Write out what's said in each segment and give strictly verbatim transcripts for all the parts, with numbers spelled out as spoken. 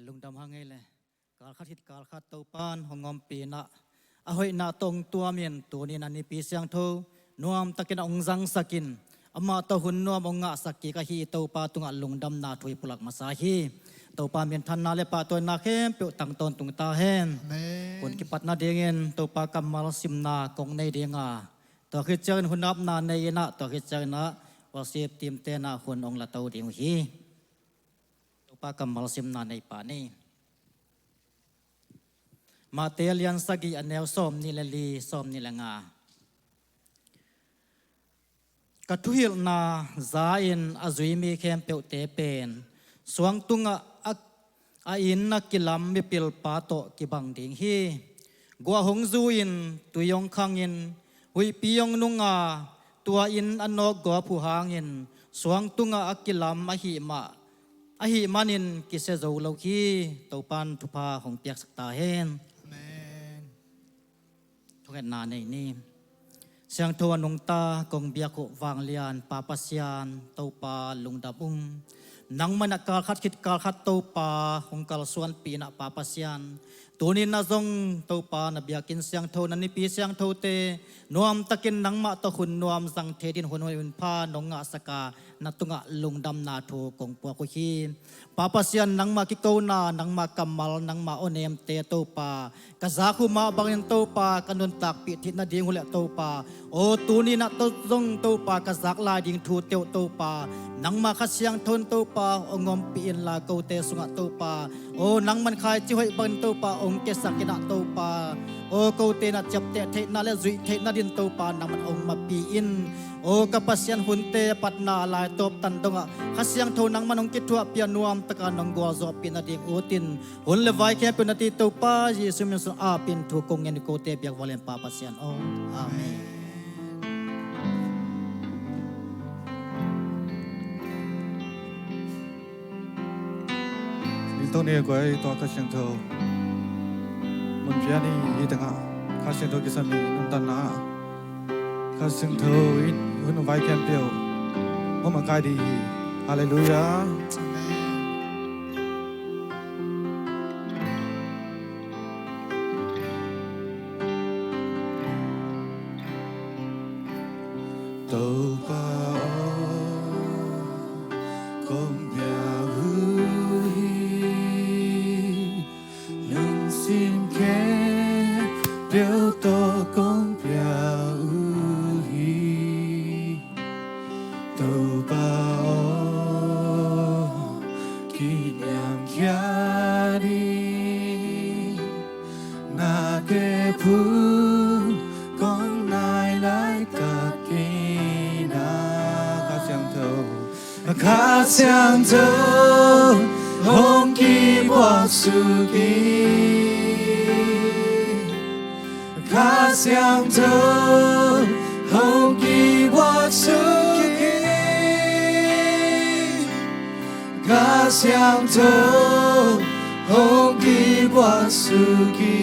Lungdam hang ei le. Kalkhat khit kalkhat Topan hong ompih in ah, a hoihna tawh hong tuamin tuni in a Nipi Siangtho nuamtakin a hong zangsakin, amah tawh hun nuam hong ngahsak kik ahi Topa tungah lungdamna thu i pulak masa hi. Topa minthanna le pahtawina khempeuh tang tawntung ta hen. Amen. Hun kipat nadingin Topa kammal simna kong nei ding a, tua khit ciangin hun apna nei in ah, tua khit ciangin ah worship team te'n ah hun hong la to ding uh hi. Topa kammal simna nei pah ni. Matthai a lian sagih, a neu sawmnih le li, sawmnih le nga. Ka thuhilhna za-in a zui mi khempeuhte pen suang tungah a, a inn a kilam mipilpa tawh kibang ding hi. Guah hong zu-in, tui hong khangin, huihpi hong nunga, tua inn a nawkgawp uh hangin suang tungah a kilam ahih mah, ahih manin kisia zo lo hi. Topan thupha hong piaksak ta hen. Amen. Thungetna nei ni. Siangtho a nungta kong biak uh vanglian Pa Pasian, Topa lungdam ung. Nangmah in ah kalkhat khit kalkhat Topa hong kalsuanpih in ah Pa Pasian, tuni in ah zong Topa na biakinn siangtho, na Nipi Siangthote nuamtakin nangmah tawh hun nuam zang thei dingin hun hoih hun pha nong ngahsak a, na tungah lungdamna thu kong puak uh hi. Pa Pasian, nangmah kikona, nangmah kammal, nangmah awnemte Topa ka zak uh mah bangin Topa ka nuntakpih theih nading uh le Topa, aw tuni in ah tawh zong Topa ka zak lai ding thute uh Topa, nangmah Kha Siangtho in Topa hong ompih inla kote sungah Topa, aw nangman khaici hoih bangin Topa hong kiasak in ah Topa, aw kote in ah ciapteh theihna le zuih theih nading Topa nangman hong mapih in. Aw ka Pasian, hunte a patna a laitawp tan dongah Kha Siangtho nangman hong kithuahpih a, nuamtaka nong gualzawhpih nading utin, hun le vai khempeuh na tei Topa Jesu min sung apin thu kong ngen uh kote biak vanglian Pa Pasian aw. Amen. Dingtawng ni a guai tua Kha Siangtho mun pian i hi tengah Kha Siangtho kisam i nuntanna ah Kha Siangtho in hun vai khempeuh hong makaih ding hi. Halleluiah. Topa aw, kong bia uh hi, lungsim khempeuh tawh kong bia uh hi. Topa aw, kiniamkhia ding na kep hun kong nai laitak in ah. Kha Siangtho, Kha Siangtho hong kibuaksuk in. Kha Siangtho hong kibuaksuk in. Kha Siangtho hong kibuaksuk in.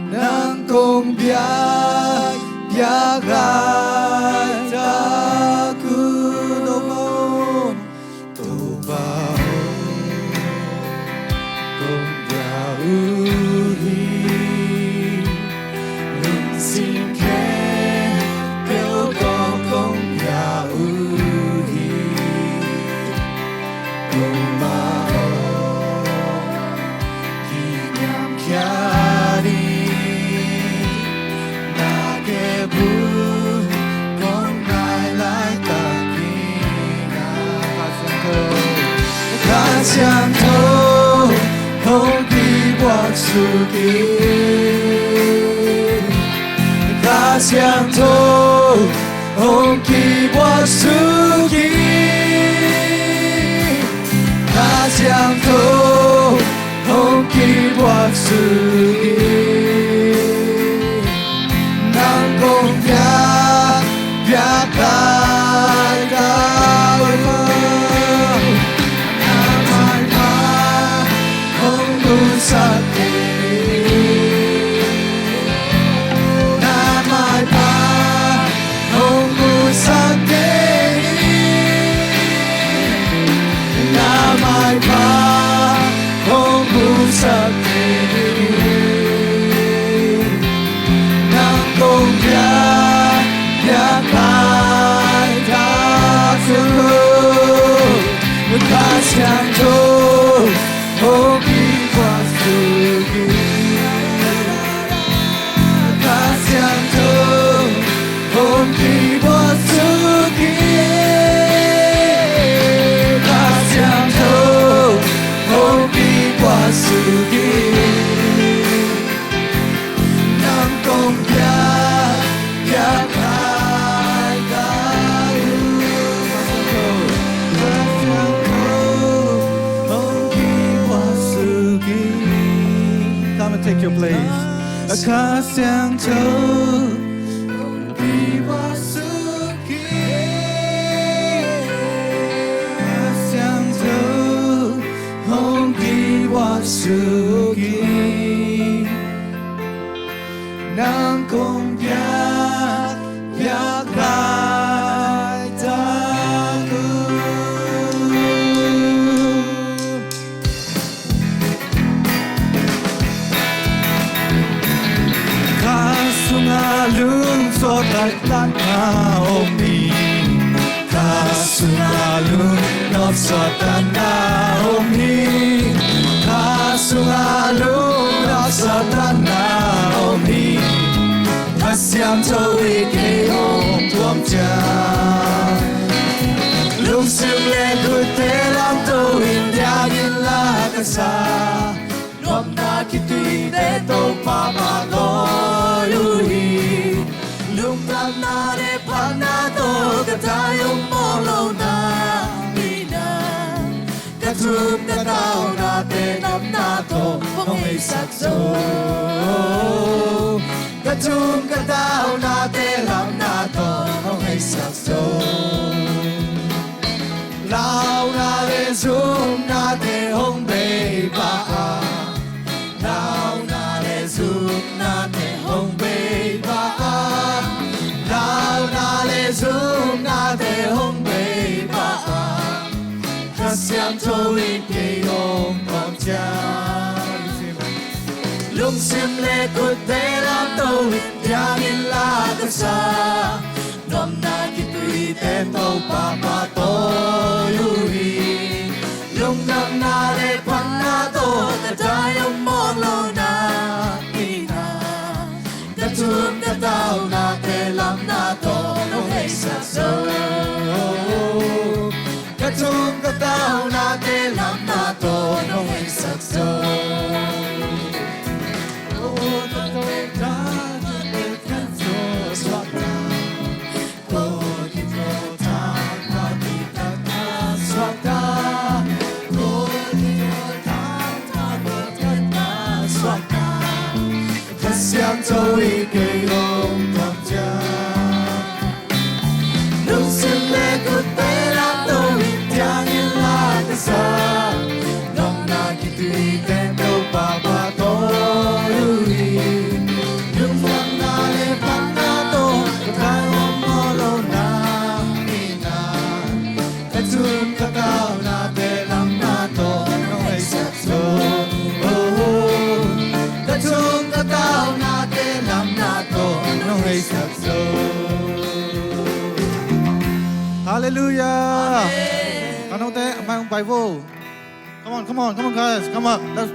Nang kong biak, biak laitak un. Topa aw, kong bia uh hi, lungsim khempeuh tawh kong bia uh hi. Topa aw, kiniamkhia ding na kep hun kong nai laitak in ah. Kha Siangtho, Kha Siangtho hong kibuaksuk in. Kha Siangtho hong kibuaksuk in. Kha Siangtho hong kibuaksuk in. Nang kong biak, biak laitak un. Na maipha hong musak kei in. Na maipha hong musak kei in. Na Take your place. Kha Siangtho hong kiphuak suk in. Kha Siangtho hong kiphuak suk in. Nang kong piak, piak laitak un. Kha sungah lungsuak laitaka om hi. Kha sungah lungnopsuak takna om hi. Kha sungah lungnopsuak takna om hi. Kha Siangtho in kei hong tuam ciang, lungsim le gutte lamto in diang in la ka sa. Nuamna khituite Topa pahtawi uh hi. Lungdamna le phatna tawh ka tai om mawk lo na hi na. Ka thum ka taunate damna tawh hong heisak zo. Ka thum ka taunate damna tawh hong heisak zo. Launa le zumnate hong bei pah a, launa le zumnate hong bei pah a, launa le zumnate hong bei pah a. Kha Siangtho in kei hong tuam ciang, lungsim le gutte lamto in diang in la ka sa. Nuamna khituite Topa pahtawi uh hi. Lungdamna le phatna tawh ka tai om mawk lo na hi na. Ka thum ka taunate damna tawh hong heisak zo. Ka thum ka taunate damna tawh hong heisak zo. Kha Siangtho in kei hong tuam ciang, lungsim le gutte lamto in diang in la ka sa. Nuamna khituite Topa pahtawi uh hi. Lungdamna le phatna tawh ka tai om mawk lo na hi na. Ka thum ka taunate damna tawh hong heisak zo. Oh, ka thum ka taunate damna tawh hong heisak zo. Halleluijah. Amen. Kanote, a mai hong pai vo. Come on, come on, come on, guys. Come on. Let's,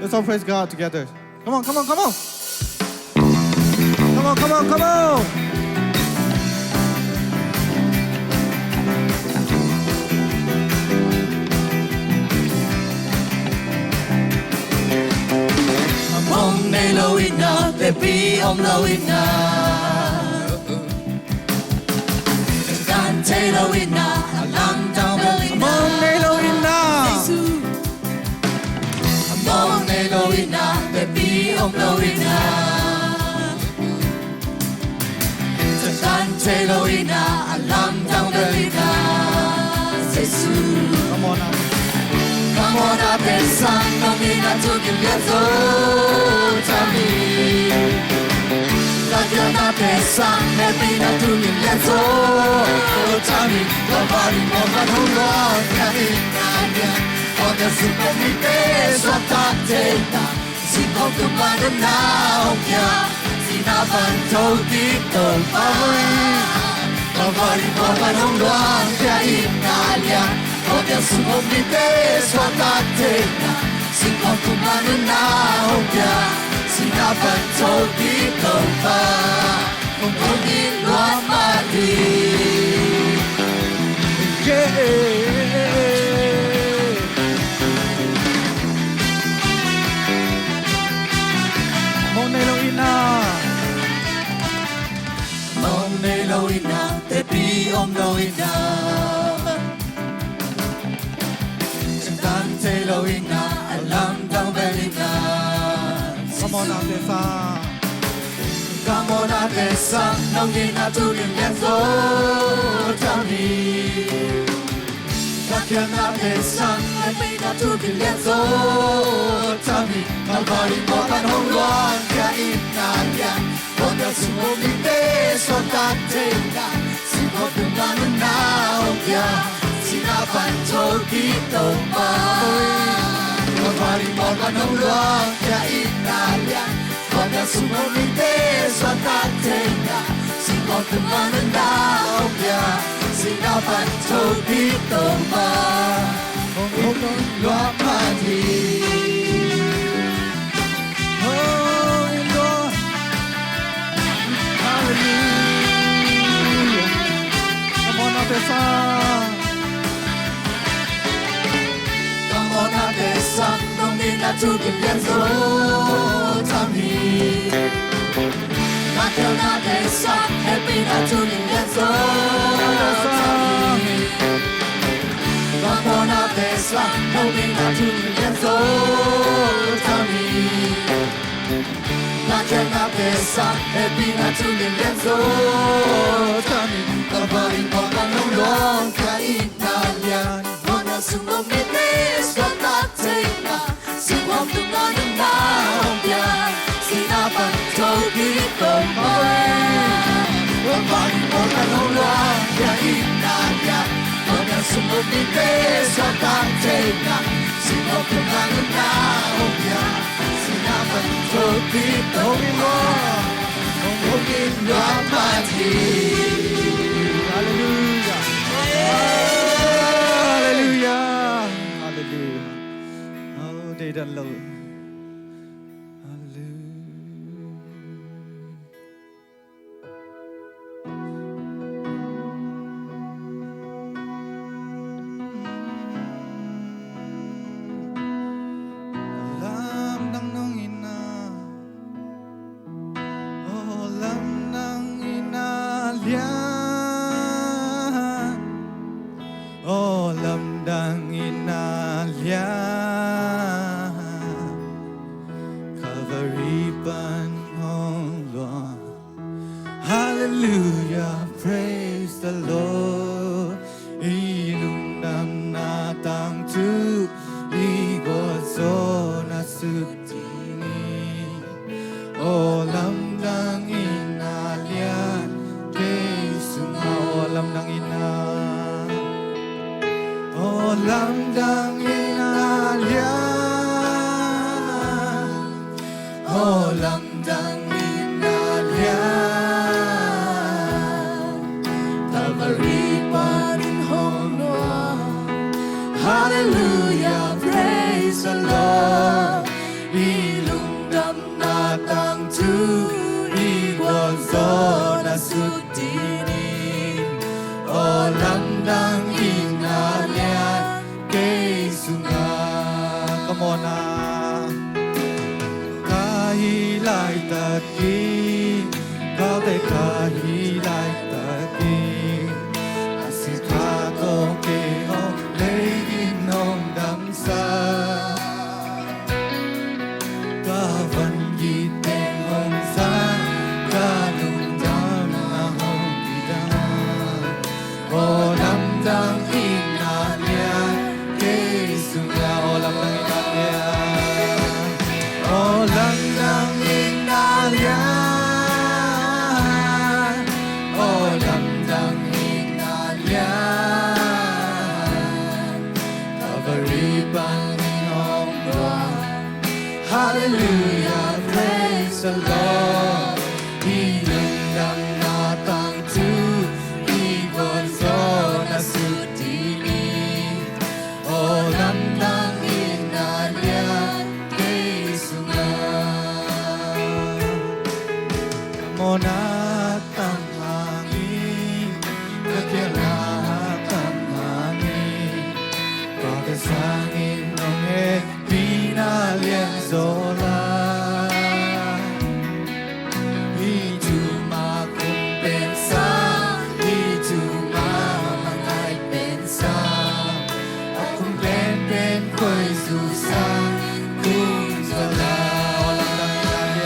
let's all praise God together. Come on, come on, come on. Come on, come on, come on. A mong nei lo in a, tepi om lo in a. Kan thei lo in a, a lamdang bel in a. A mong nei lo in a. Jesu. A mong nei lo in a, tepi om lo in a. Kan thei lo in a, a lamdang bel in a. Jesu. Come on up. Come on up and sang, nong in a tu kin lian zo tami. Ka kiang na te sang, nong in a tu kin lian zo tami. Ka bari mo ka nong luang ka in a lian. Ko te su ko mi te suak ta te na. Singkung tung pan na hong pia, sina pan to ding Topa hui. Kalvari ko pan hong luang pia in na liang, ko pia sung hong mite suak tak te na. Singkung tung pan na hong pia, sina pan to ding Topa. Mong kong in luang mah hi. Yeah. Mong nei lo in a. Mong nei lo in a, tepi om lo in a. Tan thei lo in a, a lamdang bel in a. Come Ka mawhnate sang, nong itna thu dim lian zaw tam hi. Ka khialhnate sang, hehpihna thu dim lian zaw tam hi. Kalvari mual pan hong luang, ka itna lian, mual sung hong mite suakta thei nang, singkung tungah nunna hong pia, sihna pan thokik Topa. Kalvari mual pan hong luang, ka itna lian, mual sung hong mite suakta thei nang, singkung tungah nunna hong pia, sihna pan thokik Topa. Hong in luat mah hi. Hong in luat. Hallelujah. Ka mawhnate sang, ka mawhnate sang, nong itna thu dim lian zaw tam hi. Ka khialhnate sang, hehpihna thu dim lian zaw tam hi. Ka mawhnate sang, nong itna thu dim lian zaw tam hi. Ka khialhnate sang, hehpihna thu dim lian zaw tam hi. Kalvari mual pan hong luang, ka itna lian, mual sung hong mite suakta thei nang, singkung tungah nunna hong pia, sihna pan thokik Topa. Kalvari mual pan hong luang, ka itna lian, mual sung hong mite suakta thei nang, singkung tungah nunna hong pia, sihna pan thokik Topa. Hong in luat mah hi. Hallelujah. Hallelujah. Hallelujah. Oh, deidan lo. Hallelujah. Lamdang nong itna, oh, lamdang itna lian. Oh, lamdang itna lian, Calvary pan hong luang. Hallelujah, praise the Lord. I lungdamna tangthu, i gualzawhna sut ding hi. Aw lamdang itna lian, kei sungah aw lamdang itna. Aw lamdang itna lian, aw lamdang itna lian, Calvary panin hong luang. Hallelujah, praise the Lord. I lungdam na tangthu, i gualzawhna sut ding hi. Aw lamdang itna lian, kei sungah. Come on, ah. Ka hih laitak in, ka vei ka hih laitak in, a sikha tawh kei hong lei in hong dam sa. Ka van gik teng hong zang, ka lungdamna hong kidang. Aw lamdang itna lian, kei sungah aw lamdang itna lian. Aw lamdang itna lian, aw lamdang itna lian, Calvary panin hong luang. Hallelujah, praise the Lord. I lungdamna tangthu, i gualzawhna sut ding hi. Aw lamdang itna lian, kei sungah. Ka mawhna tam hangin, ka khialhna tam hangin, ka vei sangin nong hehpihna lian zaw lai. Hih thu mah kong pen sang, hih thu mah mah ngai pen sang, a kong pen pen koi zu sang, kong za lai.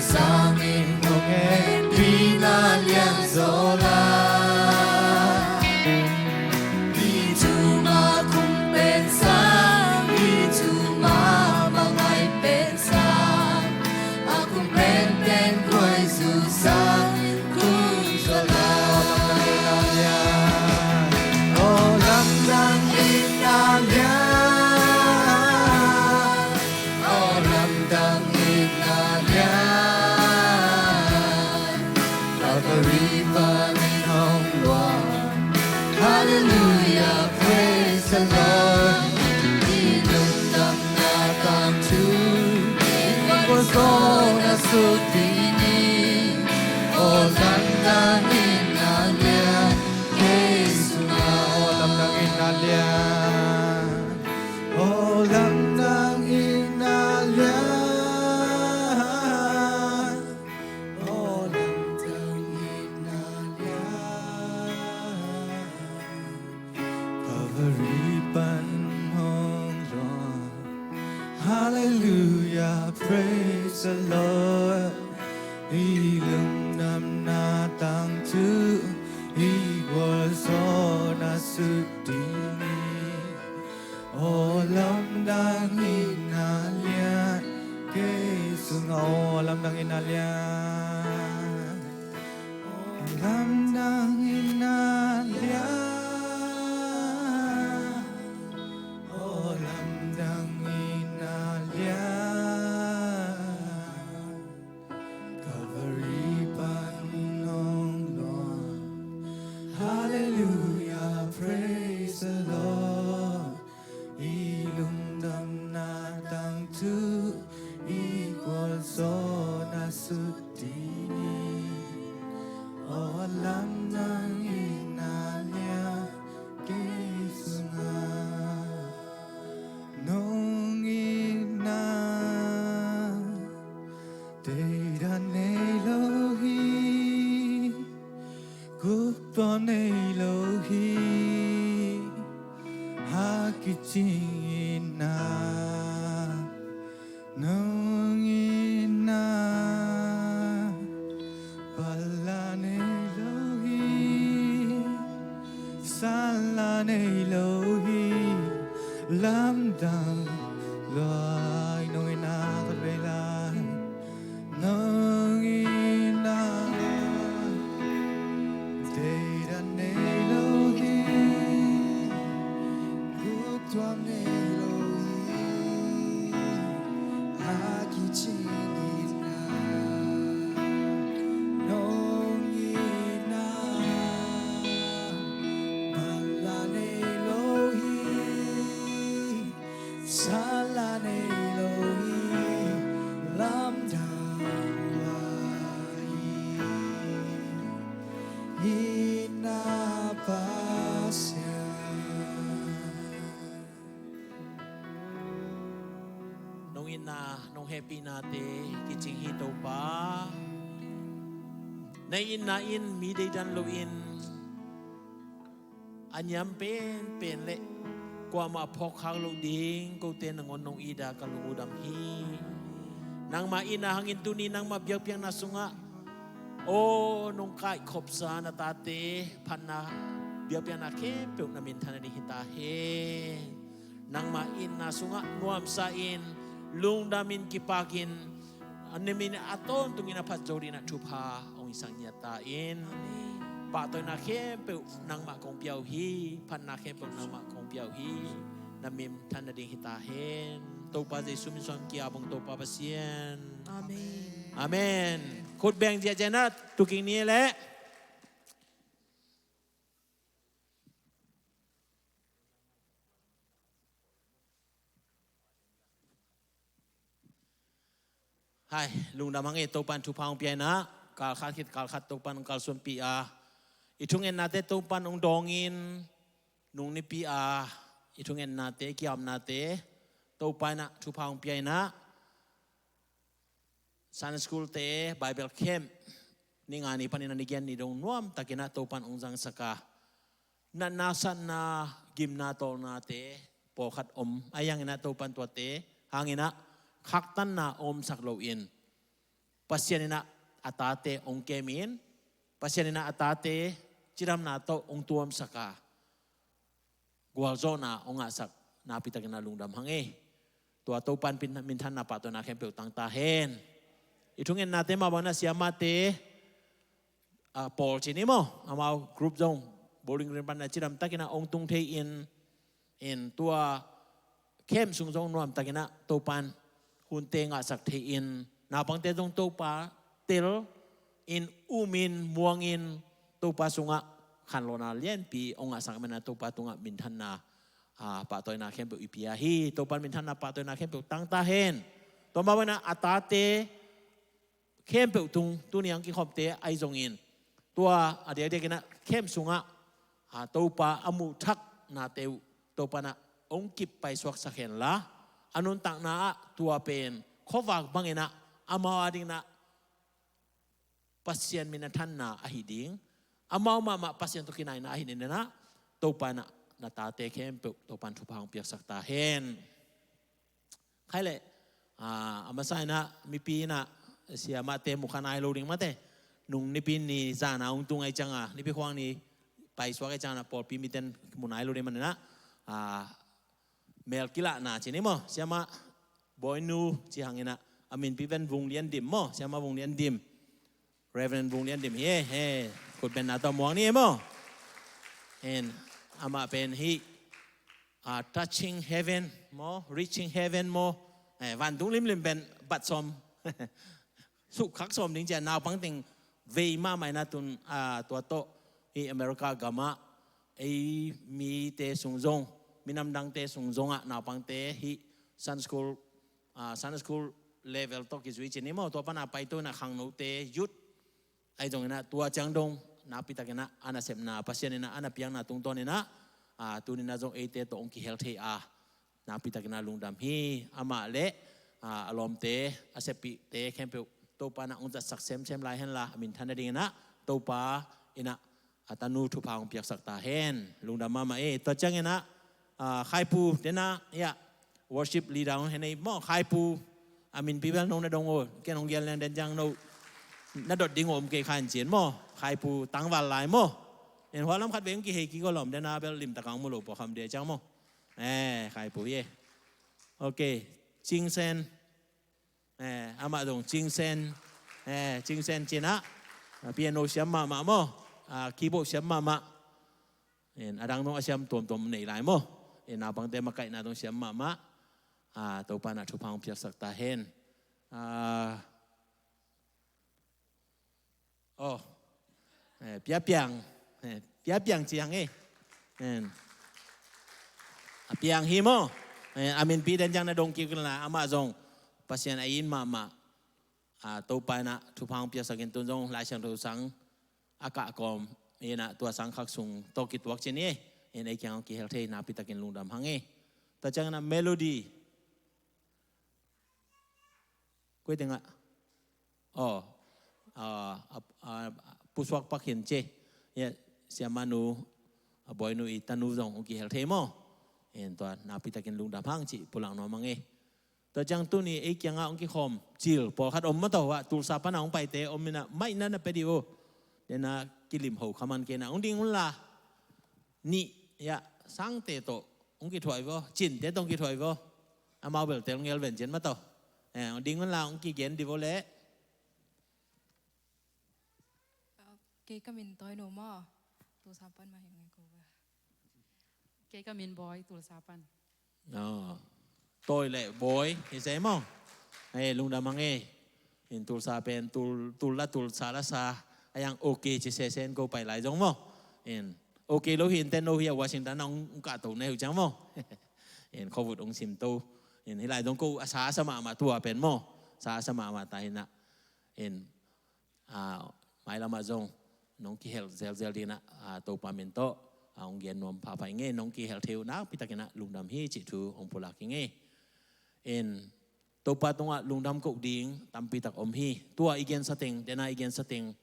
Sangin hong hehpihna lianzaw lai. Hi thu mah kong pen sang, hi thu mah bang ai pen sang, a kong penpen khuaizu sangin kong zaw lai. Aw lamdang in na lian, aw lamdang in na lian, Calvary panin hong luang. Hallelujah, praise the Lord. I lungdamna tangthu i gualzawhna sut ding hi. Aw lamdang in na lian, kei sungah. Aw lamdang in na lian, aw lamdang in na lian, aw lamdang in na lian, Calvary pan hong luang. Hallelujah, praise the Lord. I lungdamna tangthu i gualzawhna sut ding hi. Aw lamdang in na lian, kei sungah. Aw lamdang in na lian, aw lamdang in na lian, aw lamdang in na lian, Calvary panin hong luang. Hallelujah, praise the Lord. I lungdamna tangthu i gualzawhna sut ding hi. Aw lamdang in na lian, kei sungah. Nong itna deidan nei lo hi. Guptuam nei lo hi. A kicing itna nong itna, pala nei lo hi, sala nei lo hi. Lamdang lua i nong itna khat vei lai. Nong itna deidan nei lo hi. Guptuam nei lo hi. A kicing itna nong itna, pala nei lo hi. Sala nei lo hi. Lamdang lua i itna Pasian. Nong itna, nong hehpihnate kicing hi Topa. Na itna in mi deidan loin a niam penpen le kuamah phawkkhak loh ding kote nangawn nong it a ka lung uh dam hi. Nangmah itna hangin tuni nangmah biakpiakna sungah aw nong kaikhopsa na tate phatna biakpiakna khempeuh na minthan nading hi ta hen. Nangmah itna sungah nuamsa in, lungdamin, kipakin, a nimin a tawntungin a phat zo dingin a thupha hong hisak ngiat ta in. Amen. Pahtawina khempeuh nangmah kong pia uh hi, phatna khempeuh nangmah kong pia uh hi. Na minthan nading hi ta hen. Topa Jesu min suang ki-ap ung Topa Pasian. Amen. Amen. Khut beng ziahziah na tuking ni leh. Hai, lungdam hang e, Topan thupha hong pia in ah, kalkhat khit kalkhat Topan hong kalsuanpih a, i thungennate Topan hong dawngin, nung nipi a i thungennate, kiamnate Topa in ah thupha hong pia in ah, Sunday school te, Bible camp, ni nga ni panin a ni giat ni dong nuamtakin ah Topan hong zangsak a, natna satna, gimna tawlnate pawlkhat om, ahi hangin ah Topan tuate hangin ah khaktanna omsak loin, Pasian in ah a tate hong kemin, Pasian in ah a tate cidamna tawh hong tuamsak a, gualzawhna hong ngahsak nakpitakin ah lungdam hang ei. Tua Topan pin- minthanna pahtawina khempeuh tangta hen. I thungennate mah bangin ah siamate, a, pawl ci ni maw, amau group zong Bowling Green pan ah cidamtakin ah hong tung thei in, in tua camp sung zong nuamtakin ah Topan hunte ngahsak thei in, naupangte zong Topa tel in, um in, muang in, Topa sungah khanlawhna lianpi hong ngahsak manin ah Topa tungah minthanna, a, pahtawina khempeuh i pia hi. Topan minthanna pahtawina khempeuh tangta hen. Tua mah bangin ah a tate khempeuh tung tuni hong kikhopte ahi zongin, tua a diakdiakin ah camp sungah, a, Topa a muhthaknate uh Topan ah hong kip paisuaksak henla, a nuntakna ah tua pen khuavak bangin ah amau adingin ah Pasian min a thanna ahi ding, amau mahmah Pasian tawh kinaina ahi dingin ah Topa in ah na tate khempeuh Topan thupha hong piaksak ta hen. Khai leh, a, a masa in ah mipi in ah siamate mu kha nai lo ding mate. Nung Nipi ni zan a hong tung ahih ciangin, Nipi khuang ni paisuak ahih ciangin ah pawlpi miten mu nai lo ding manin ah, a, mel kilahna ci ni maw, siamah Bawinu ci hangin ah, a minpi pen Vung Lian Dim maw, siamah Vung Lian Dim, Reverend Vung Lian Dim hi e, he, khutbenna tawh muang ni e maw. En, amah pen hih, a, Touching Heaven maw, Reaching Heaven maw, e, vantung limlim pen bat sawm, sukkhak sawm ding ci a, naupang teng vei mahmah in ah tun, a, tua tawh hih America gamah ei mite sung zong, minam dangte sung zongah naupangte hih Sunday school, a, Sunday school level tawh kizui ci ni maw, tua pan a paito in ah khangnote, youth ahi zongin ah tua ciang dong nakpitakin ah a nasepna, Pasian in ah a na piakna tungtawn in ah, a, tuni in ah zong eite tawh hong kihel thei a, nakpitakin ah lungdam hi. Amah le, a, a lawmte, a seppihte khempeuh Topa in ah hong zatsak semsem lai henla, a minthan nadingin ah Topa in ah a tanu thupha hong piaksak ta hen. Lungdam mahmah e. Tua ciangin ah, a, Khaipu, den ah, ya, worship leader hong hen ei maw, Khaipu, a minpi bel nong na dong o, ken hong gen leng den ciang no na dot ding om kei kha in cin maw, Khaipu tangval lai maw. En, hua lam khat vei hong kihei kik o lawm, den ah bel limtak a hong mu lo pua kham dia ciang maw. E, Khaipu hi e. Ok, Cing Sen. E, amah zong Cing Sen. E, Cing Sen ci in ah, a, piano siam mahmah maw, a, keyboard siam mahmah. En, a dang zong a siam tuamtuam nei lai maw. En, naupangte makaihna zong siam mahmah. A, Topa in ah thupha hong piaksak ta hen. A, oh, e, Pia Piang. E, Pia Piang ci hang e. En, a Piang hi maw. E, a minpi den ciang na dong kik la, amah zong Pasian a it mahmah. A, Topa in ah thupha hong piaksak in, tun zong Lai Siangtho sang a kah kawm in ah, tua sang khak sung tawh kituak ci ni e. En, ei kiang hong kihel thei nakpitakin lungdam hang e. Tua ciangin ah Melody. Koi teng ah. Oh, a, a, a, pusuak pak hin ci. Ya, siamanu, a, Bawinu i tanu zong hong kihel thei maw. En, tua nakpitakin lungdam hang ci pulak nuam hang e. Tua ciang tuni ei kiangah hong kikhawm cil pawlkhat om mah tawh ah, Tulsa pan a hong paite om in ah, maihna na pia dih o. Den ah kilim ho kha man kei in ah, hong ding unla. Nih, ya, Sangte tawh hong kithuah hi vaw, Cinte tawh hong kithuah hi vaw. Amau bel tel ngel ven cian mah tawh. E, hong ding unla hong kigen dih vaw leh. Kei ka min Tawi No maw. Tulsa pan mah hi ngai ko va. Kei ka min Bawi, Tulsa pan. Oh. Tawi le Bawi hi se maw. E, lungdam hang e. In, Tulsa pen, tul, tul la tul, sa la sa. A yang ok ci sesen ko pai lai zong maw. In, ok lo hi in ten lo hi a, Washington a hong, hong kahto na hi uh ciang maw. In, khuavut hong simto. In, hi lai zong ko a sa a sa mahmah tua pen maw. Sa a sa mahmah ta hi in ah. In, a, mailam ah zong nong kihel zelzel ding in ah, a, Topa min tawh, a, hong gen nuam phapha ing e. Nong kihel thei uh nakpitakin ah lungdam hi cih thu hong pulak ing e. In, Topa tungah lungdam koh ding tampi tak om hi. Tua i gensa teng, den ah i gensa teng,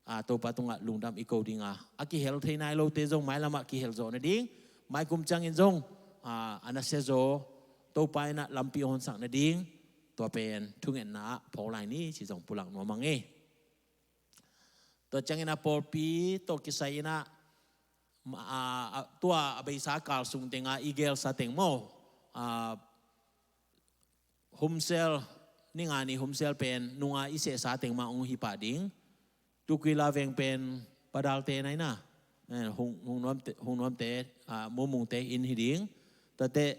a, Topa tungah lungdam i koh ding a, a kihel thei nai lote zong mailam ah kihel zawh nading, maikum ciangin zong, a, a nasia zaw Topa in ah lampi a honsak nading, Tua pen thungetna ah phawk lai ni ci zong pulak nuam a ngei. Tua ciangin a pawlpi tawh kisai in ah, a, a, tua a beisa kal sung tengah i gelsa teng maw, a, humsel, ni nga ni humsel pen nunga i sehsa teng mah hong hi pah ding. Tukwila veng pen Padalte na ina, eh, hung, hung nuamte, hung nuamte, a, Mumungte inn hi ding. Tate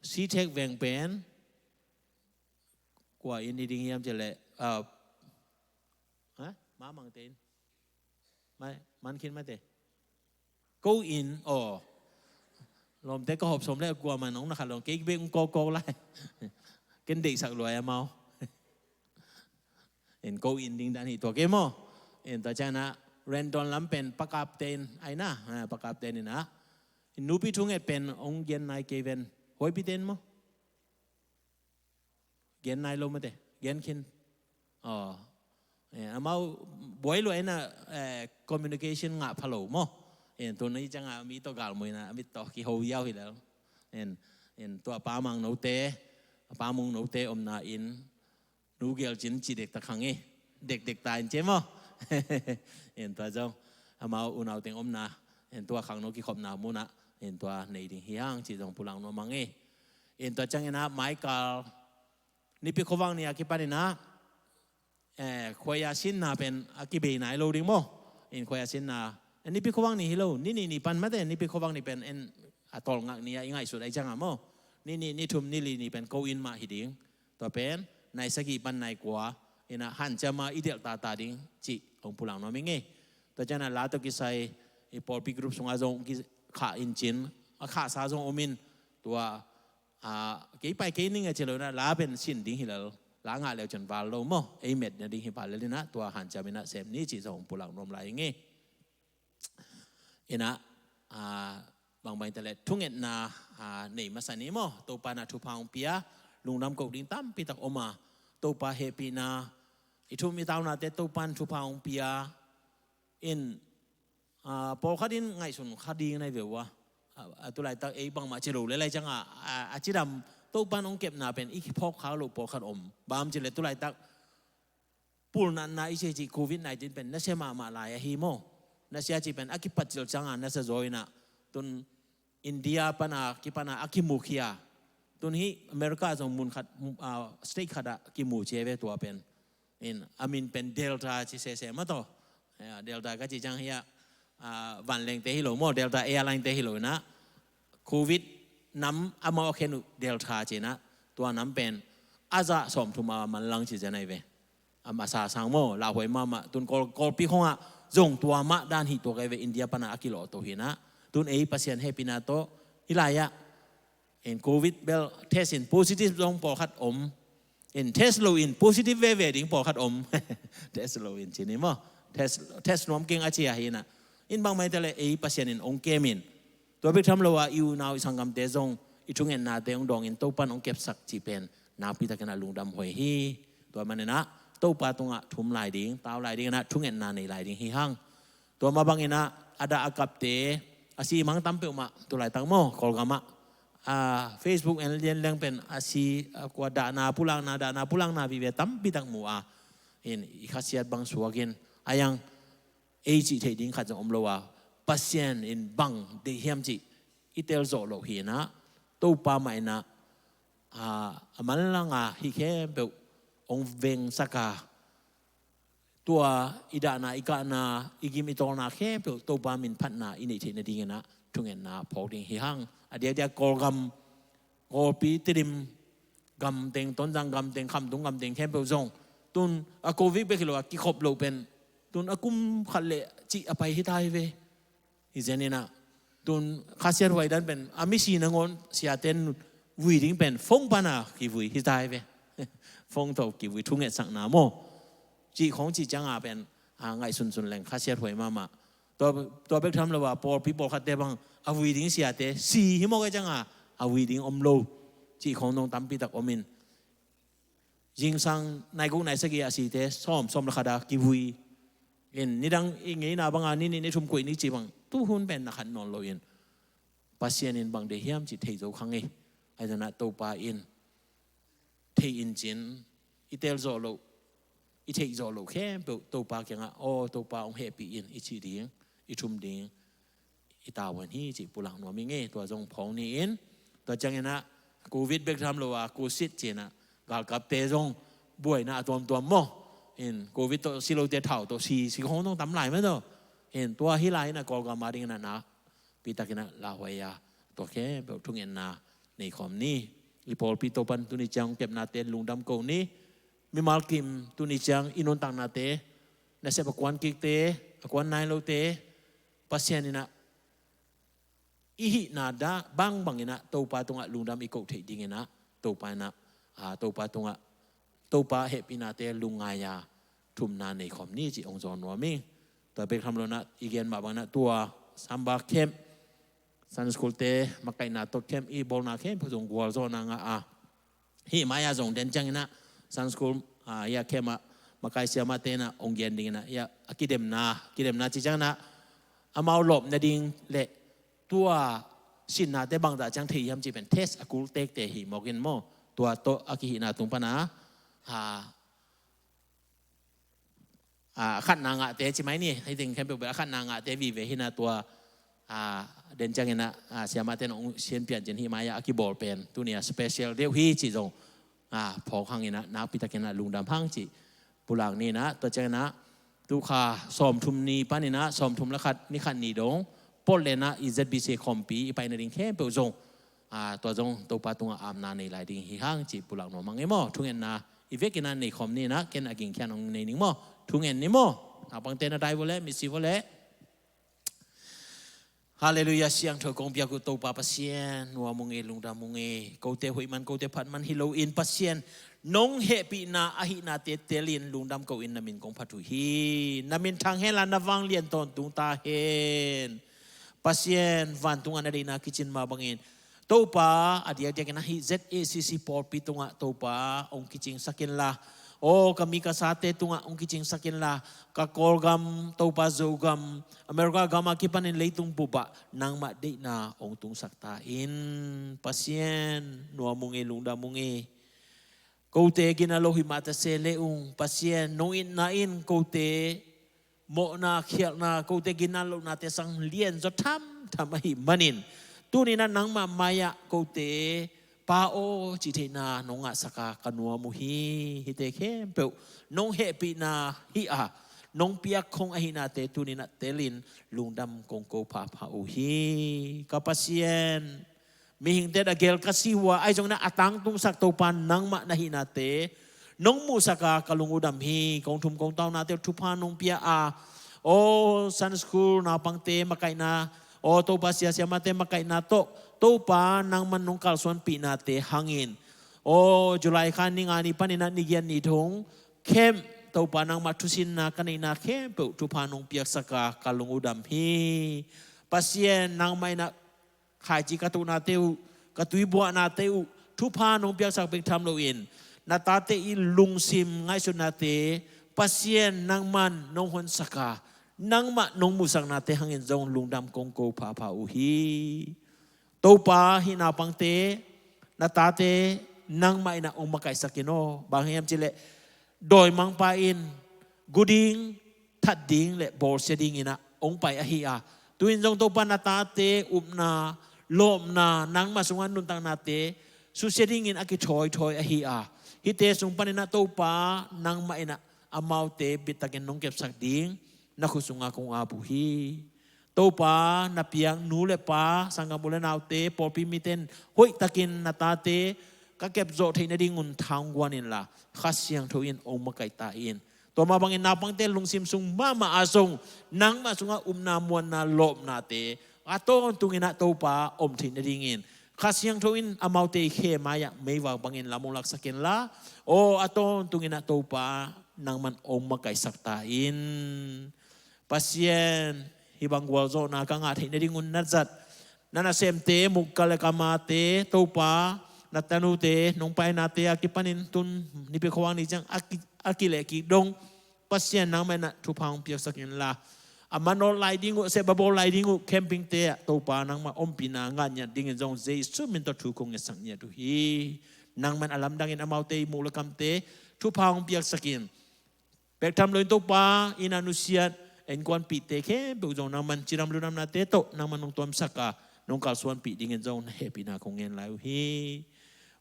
Sitek veng pen kua inn hi ding hiam cih leh, a, ha? Mamangte inn. Mai, man khin maite. Ko inn, aw. Lawmte ka hawp sawm le kua man hong na khat lawm, kei bek hong kawkawk lai. Ken deihsak luai amau. In ko inn ding dan hi tua kei maw. In tua ciangin ah Rendon lam pen Pakapte inn ai na, ha, Pakapte inn ah. In nupi thunget pen hong gen nai kei ven. Huaipite inn maw. Gen nai lo mate, gen khin. Aw. Eh, amau buai lua ina, eh, communication ngah pha lo maw. Eh, tuni ciangah mi tawh galmuina, mi tawh kiho yau hi lel. En, en tua Pa Mang note, Pa Mung note omna in, nu gel cin ci dektak hang i. Dekdek ta in ci maw. En tua zong, amau unau teng omna, en tua khangno kikhopna munah, en tua nei ding hi hang ci zong pulak nuam a ngei. En tua ciangin ah Michael, Nipi khuavak ni a kipan in ah, eh, khuaia sinna pen a kibei nai lo ding maw. In khuaia sinna, eh, Nipi khuavak ni hi lo, ni ni ni pan mate, Nipi khuavak ni pen en a tawlngak ni a i ngaihsut ai ciangah maw. Ni ni, ni thum, ni li ni pen ko inn mah hi ding. Tua pen nai sagih pan nai kua in ah hanciam a i delh tata ding cih hong pulak nuam i ngei. Tua ciangin ah la tawh kisai i pawlpi group sungah zong kikhah in cin, a khahsa zong om in, tua a, kei pai kei ning a ci lo in ah, la pen sin ding hi lel, la ngah leu cun val lo maw, ei met na ding hi pah lel in ah, tua hanciam in ah sem ni cih zong pulak nuam lai i ngei. In ah, a, bangbang in ta leh thungetna, a, nei masa ni maw, Topa in ah thupha hong pia, lungdam koh ding tampi tak om a, Topa hehpihna, i thum i taunate Topa in thupha hong pia, in, a, pawlkhat in ngaihsun kha ding nai ve uh a. A, a, tu laitak ei bangmah ci lo le lai ciangah, a, a cidam Topa in hong kepna pen i kiphawk khak loh pawlkhat om. Bang ci le tu laitak pulnatna i ci cih covid nineteen pen nasia mahmah lai ahi maw. Nasia cih pen a kipat cil ciangah nasia zaw in ah. Tun India pana kipana a kimukhia. Tun hi America zong mun khat, a, state khat ah kimu ci ve tua pen. In, a min pen Delta ci sese mah tawh. Ya, Delta ka ci ciang hi a, a, vanlengte hi lo maw, Delta Airline te hi lo in ah. Covid nam amau a khen uh Delta ci in ah. Tua nam pen a zah sawmthum a manlang ci zen ai ve. A masa sang maw, lauhuai mahmah. Tun Kawl, Kawlpi khongah zong tua mah dan hi tua kai ve, India pana a kilawh to hi in ah. Tun ei Pasian hehpihna tawh hi lai ah. In covid bel test in positive zong pawlkhat om. In test lo in positive veve ding pawlkhat om. Test lo in ci ni maw. Test, test nuam keng a ci ahi in ah. In bangmah hi ta leh ei Pasian in hong kem in. Tua bek tham lo a i unau i sanggamte zong i thungennate hong dawng in Topa in hong kepsak cih pen nakpi takin ah lungdam huai hi. Tua man in ah Topa tungah thum lai ding, tau lai ding in ah thungetna nei lai ding hi hang. Tua mah bangin ah a dah a kapte, a si mang tam peuhmah tu laitak maw, Kawlgamah. A, Facebook en lian leng pen a si, a, kua dahna pulakna, dahna pulakna vive tampi tak mu a. In, i khasiat bang suak in, a yang ei cih theih ding khat zong om lo a. Pasian in bang deih hiam cih i tel zawh loh hi in ah, Topa mah in ah, a, a manlang a hih khempeuh hong vengsak a, tua i dahna, i kahna, i gim, i tawlna khempeuh Topa min phatna i neih theih nadingin ah thungetna phawk ding hi hang. A diakdiak Kawlgam, Kawlpi, Tedim gam teng, Tonzang gam teng, Khamtung gam teng khempeuh zong tun a covid bek hi lo a kikhop loh pen tun a kum khat le cih a pai hi ta hi ve. Hi zen in ah, tun khasiat huai dan pen a misi nangawn siate in vui ding pen phone pana kivui hi ta hi ve. Phone tawh kivui, thungetsakna maw. Cih khong cih ciangah pen, a, ngaihsunsun leng khasiat huai mahmah. Tua, tua bek tham lo a pawlpi pawlkhatte bang a vui ding siate si hi mawk a ciangah a vui ding om lo. Cih khong dong tampi tak om in. Zingsang nai guk nai sagih a site sawm, sawm le khat a kivui. In nidang i ngeina banga ni nih ni thum koih ni ci bang tuhun pen na khat nawn lo in. Pasian in bang deih hiam ci thei zo kha ngei. Ahi zongin ah Topa in thei in cin, i tel zawh loh, i theih zawh loh khempeuh Topa kiangah, aw Topa hong hehpih in i cih ding, i thum ding i tavuan hi cih pulak nuam ing e. Tua zong phawng ni in, tua cianginah covid bek tham lo a kusit cinah galkapte zong buaina a tuamtuam maw, in covid tawh si lote thau tawh si si khong zong tam lai mah tawh, in tua hi lai inah Kawlgam a dinginah na pitakinah lauhuai a, tua khempeuh thungetna nei khawm ni. I pawlpi Topan tuni ciang kepnate lungdam ko ni. Mimal kim tuni ciang i nuntaknate, nasep a kuan kikte, a kuan nai lote, Pasian inah i hihna dah bangbang inah Topa tungah lungdam i koh theih dinginah Topa inah, a, Topa tungah, Topa hehpihnate lungngai a thumna nei khawm ni cih hong zawn nuam ing. Tua bek tham lo inah i gen mah banginah tua Samba Camp, Sunday School te makaihna tawh camp i bawlna khempeuh zong gualzawhna ngah a, hih mai-ah zong den cianginah Sunday School, a, hih a camp ah makai siamahte inah hong gen dinginah hih a kidemna, kidemna ci cianginah amau lawp nading le tua sinnate bangzah ciang thei hiam cih pen test a kul tekte hi mawk in maw, tua tawh a kihihna tung pana, a, a khatna ngahte ci mai ni, hei teng khempeuh a khatna ngahte vive hina tua, a, den cianginah, a, siamahte in hong sianpian cin hih mai-ah a kibawl pen tuni a special deuh hi cih zong, a, phawk hanginah nakpitakinah lungdam hang cih pulak ninah, tua cianginah tukha sawmthum ni paninah sawmthum le khat ni khat ni dong Portland ah i Z B C khawmpi i paina ding khempeuh zong, a, tua zong Topa tungah apna nei lai ding hi hang cih pulak nuam hang e maw. Thungetna i vekinah nei khawm ninah ken a gingkhian hong nei ning maw. Thungen ni maw. Naupangte na dai vua leh, misi vua leh. Halleluiah, siangtho kong biak uh Topa Pasian, nuam ung e, lungdam ung e. Kote hoih man, kote phat man hi loin Pasian, nong hehpihna ahihnate telin lungdam ko-in na min kong phat uh hi. Na min thang henla na vanglian tawntung ta hen. Pasian, vantung a na deihna kicin mah bangin Topa, a diakdiakin ahi Z A C C pawlpi tungah Topa hong kicingsak inla, aw ka mi ka sate tungah hong kicingsak inla, ka Kawlgam, Topa Zogam, America gam a kipanin leitung bupah nangmah deihna hong tungsak ta in. Pasian, nuam ung e, lungdam ung e. Kote gina lo hi mah ta se le ung, Pasian, nong itna in kote mawhna khialhna, kote gina lohnate sang lianzaw thamtham ahih manin tuninah nangmah mai-ah kote Pa aw cih theihna nong ngahsak a ka nuam uh hi. Hihte khempeuh nong hehpihna hi a, nong piak khong ahihnate tuninah telin lungdam kong ko phapha uh hi. Ka Pasian, mihingte a gel ka si uh a, ahi zongin a tangtungsak Topa nangmah na hihnate nong muhsak a ka lung uh dam hi. Kong thum kong taunate uh thupha nong pia a, aw Sunday School naupangte makaihna, aw Topa sia siamahte makaihna tawh Topa nangman nong kalsuanpihnate hangin, aw July kha ni nga ni paninah ni giat ni thum camp Topa nangmah thusinna ka neihna khempeuh thupha nong piaksak a ka lung uh dam hi. Pasian, nangmah inah khaici ka tuhnate uh, ka tuibuahnate uh thupha nong piaksak bek tham loin na tate i lungsim ngaihsutnate Pasian nangman nong honsak a, nangmah nong muhsaknate hangin zong lungdam kong ko phapha uh hi. Topa, hih naupangte na tate nangmah inah hong makaihsak in aw. Bang hiam cihleh dawimangpa in gu ding, that ding le bawlsia dinginah hong pai ahi a, tu-in zong Topa na tate upna, lawpna, nangmah sungah nuntaknate susia dingin a kithawithawi ahi a, hihte sung paninah Topa nangmah inah amaute bittakin nong kepsak ding na khut sungah kong ap uh hi. Topa, na piak nu le pa, sanggam u le naute, pawlpi mite in hoihtakin na tate ka kepzawh theih nadingun tha hong guan inla, Kha Siangtho in hong makaih ta in. Tua mah bangin naupangte lungsim sung mahmah ah zong nangmah sungah upna muanna lawpnate a tawntunginah Topa om theih nadingin Kha Siangtho in amaute i khe mai-ah meivak bangin lam hong laksak inla, aw a tawntunginah Topa nangman hong makaihsak ta in. Pasian, hih bang gualzawhna ka ngah theih nadingun na zat na nasemte, Mukka le Kamate, Topa na tanute nong painate a kipanin tun nipi khuang ni ciang a ki, a kilehkik dong Pasian nangmah inah thupha hong piaksak inla, a manawh lai ding uh, a sehbabawl lai ding uh campingte ah Topa nangmah ompihna ngah ngiat dingin zong Jesu min tawh thu kong ngetsak ngiat uh hi. Nangman a lamdangin amaute i muh le kamte thupha hong piaksak in. Bek tham loin Topa, inn a nusiat, innkuanpihte khempeuh zong nangman cidam ludamnate tawh nangman hong tuamsak a, nong kalsuanpih dingin zong na hehpihna kong ngen lai uh hi.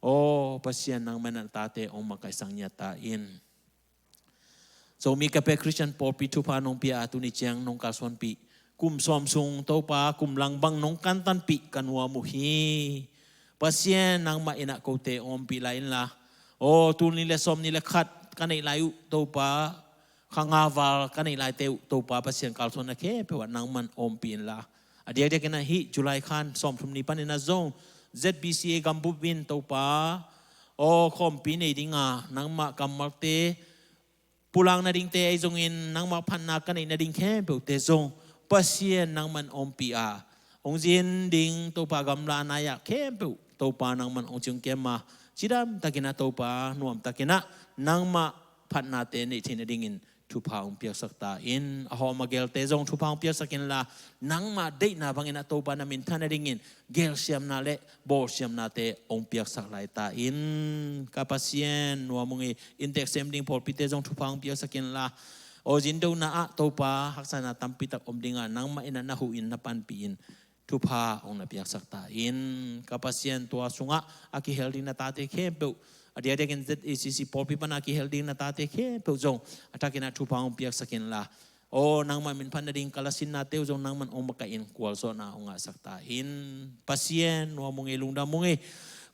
Aw Pasian, nangman a tate hong makaihsak ngiat ta in. Zomi Cafe Christian pawlpi thupha nong pia a tuni ciang nong kalsuanpih kum sawm sung Topa, kum lang bang nong kantanpih ka nuam uh hi. Pasian, nangmah in ah kote ompih lai inla, aw tul nih le sawm nih le khat ka neih lai uh Topa, kha nga val ka neih laite uh Topa Pasian, kalsuanna khempeuh ah nangman ompih inla, a diakdiakin ah hih July khan sawmthum ni panin ah zong Z B C A gambup in Topa, aw khawmpi nei dinga nangmah kammalte pulak nadingte ahi zongin nangmah phatna ka neih nading khempeuhte zong Pasian, nangman ompih a, hong zin ding Topa gamla nai-ah khempeuh Topa, nangman hong ciong kem a, cidamtakin ah Topa, nuamtakin ah nangmah phatnate neih theih nadingin thupha hong piaksak ta in. A hawm a gelte zong thupha hong piaksak inla, nangmah deihna bangin ah Topa, na minthan nadingin gelsiamna le bawlsiamnate hong piaksak lai ta in. Ka Pasian, nuam ung ei. Inntek sem ding pawlpite zong thupha hong piaksak inla, aw zindona ah Topa, haksatna tampitak om dinga nangmah in ah na huh in, na panpih in, thupha hong na piaksak ta in. Ka Pasian, tua sungah a kihel ding na tate khempeuh, a diakdiakin Z A C C pawlpi pana a kihel ding na tate khempeuh zong a thakin ah thupha hong piaksak inla, aw nangmah min phat nading ka lasinnate uh zong nangman hong makaih in, gualzawhna hong ngahsak ta in. Pasian, nuam ung ei, lungdam ung ei.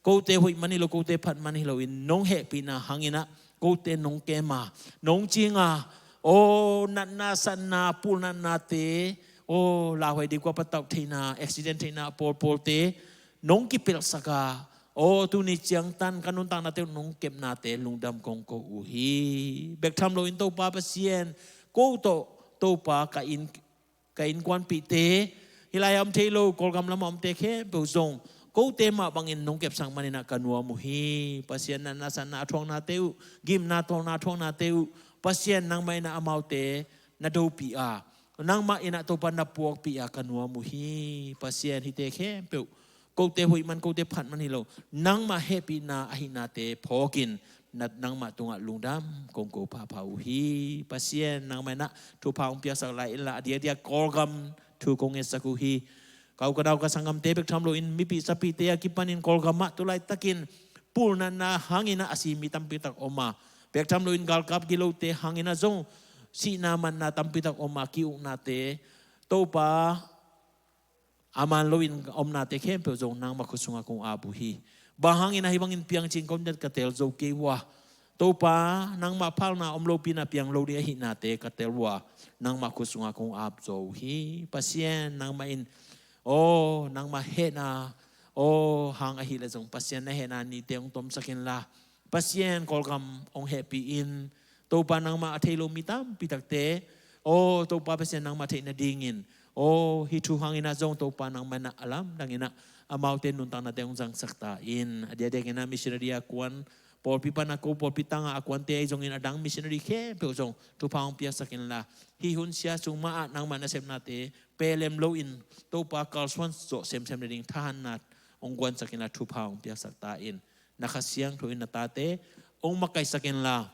Kote hoih man hi lo, kote phat man hi loin nong hehpihna hangin ah kote nong kem a, nong cing a, aw natna satna, pulnatnate, aw lauhuai ding kua patauh theihna, accident theihna pawlpawlte nong kipelhsak a, aw tuni ciangtan ka nuntaknate uh nong kepnate lungdam kong ko uh hi. Bek tham loin Topa Pasian, ko tawh Topa, ka inn, ka innkuanpihte, hih lai-ah om thei lo Kawlgam lamah omte khempeuh zong kote mah bangin nong kepsak manin ah ka nuam uh hi. Pasian, natna satna a thuaknate uh, gimna tawlna a thuaknate uh, Pasian, nangmah in ah amaute na dopih a, nangmah in ah Topa na puakpih a ka nuam uh hi. Pasian, hihte khempeuh kote hoih man, kote phat man hi lo, nangmah hehpihna a hihnate phawkin, na, nangmah tungah lungdam kong ko phapha uh hi. Pasian, nangmah in ah thupha hong piaksak lai inla, a diakdiak Kawlgam thu kong ngetsak uh hi. Ka u ka nau ka sanggamte bek tham loin mipih sapihte a kipanin Kawlgam ah tu laitakin pulnatna hangin ah a si mi tampitak om a, bek tham loin galkap gilote hangin ah zong sihna manna tampitak om a, ki-uknate, Topa, a man loin omnate khempeuh zong nangmah khut sungah kong ap uh hi. Bang hangin ah hih bangin piang cih kong deih ka tel zo kei uh a, Topa, nangmah phalna om lopi-in ah piang lo ding ahihnate ka tel uh a, nangmah khut sungah kong ap zo uh hi. Pasian, nangmah in, aw nangmah hehna, aw hang ahih leh zong Pasian, na hehna nite hong tomsak inla, Pasian, Kawlgam hong hehpih in. Topa, nangmah a thei lo mi tampitakte, aw Topa Pasian, nangmah theih nadingin, aw hih thu hangin ah zong Topa, nangmah in ah a lamdangin ah amaute nuntaknate hong zangsak ta in. A diakdiakin ah missionary a kuan, pawlpi pana ko pawlpi tangah a kuante ahi zongin a dang missionary khempeuh zong thupha hong piaksak inla, hih hun sia sung mah ah nangmah nasepnate pelem loin, Topa, kalsuan zawh semsem nading thahatna hong guansak inla, thupha hong piaksak ta in. Na Kha Siangtho in na tate hong makaihsak inla,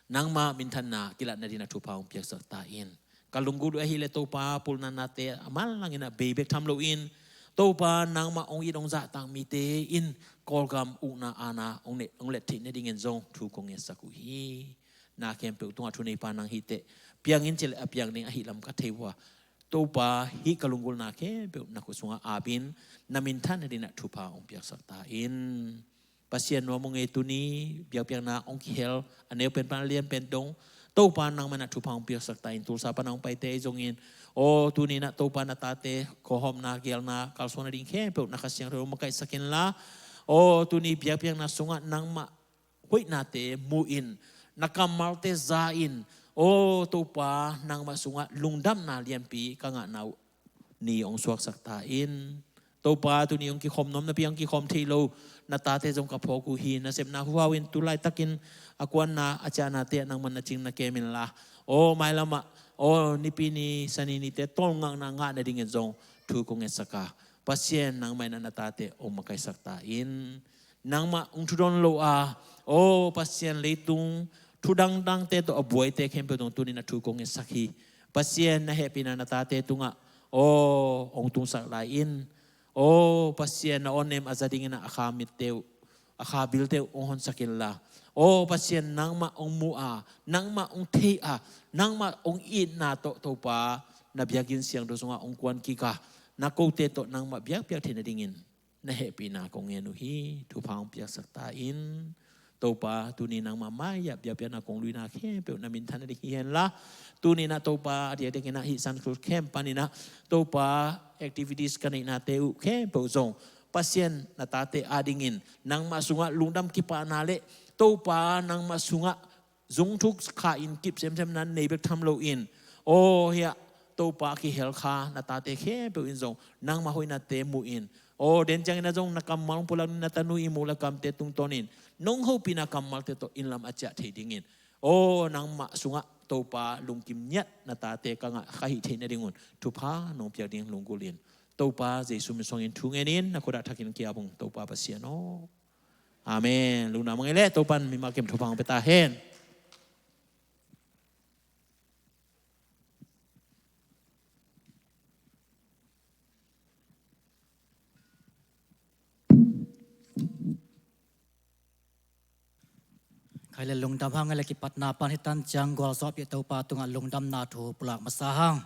nangmah minthanna kilat nadingin ah thupha hong piaksak ta in. Ka lunggulh uh ahih leh Topa, pulnatnate a manlangin ah bei bek tham loin, Topa, nangmah hong it hong zahtak mite in Kawlgam ukna aana hong ne, hong let theih nadingin zong thu kong ngetsak uh hi. Na khempeuh tungah thuneipa nang hi teh, piang in cih leh a piang ding ahih lam ka thei uh a, Topa, hih ka lunggulhna khempeuh na khut sungah ap in, na minthan nadingin ah thupha hong piaksak ta in. Pasian, nuam ung ei. Tuni biakpiakna hong kihel a neu pen pan a lian pen dong, Topa, nangmah in ah thupha hong piaksak ta in. Tulsa pana hong paite ahi zongin, aw tuni in ah Topa, na tate khuahawmna, geelna, kalsuan nading khempeuh na Kha Siangtho in hong makaihsak inla, aw tuni biakpiakna sungah nangmah hoihnate mu in, na kammalte za in, aw Topa, nangmah sungah lungdamna lianpi ka ngahna uh ni hong suaksak ta in. Topa, tuni hong kikhawm nuam napi hong kikhawm thei lo na tate zong ka phawk uh hi. Nasepna huhau in tu laitakin a kuanna a ciahnate ah nangmah na cing na kem inla, aw mailamah, aw Nipi ni, Sani nite tawlngakna ngah nadingin zong thu kong ngetsak a, Pasian, nangmah in ah na tate hong makaihsak ta in. Nangmah hong thudon lo a, aw Pasian, leitung thu dangdangte tawh a buaite khempeuh tungah tuni-in ah thu kong ngetsak hi. Pasian, na hehpihna na tate tungah aw hong tungsak lai in. Aw Pasian, na awnem a za dingin ah a kha mitte uh, a kha bilte uh hong honsak inla, aw Pasian, nangmah hong mu a, nangmah hong thei a, nangmah hong itna tawh Topa, na biakinn siangtho sungah hong kuan kik a, na kote tawh nangmah biakpiak theih nadingin na hehpihna kong ngen uh hi. Thupha hong piaksak ta in. Topa, tuni nangmah mai-ah biakpiakna kong luina khempeuh na minthan nading hi henla, tuni-in ah Topa, a diakdiakin ah hih Sunday School Camp panin ah Topa, activities ka neihnate uh khempeuh zong Pasian, na tate adingin nangmah sungah lungdam kipahna le Topa, nangmah sungah zungthuk kha in kip semsemna nei bek tham loin, aw hiah Topa, kihel kha na tate khempeuh in zong nangmah hoihnate mu in, aw den ciangin ah zong na kammal hong pulak ding na tanu ihmu le kamte tungtawnin nong hopihna kammalte tawh inn lam a ciah thei dingin, aw nangmah sungah Topa, lungkim ngiat na tate ka ngah, ka hih theih nadingun thupha nong piak ding lunggulh in. Topa Jesu min suangin thu ngenin na khut ah thakin ki-ap ung, Topa Pasian aw. Amen. Lungdam a ngei leh Topa'n mimal kim thupha hong pia ta hen. Khai le lungdam hang, le kipatna pan hih tan ciang gualzawhpih Topa tungah lungdamna thu pulak masa hang.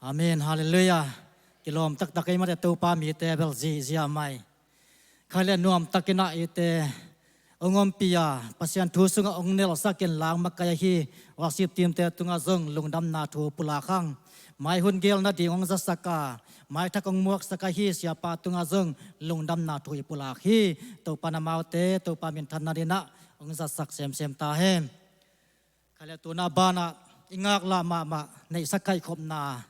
Amen. Halleluiah. Kilawm taktak ei mate, Topa mite bel zihziah mai. Khai le nuamtakin ah eite hong ompih a, Pasian thu sungah hong nelhsakin lang makai ahi worship teamte tungah zong lungdamna thu pulak hang. Mai hun gel nading hong zasak a, mai thak hong muaksak ahi siapa tungah zong lungdamna thu i pulak hi. Topa'n amaute Topa minthan nadingin ah hong zatsak semsem ta hen. Khai le tuna banah i ngaklah mahmah neihsa kaihkhopna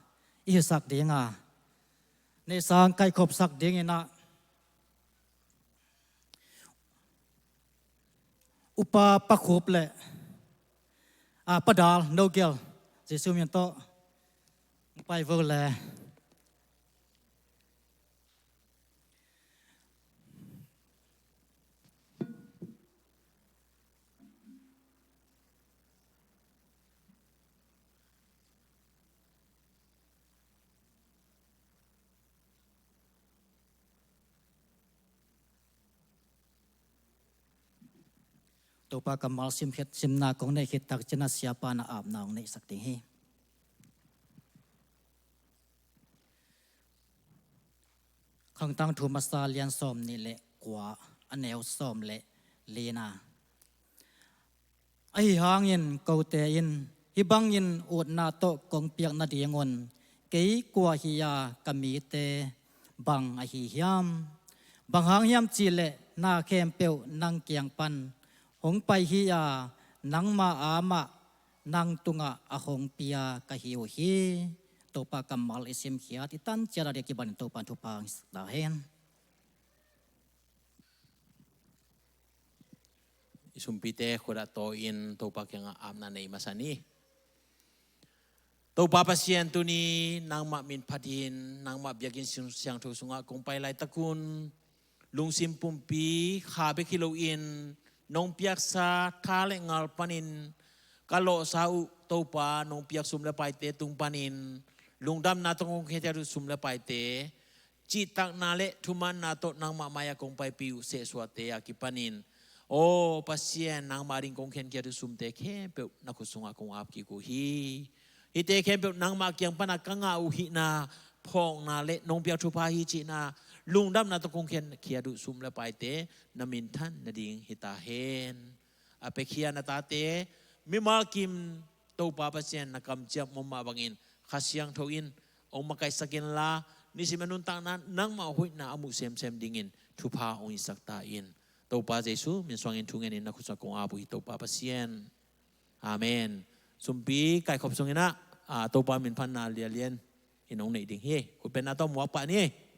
i hisak ding a, neihsa kaihkhopsak dingin ah Upa Pa Khup le, a, Pa Dal, no gel, Jesu min tawh, pai vo le. Topa kammal simkhiat simna kong neih khit tak ciangin ah siapa na apna hong neihsak ding hi. Khangtang thu masa lian sawm nih le kua, a neu sawm le lina. Ahi hangin kote in hih bangin utna tawh kong piak nadingun kei kua hi-a, ka mite bang ahi hiam? Bang hang hiam cihleh na khempeuh nang kiang pan hong pai hi-a, nangma amah nang tungah a hong pia ka hi uh hi. Topa kammal i simkhiat i tan ciat a diak kibanin Topa thupha hong hisak ta hen. I sumpite khut ah tawi-in Topa kiangah apna nei masa ni. Topa Pasian, tuni nangmah min phatin nangmah biakinn siangtho sungah kong pai laitakun lungsim pumpi kha bek hi loin nong piaksa tha le ngal panin ka lawhsa uh Topa, nong piak sum le paite tung panin lungdamna tawh kong khia uh sum le paite, cihtakna le thumanna tawh nangmah mai-ah kong paipih uh sehsuahte a kipanin, aw Pasian, nangmah ading kong khenkhiat uh sumte khempeuh na khut sungah kong ap kik uh hi. Hihte khempeuh nangmah kiang pana ka ngah uh hihna phawkna le nong piak thupha hi cihna lungdamna tawh kong khenkhiat uh sum le paite na minthan nading hi ta hen. A piakhia na tate mimal kim Topa Pasian na kamciam om mah bangin Kha Siangtho in hong makaihsak inla, nisim a nuntakna nangmah hoihna a muh semsem dingin thupha hong hisak ta in. Topa Jesu min suangin thu ngenin na khut sungah kong ap uh hi Topa Pasian. Amen. Sumpi kaikhop sungin ah, a, Topa min phatna lianlian in hong neih ding hi. Khutbetna tawh muak pah ni.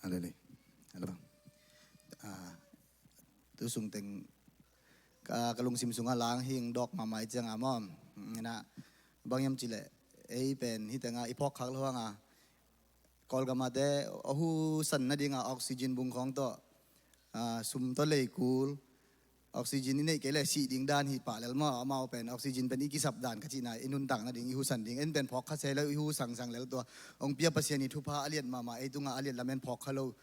Hallelujah. Hello. Ah, tu sungteng ka, ka lungsim sungah lang hing dawk mahmah i cianga maw. Ina, bang hiam cileh, ei pen hih tengah i phawkkhak lo hanga, Kawlgamate a husan nadinga oxygen bungkhawng tawh, ah, sum tawh leikul, oxygen i neih kei le sih ding dan hi pah lel maw. Amau pen oxygen pen i kisap dan ka cihna, i nuntak nading, i husan ding. En pen phawkkha se lo, i hu sangsang lel tua. Hong pia Pasian i thupha a liat mahmah, ei tungah a liat lamen phawkkha lo.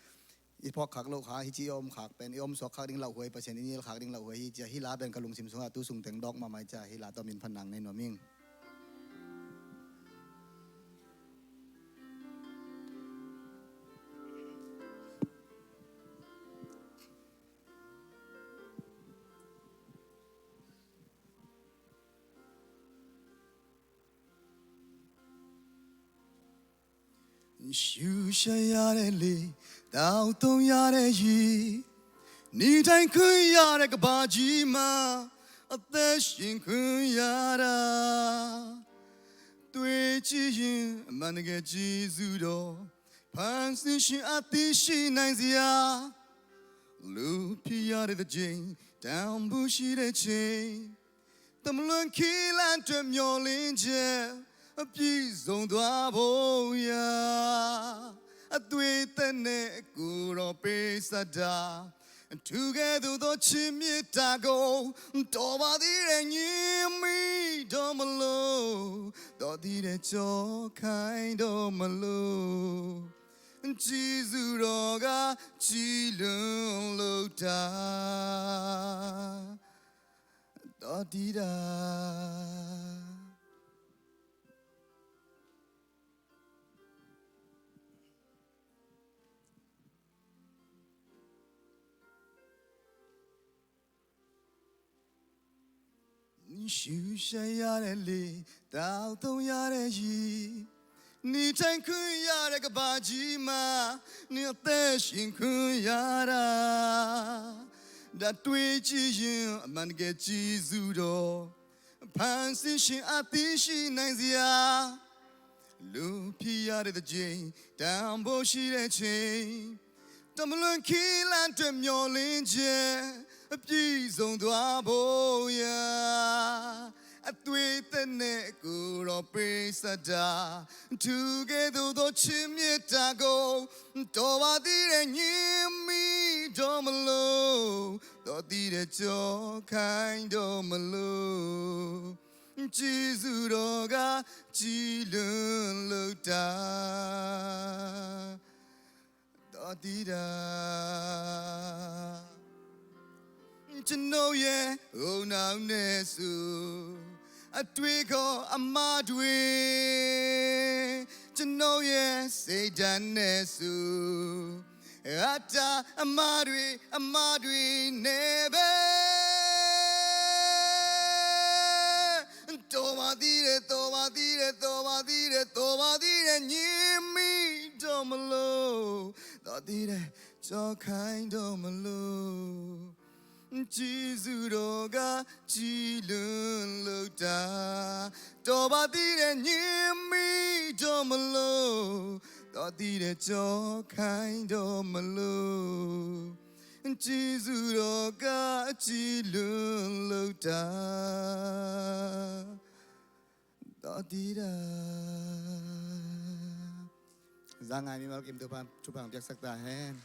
I phawkkhak loh kha, hih ci i om khak pen, i om suak khak ding lauhuai, Pasian i nil khak ding lauhuai hi cia, hih la pen ka lungsim sungah tu sungteng dawk mahmah i cia, hih la tawh min phan nang nei nuam ing. Shu sha ya de li, tao tong ya de yi, ni tai kun ya de ka ba ji ma, a te shin kun ya da. Tui chi yin, man ge ji zu do, pan sin shin a ti shi nai zia. Lu pi ya de the jing, down bu shi de ching. တမလွန်ခီလန်တွင်မျော်လင့်ချက်အပြည့်စုံသွားဖို့ရာ အသွေးသက်နဲ့ကိုယ်တော်ပေးဆက်တာ အထူးကဲ့သို့သောချစ်မြတ်တာကို တော်ပါသေးတယ် ငြင်းမိတော့မလို့ တော်သေးတယ် ကြော်ခိုင်းတော့မလို့ ကျေးဇူးတော်က ကြည်လွင်လို့တာ တော်တည်တာ ရှူရှရတဲ့လေ တောက်သုံးရတဲ့ရေ နေထိုင်ခွင့်ရတဲ့ကမ္ဘာကြီးမှာ နေအသက်ရှင်ခွင့်ရတာ ဒါတွေ့ကြည့်ရင် အမှန်တကယ်ကျေးဇူးတော် ဖန်ဆင်းရှင်အသီရှိနိုင်စရာ လူဖြစ်ရတဲ့တစ်ချိန် တန်ဖိုးရှိတဲ့ချိန် တမလွန်ခီလန်တွင်မျော်လင့်ချက် အပြည့်စုံသွားဖို့ရာ အသွေးသက်နဲ့ကိုယ်တော်ပေးဆက်တာ သူကဲ့သို့သောချစ်မြတ်တာကို တော်ပါသေးတယ် ငြင်းမိတော့မလို့ တော်သေးတယ် ကြော်ခိုင်းတော့မလို့ ကျေးဇူးတော်က ကြည်လွင်လို့တာ တော်တည်တာ ကျွန်ုပ်ရဲ့ အုံနောက်နဲ့ဆို အတွေးခေါ်အမှားတွေ ကျွန်ုပ်ရဲ့ စိတ်ဓာတ်နဲ့ဆို အတ္တအမှားတွေ အမှားတွေနဲ့ပဲ တော်ပါသေးတယ် တော်ပါသေးတယ် တော်ပါသေးတယ် တော်ပါသေးတယ် ငြင်းမိတော့မလို့ တော်သေးတယ် ကြော်ခိုင်းတော့မလို့ ကျေးဇူးတော်က ကြည်လွင်လို့တာ တော်ပါသေးတယ် ငြင်းမိတော့မလို့ တော်သေးတယ် ကြော်ခိုင်းတော့မလို့ ကျေးဇူးတော်က ကြည်လွင်လို့တာ တော်သေးတာ Zangai mimal kim Topa'n thupha hong piaksak ta hen.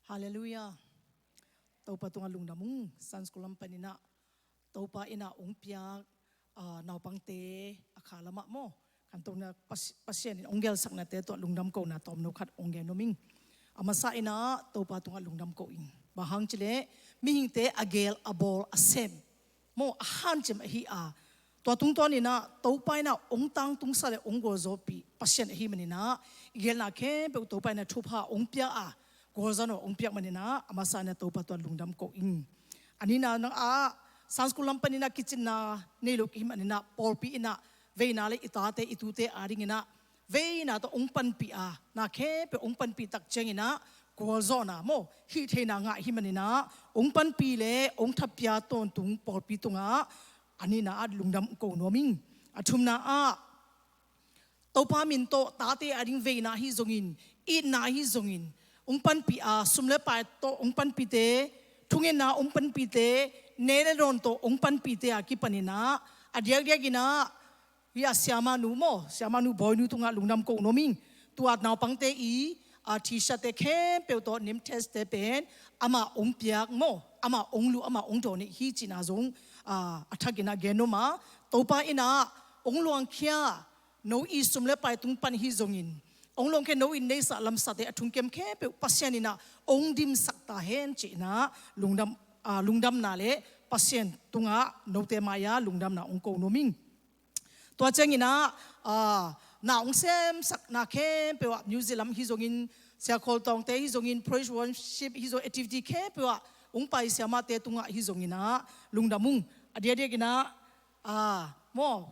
Halleluiah. Topa tungah lungdam ung. Sunday school lam panin ah Topa in ah hong piak, ah, naupangte a kha lamah maw, khantohna Pas-, Pasian in hong gelsaknate tawh lungdam kohna tawmno khat hong gen nuam ing. A masa in ah Topa tungah lungdam koh ing. Bang hang cileh mihingte a gel a bawl a sem maw, a hanciam ahi a, Tua tungtawn inah Topa inah hong tangtungsak le hong gualzawhpih Pasian ahih maninah i gelna khempeuh Topa inah thupha hong pia a, gualzawhna hong piak maninah a masa inah Topa tua lungdam ko ing. A nihna ah Sunday school lam paninah kicinna nei lo kei hih maninah pawlpi inah veina le i tate i tute adinginah veina tawh hong panpih a, na khempeuh hong panpih tak cianginah gualzawhna maw, hih theihna ngah hih maninah hong panpih le hong thapia tawntung pawlpi tungah a nihna ah lungdam ko nuam ing. A thumna ah Topa min tawh tate ading veina ahi zongin, itna ahi zongin hong panpih a, sum le pai tawh hong panpihte, thungetna hong panpihte, ne le dawn tawh hong panpihte a kipaninah a diakdiakinah hih a siamahnu maw, siamahnu Bawinu tungah lungdam ko nuam ing. Tua naupangte i a, T-shirt-te khempeuh tawh name tag-te pen amah hong piak maw, amah hong luh, amah hong dawn hi cihna zong a, a thakinah gen nuam a, Topa inah hong luangkhia, no i sum le pai tung pan hi zongin hong luangkhia, no i neihsa lamsate a thungkem khempeuh Pasian inah hong dimsak ta hen cihnah lungdam, a, lungdamna le Pasian tungah note mai-ah lungdamna hong ko nuam ing. Tua cianginah a, na hong semsak na khempeuh ah, music lam hi zongin, siakhawl tawngte hi zongin, praise worship hi zong, activity khempeuh ah hong pai siamahte tungah hi zonginah lungdam ung. A diakdiakinah a, maw,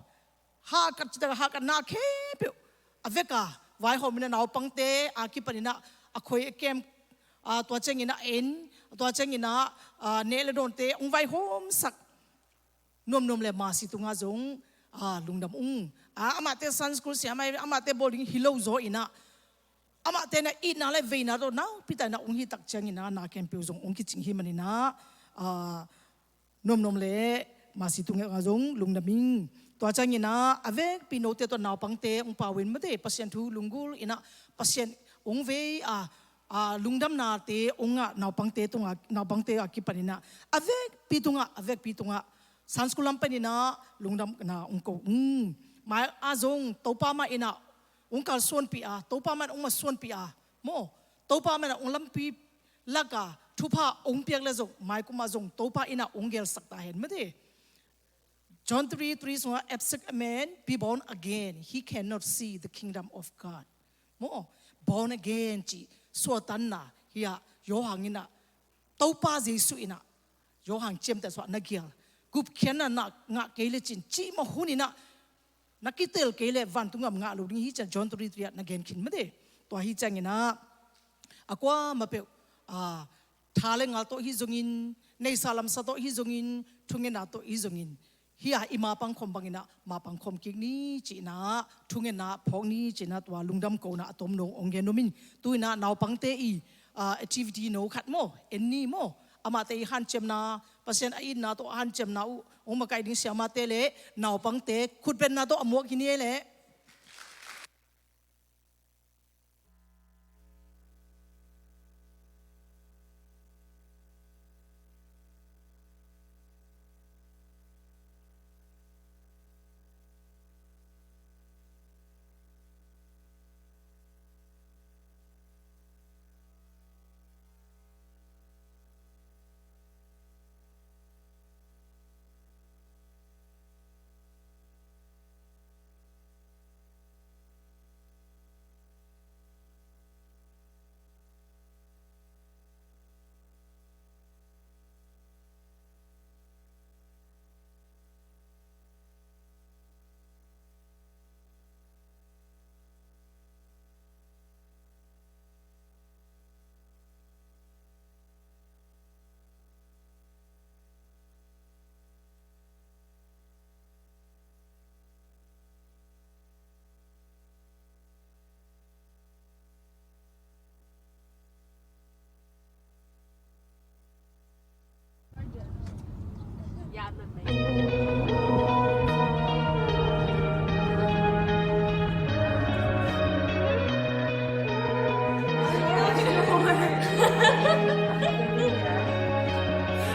hahkat citak a hahkat na khempeuh a vek a vaihawm inah naupangte a kipaninah a khoi a kem, a, tua cianginah en, tua cianginah a, ne le dawnte hong vaihawmsak nuamnuam le Masi tungah zong a, lungdam ung. A, amahte Sunday school siamah, amahte bawlding hi lo zaw inah amahte na itna le veina tawh naupi tak inah hong hi tak cianginah na khempeuh zong hong kicing hi maninah a, nuamnuam le Masi tungah zong lungdam ing. Tua cianginah a vekpi note tawh naupangte hong pau in mate, Pasian thu lunggulh inah Pasian hong vei a, a, lungdamnate hong ngah naupangte tungah, naupangte a kipaninah a vekpi tungah, a vekpi tungah Sunday school lam paninah lungdamna hong ko ung. Mai-ah zong Topa mah inah hong kalsuanpih a, Topa mah inah hong masuanpih a, maw, Topa mah inah hong lampi lak a thupha hong piak le zong maikum ah zong Topa inah hong gelsak ta hen mate. John three three sungah, "Except a man be born again, he cannot see the kingdom of God." Maw, born again cih suahtanna hi a, Johan inah Topa Jesu inah Johan ciamteh sungah na gial, gupkhiatna na ngah kei lecin cih mah hun inah na kitel kei leh vantung gam ngah lo ding hi ci-a John three three ah na gen khin mate. Tua hi cianginah a kuamah peuh a, tha le ngal tawh hi zongin, neihsa lamsa tawh hi zongin, thungetna tawh hi zongin, hih a i mapang khawm banginah mapang khawm kik ni cihnah, thungetna phawk ni cihnah tua lungdam kona a tomno hong gen nuam ing. Tu inah naupangte i a, activity no khat maw, en ni maw, amahte i hanciamna, Pasian a itna tawh a hanciamna uh hong makaih ding siamahte le naupangte khutbetna tawh a muak hi ni ei leh.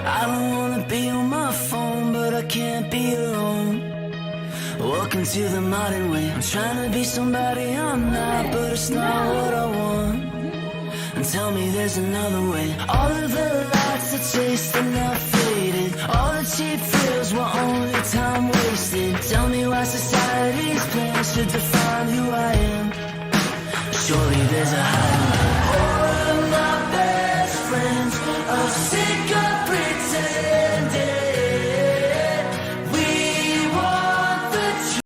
I don't wanna be on my phone, but I can't be alone. Welcome to the modern way. I'm trying to be somebody I'm not, but it's not what I want. And tell me there's another way. All of the lights are chased and now faded. All the cheap thrills were only time wasted. Tell me why society's plans should define who I am. Surely there's a higher way. All of my best friends are sick of pretending. We want the truth.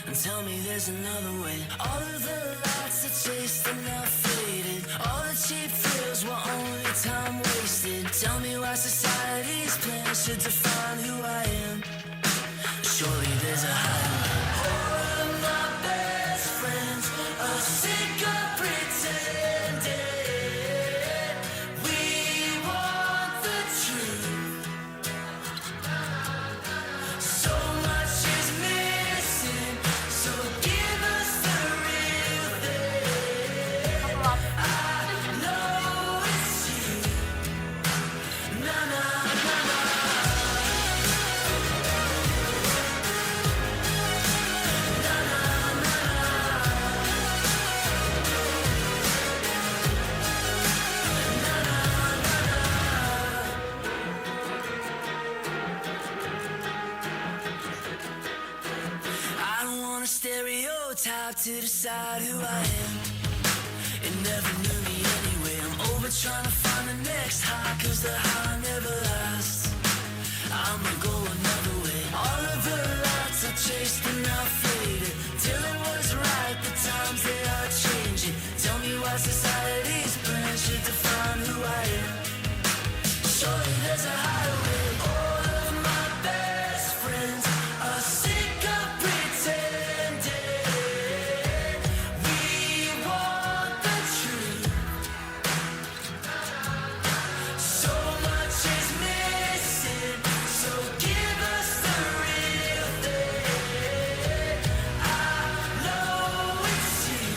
And tell me there's another way. All of the lights I chased are now faded. All the cheap thrills were only time wasted. Tell me why society's plans should define who I am. Surely there's a higher way. All of my best friends are sick of pretending. We want the truth. So much is missing, so give us the real thing. I know it's you. Na, na, na, na. I don't wanna stereotype to decide who I am. It never knew me anyway. I'm over trying to find the next high, 'cause the high never lasts. I'ma go another way. All of the lights I chased are now faded. Till it was right, the times they are changing. Tell me why society's plan should define who I am. Surely there's a higher way. All of my best friends are sick of pretending. We want the truth. So much is missing, so give us the real thing. I know it's you.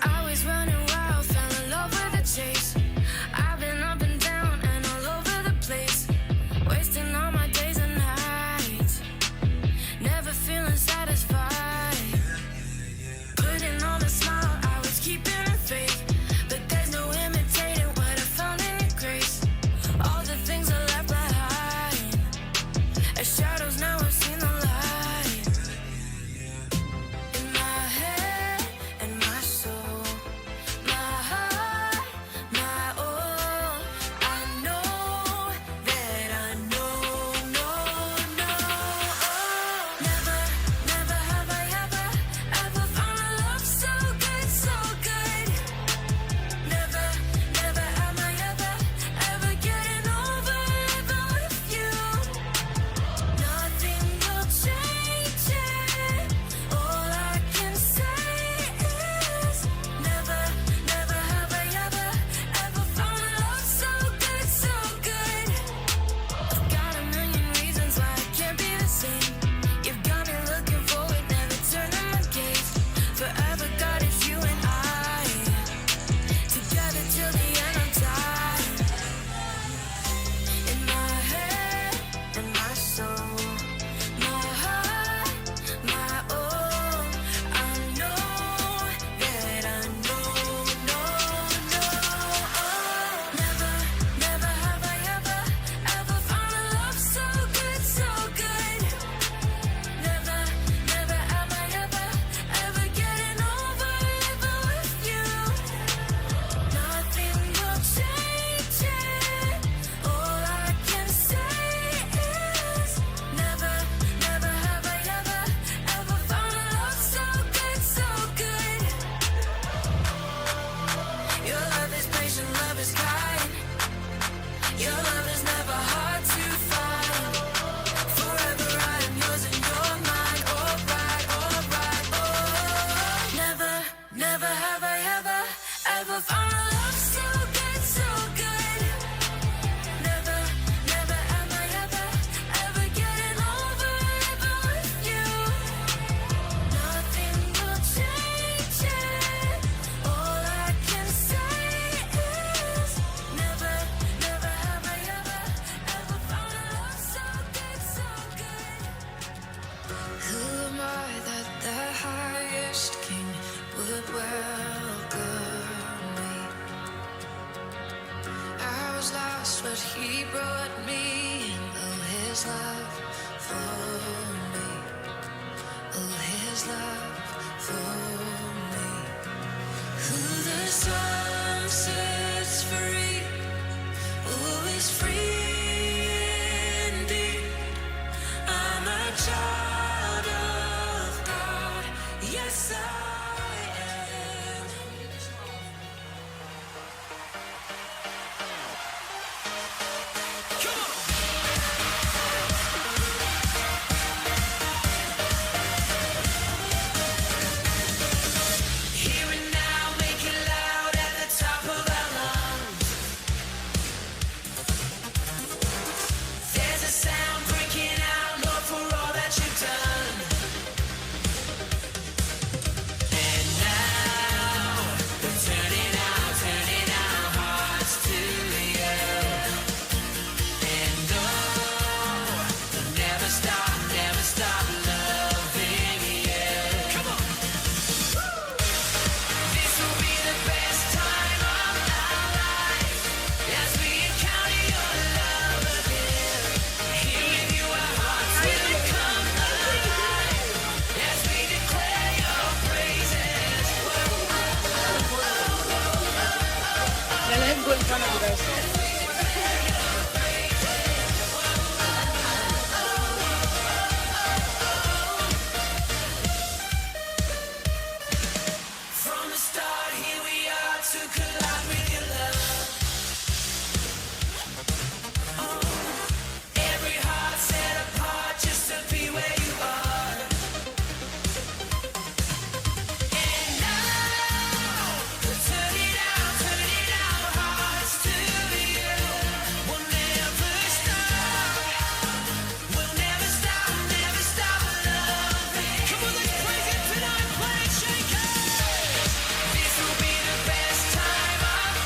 I was running wild, fell in love with the chase. I've been up and down and all over the place, wasting all my days and nights, never feeling satisfied. Putting on a smile, I was keeping the faith, but there's no imitating what I found in your grace. All the things I left behind are shadows, now I've seen the light. In my head and my Never have I ever, ever found a love so good, so good. Never, never am I ever, ever getting over, ever with you. Nothing will change it. All I can say is never, never have I ever, ever found a love so good, so good. Who am I that the highest king would welcome me? I was lost, but he brought me in. Oh, his love for me. Oh, his love for me. Who the sun sets free, who is free indeed. I'm a child of God. Yes, I am. Here and now, make it loud at the top of our lungs. There's a sound breaking out, Lord, for all that you've done. And now, we're turning our, turning our hearts to you. And oh, we'll never stop, never stop loving you. Come on. This will be the best time of our life as we encounter your love again. Here with you, our hearts will come alive as we declare your praises. From the start, here we are to collide with your love. Oh, every heart set apart just to be where you are. And now, we're turning our, turning our hearts to you. We'll never stop. We'll never stop, never stop loving. Come on, let's praise him tonight, Planet Shakers. This will be the best time of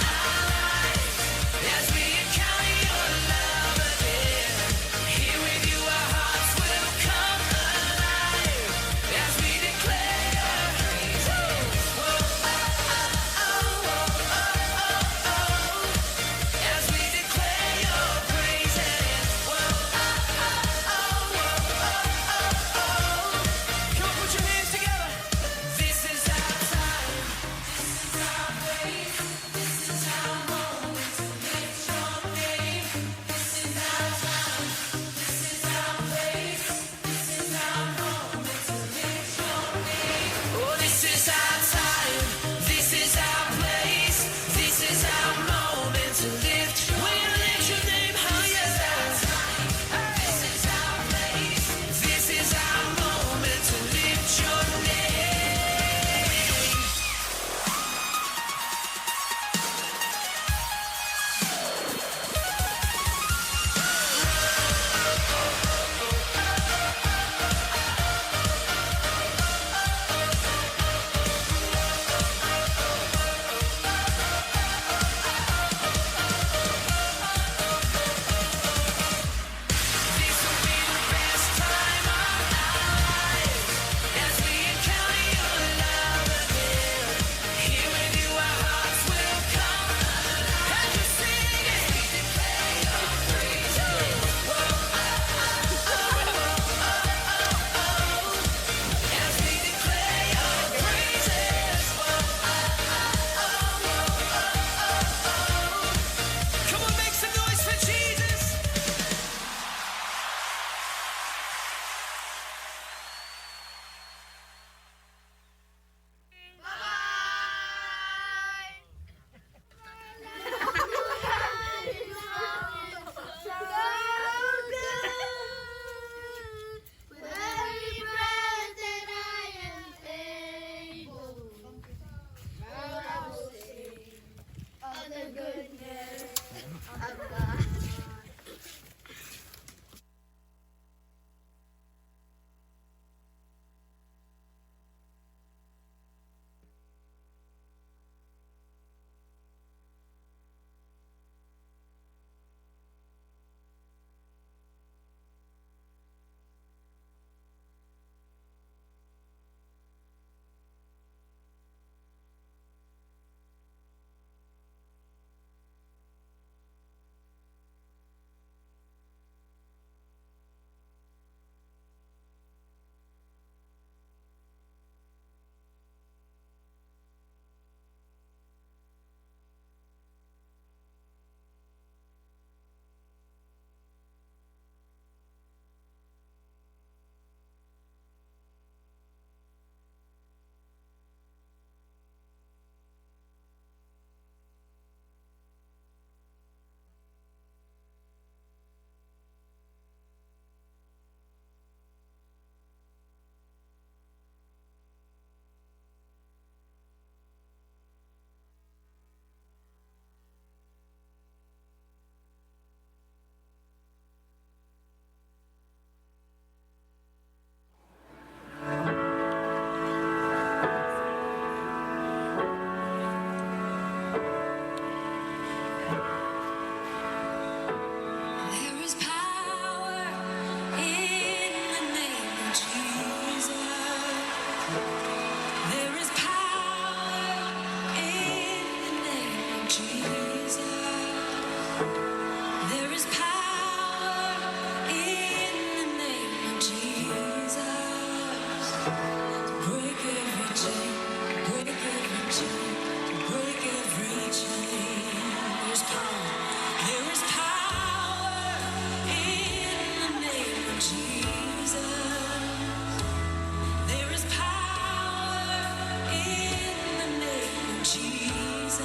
Jesus,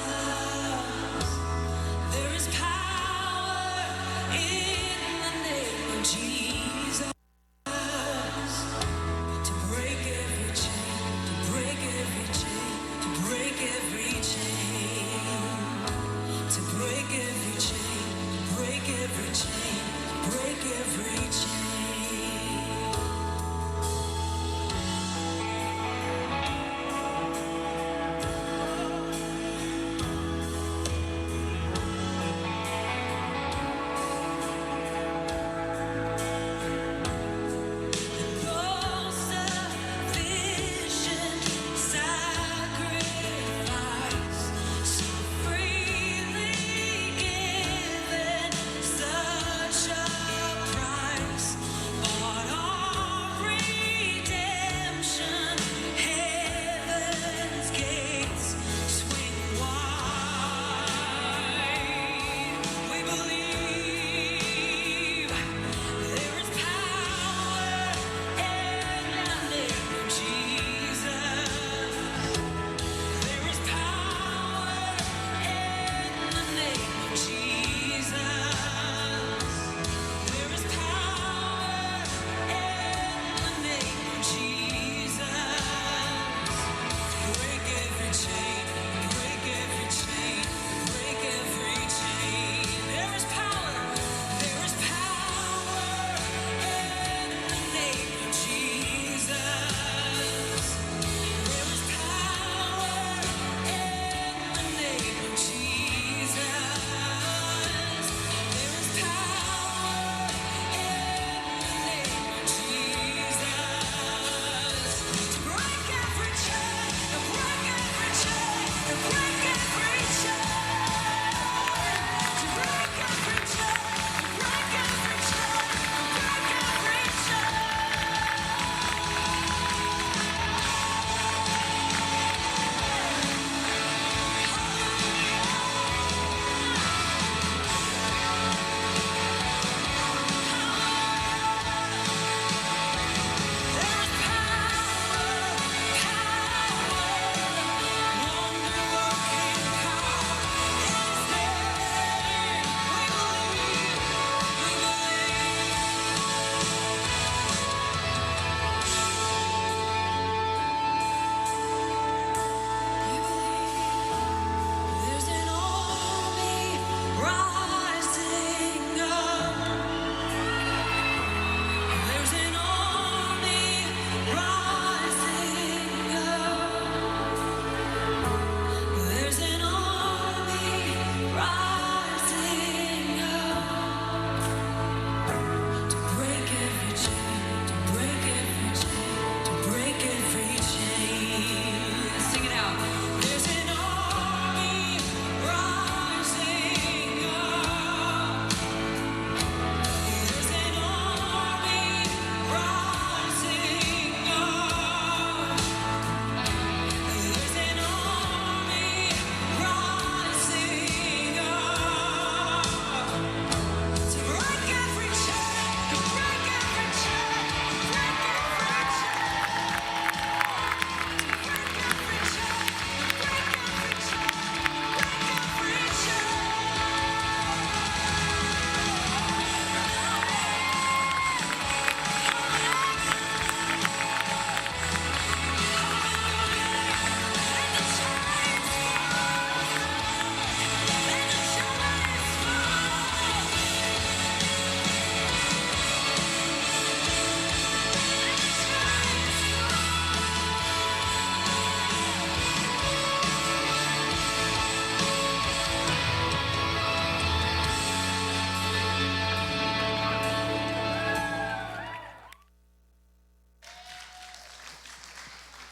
there is power in the name of Jesus to break every chain, to break every chain, to break every chain, to break every chain, to break every chain, to break every chain.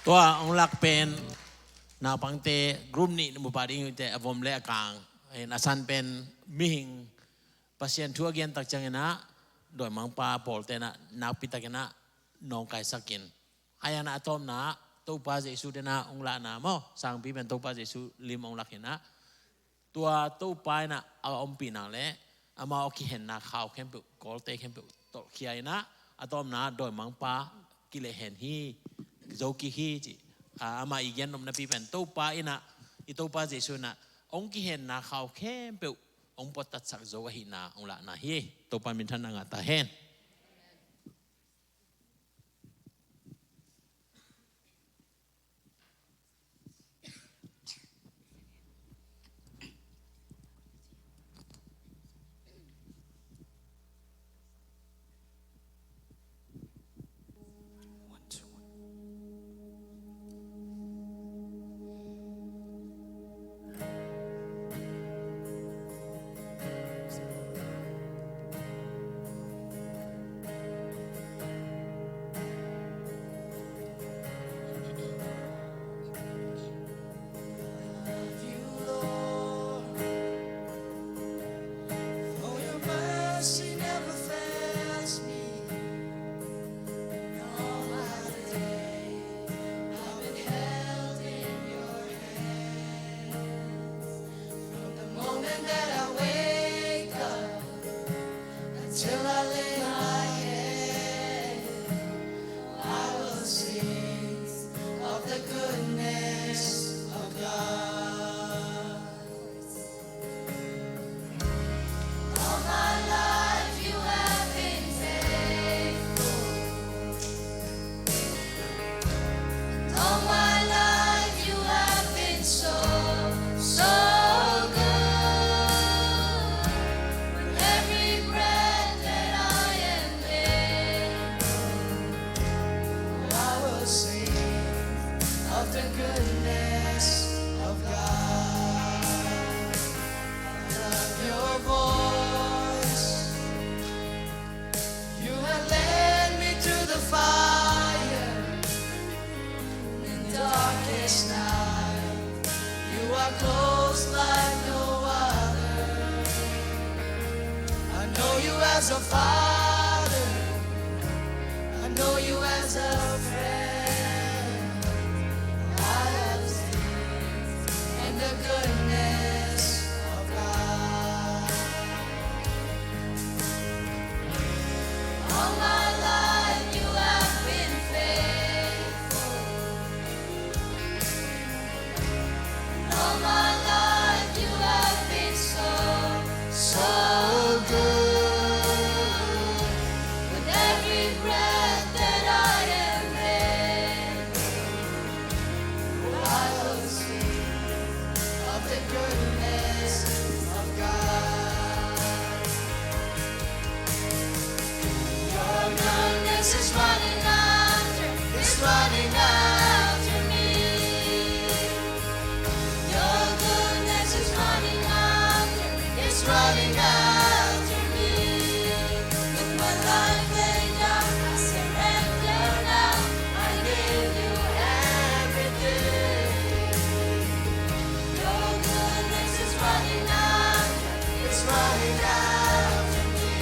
Tua hong lak pen naupangte group nih mu pah ding uh teh, a vom le a kang. A san pen mihing Pasian thu a gen tak ciangin ah dawimangpa pawlte in ah nakpi takin ah nawngkaisak in. Ahi hang a tawpna ah Topa Jesu te in ah hong lahna maw, sangpi pen Topa Jesu lim hong lak in ah, tua Topa in ah a ompihna le amau a kihenna khau khempeuh, kawlte khempeuh tolhkhia in ah, a tawpna ah dawimangpa kilehhen hi, zo kik hi ci. A, amah i gen nopnapi pen Topa in ah I Topa Jesu in ah hong kihenna khau khempeuh hong puattatsak zo ahihna hong lahna hi. Topa minthanna ngah ta hen. Love you, Lord, for your mercy never fails me. And all my day I've been held in your hands. From the moment that I wake up until I lay my head, I will sing of the goodness of God. All my life you have been faithful. And all my life you have been so, so good. With every breath that I am able, I will sing of the goodness of God. I love your voice. You have led me through the fire in darkest night. You are close like no other. I know you as a father. I know you as a friend. I have seen the goodness of God. All my life you have been faithful. All my life you have been so, so good. With every breath that I am able, I will sing of the goodness of God. Your goodness is running after, is running after me. Your goodness is running after, is running after me. With my life laid down, I surrender now. I give you everything. Your goodness is running after, is running after me.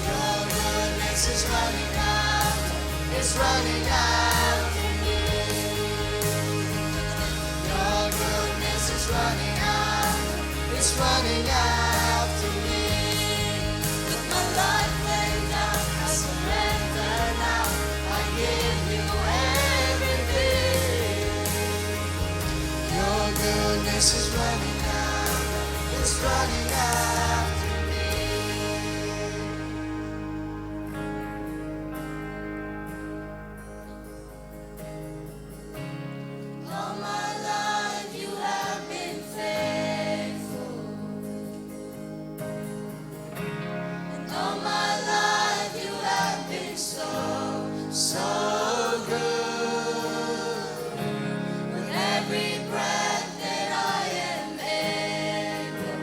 Your goodness is running after, is running after me. Your goodness is running after, is running after me. With my life laid down, I surrender now. I give you everything. Your goodness is running after, is running after me. All my life you have been faithful. And all my life you have been so, so good. With every breath that I am able,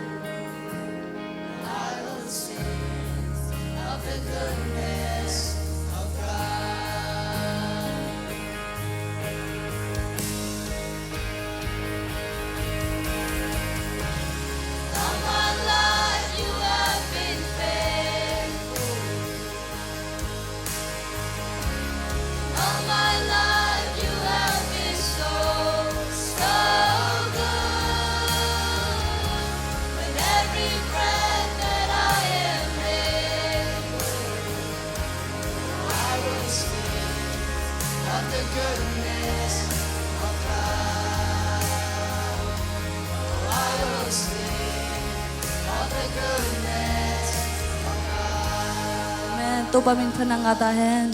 Amen. Topa min phat na ngah ta hen.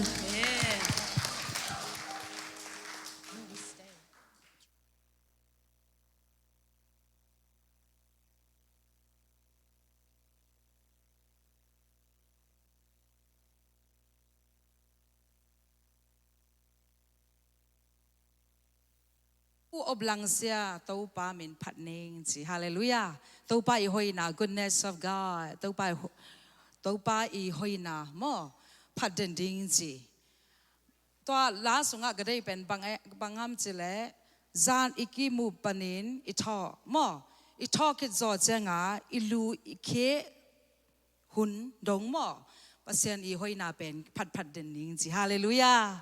U Op Lang Sia, Topa min phat ning ci. Halleluiah. Topa i hoihna, goodness of God. Topa i ho-, Topa i hoihna maw, phat den ding ci. Tua la sungah ka deih pen bang e, bang hiam cih leh, zan i kimu panin i thawh maw, i thawh khit zawh ciangah i lu i khih hun dong maw, Pasian i hoihna pen phatphat den ning ci. Halleluiah.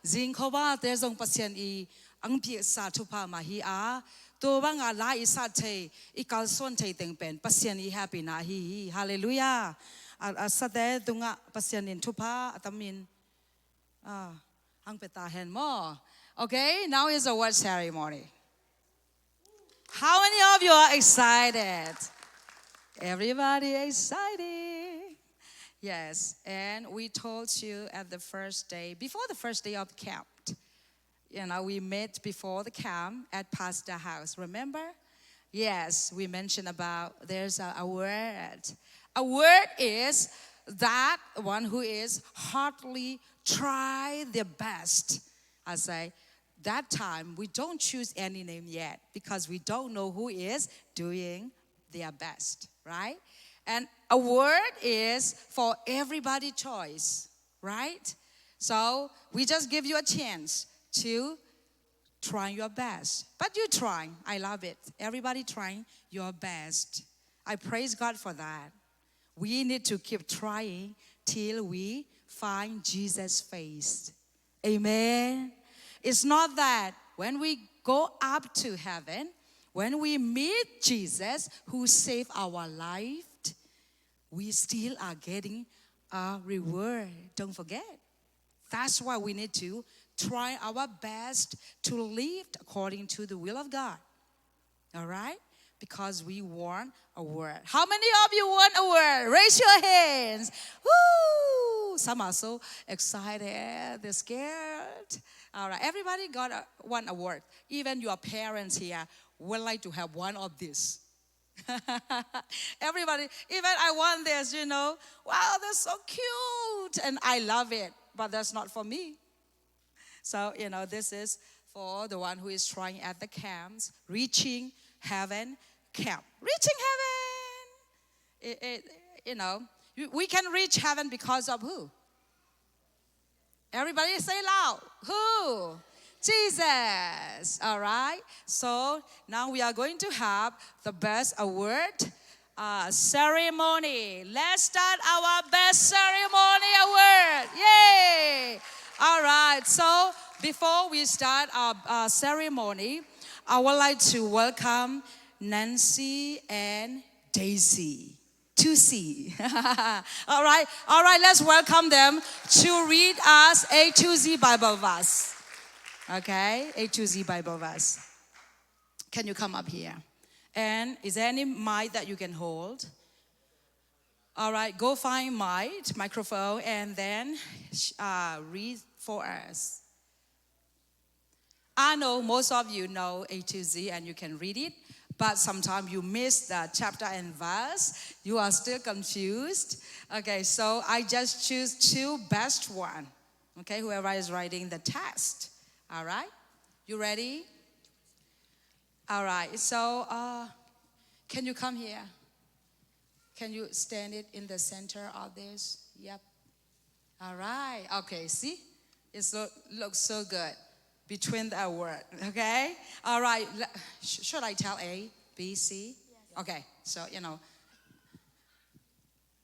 Zing khuavate zong Pasian i ang piaksa thupha mah hi a, tua banga la i sat thei, i kalsuan thei teng pen Pasian i hehpihna ahi hi. Halleluiah. A, a sate tungah Pasian in thupha a tam in, ah, hong pia ta hen maw. Okay, now is a word ceremony. How many of you are excited? Everybody excited? Yes, and we told you at the first day, before the first day of camp, you know, we met before the camp at Pastor house. Remember? Yes, we mentioned about there's a, a word. A word is that one who is heartily try their best. I say, that time, we don't choose any name yet because we don't know who is doing their best, right? And a word is for everybody choice, right? So we just give you a chance to try your best. But you try. I love it. Everybody trying your best. I praise God for that. We need to keep trying till we find Jesus' face. Amen. It's not that when we go up to heaven, when we meet Jesus who saved our life, we still are getting a reward. Don't forget. That's why we need to try our best to live according to the will of God. All right? Because we want a word. How many of you want a word? Raise your hands. Woo! Some are so excited, they're scared. All right, everybody got a, want a word. Even your parents here would like to have one of this. Everybody, even I want this, you know. Wow, that's so cute, and I love it, but that's not for me. So, you know, this is for the one who is trying at the camps, reaching heaven camp. Reaching heaven! It, it, you know, you, we can reach heaven because of who? Everybody say loud. Who? Jesus. All right. So now we are going to have the best award, uh, ceremony. Let's start our best ceremony award. Yay! All right. So before we start our, uh, ceremony, I would like to welcome Nancy and Daisy. To see. All right, all right, let's welcome them to read us A to Z Bible verse. Okay, A to Z Bible verse. Can you come up here? And is there any mic that you can hold? All right, go find mic, microphone, and then, uh, read for us. I know most of you know A to Z and you can read it, but sometimes you miss the chapter and verse. You are still confused. Okay, so I just choose two best one. Okay, whoever is writing the test. All right? You ready? All right, so, uh, can you come here? Can you stand it in the center of this? Yep. All right. Okay, see? It so, looks so good between the word, okay? All right. Le-, sh-, should I tell A, B, C? Yes. Okay, so, you know.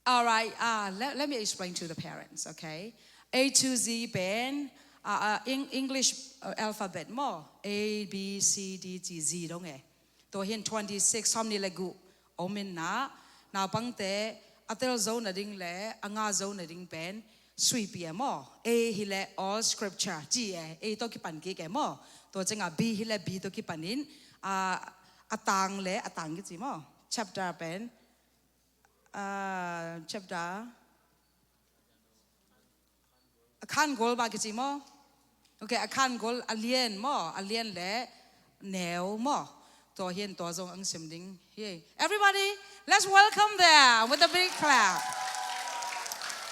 All right, uh, let, let me explain to the parents, okay? A to Z pen, uh, uh, Eng-, English, uh, alphabet maw, A, B, C, D, G, Z dong e. Tua hi in twenty-six, sawmnih le guh om in ah, naupangte a tel zo nading le a ngah zo nading pen suipia maw. A hi leh all scripture ci e, A tawh kipan kik e maw. Tua ciangah B hi leh B tawh kipan in, ah, a tang le a tang kici maw. Chapter pen uh, chapter, a khan gol bang kici maw? Okay, a khan gol a lian maw? A lian le neu maw? Tua hi in tua zong ang sim ding hi. Everybody, let's welcome them with a big clap.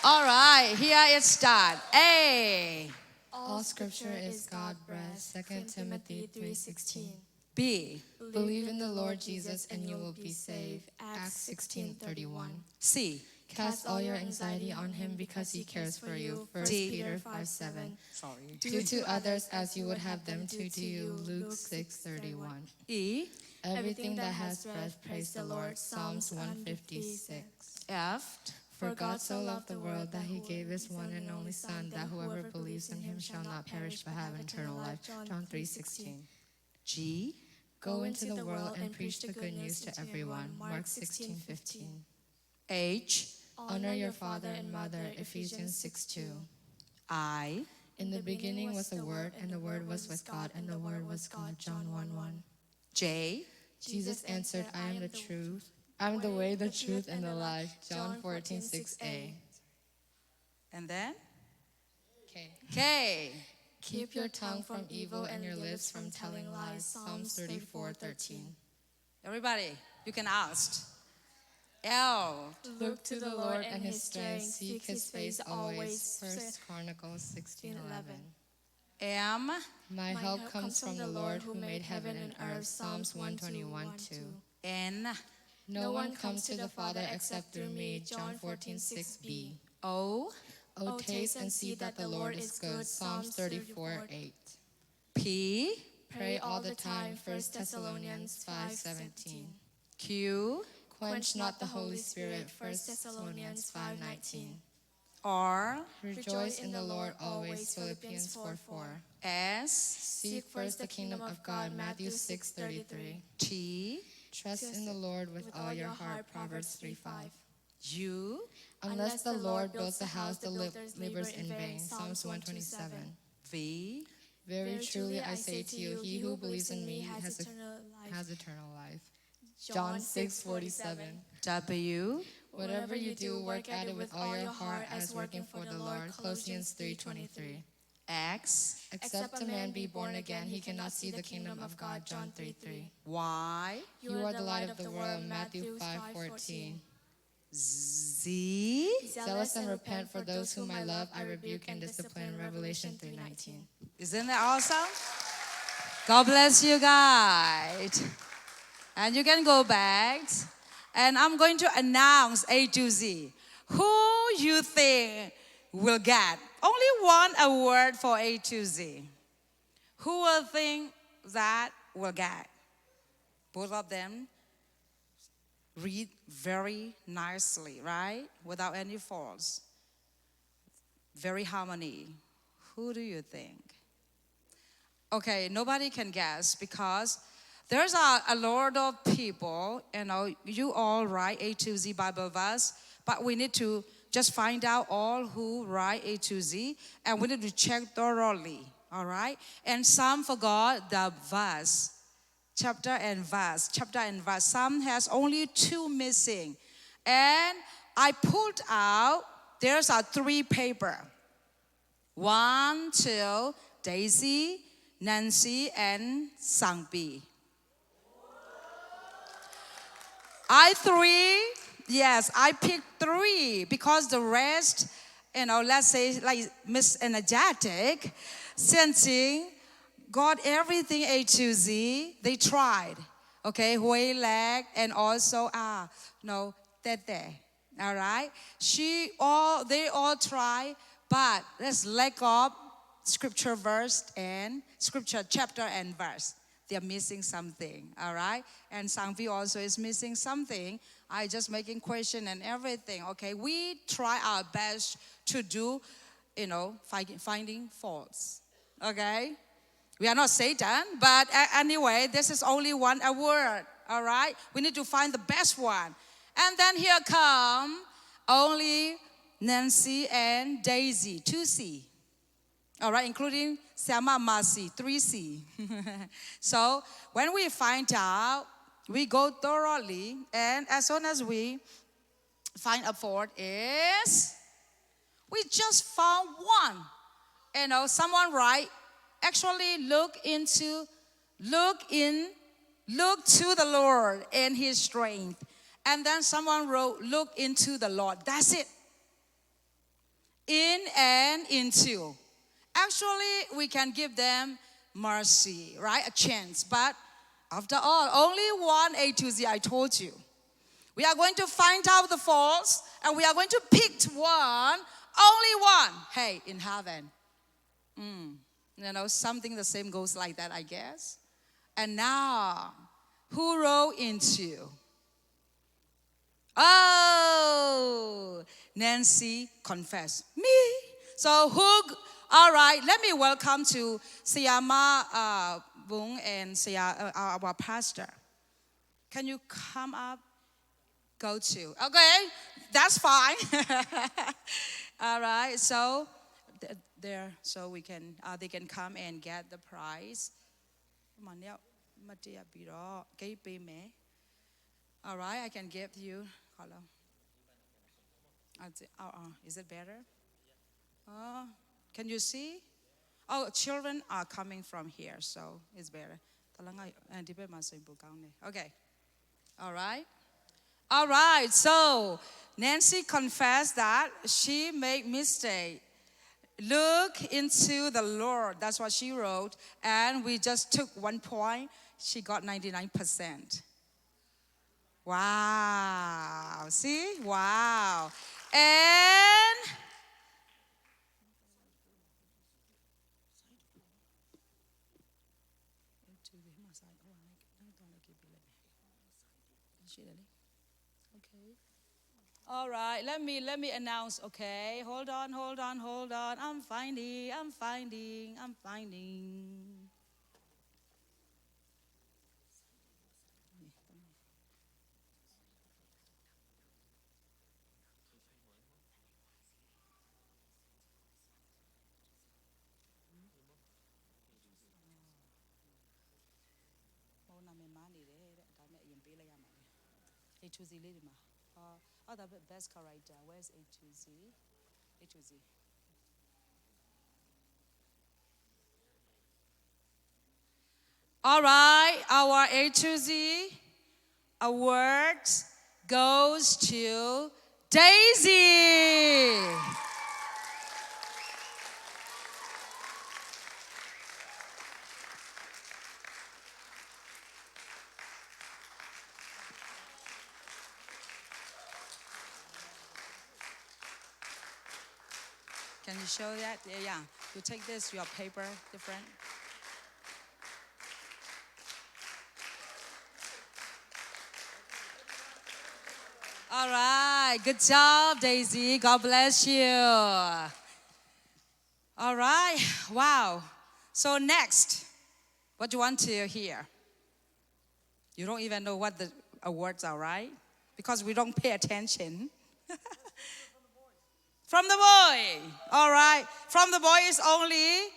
All right, here it start. A. All scripture is God breathed, Second Timothy three sixteen. B. Believe in the Lord Jesus and you will be saved, Acts sixteen thirty-one. C. Cast all your anxiety on him because he cares for you, First D. Peter five seven. Sorry. Do to others as you would have them do to you, Luke six thirty-one. E. Everything that has breath, praise the Lord, Psalms one fifty-six. F. For God so loved the world that he gave his one and only Son, that whoever believes in him shall not perish but have eternal life, John three sixteen. G. Go into the world and preach the good news to everyone, Mark sixteen fifteen. H. Honor your father and mother, Ephesians six two. I. In the beginning was the Word, and the Word was with God, and the Word was God, John one one. J. Jesus answered, I am the truth, I am the way, the truth, and the life, John fourteen six a. And then K. K. Keep your tongue from evil and your lips from telling lies, Psalms thirty-four thirteen. Everybody, you can ask. L. Look to the Lord and his strength, seek his face always, First Chronicles sixteen eleven. M. My help comes from the Lord who made heaven and earth, Psalms one twenty-one two. N. No one comes to the Father except through me, John fourteen six b. O. O taste and see that the Lord is good, Psalms thirty-four eight. P. Pray all the time, First Thessalonians five seventeen. Q. Quench not the Holy Spirit, First Thessalonians five nineteen. R. Rejoice in the Lord always, Philippians four four. S. Seek first the kingdom of God, Matthew six thirty-three. T. Trust in the Lord with all your heart, Proverbs three five. U. Unless the Lord builds the house, the lab- labors in vain, Psalms one twenty-seven. V. Very truly I say to you, he who believes in me has, has eternal life, John six forty-seven. W. Whatever you do, work at it with all your heart as working for the Lord, Colossians three twenty-three. X. Except a man be born again, he cannot see the kingdom of God, John three three. Y. You are the light of the world, Matthew five fourteen. Z. Zealous and repent, for those whom I love I rebuke and discipline, Revelation three nineteen. Isn't that awesome? God bless you guys. And you can go back. And I'm going to announce A to Z. Who you think will get? Only one award for A to Z. Who will think that will get? Both of them read very nicely, right? Without any faults. Very harmony. Who do you think? Okay, nobody can guess because there's a, a lot of people, you know, you all write A to Z Bible verse, but we need to just find out all who write A to Z, and we need to check thoroughly, all right? And some forgot the verse, chapter and verse, chapter and verse. Some has only two missing. And I pulled out, there's a three paper. One, two, Daisy, Nancy, and Sangpi. I three, yes, I picked three because the rest, you know, let's say like Miss Energetic, Sensing, got everything A to Z. They tried, okay, Huay Lek and also, ah, no, Tete. All right. She all, they all try, but there's lack of scripture verse and scripture chapter and verse. They're missing something. All right. And Sangvi also is missing something. I just making question and everything. Okay. We try our best to do, you know, finding, finding faults. Okay. We are not Satan, but a- anyway, this is only one award, all right? We need to find the best one. And then here come only Nancy and Daisy, two C. All right, including Siama Masi, three C. So when we find out, we go thoroughly, and as soon as we find a fourth is, we just found one. You know, someone write, actually, look into, look in, look to the Lord and his strength. And then someone wrote, look into the Lord. That's it. In and into. Actually, we can give them mercy, right? A chance. But after all, only one A to Z, I told you. We are going to find out the faults, and we are going to pick one, only one. Hey, in heaven. Mm. You know, something the same goes like that, I guess. And now, who wrote into? Oh, Nancy confess. Me? So who? All right, let me welcome to Sayama uh, Bung and Saya, uh, our pastor. Can you come up? Go to. Okay, that's fine. All right, so th- there, so we can, uh, they can come and get the prize. မှန်တယ်၊ မတ်တရပြီးတော့ ဂိတ်ပေးမယ်။ All right, I can give you. Hello. Is it, oh, oh, is it better? Oh, can you see? Oh, children are coming from here, so it's better. တလငါဒီဘက်မှာဆိုရင်ပိုကောင်းတယ်။ Okay. All right. All right. So Nancy confessed that she made mistake. Look into the Lord. That's what she wrote. And we just took one point. She got ninety-nine percent. Wow. See? Wow. And Okay. All right, let me, let me announce, okay? Hold on, hold on, hold on. I'm finding, I'm finding, I'm finding. ဟိုနာမည်မှားနေတယ်တဲ့။ ဒါပေမဲ့အရင်ပေးလိုက်ရမှာလေ။ A to Z လေးဒီမှာ။ ဟောအော်ဒါ best character. Where's A to Z? A to Z. All right, our A to Z award goes to Daisy. Can you show that? Yeah, yeah. You take this, your paper, different. All right. Good job, Daisy. God bless you. All right. Wow. So next, what do you want to hear? You don't even know what the awards are, right? Because we don't pay attention. From the boy. All right. From the boy is only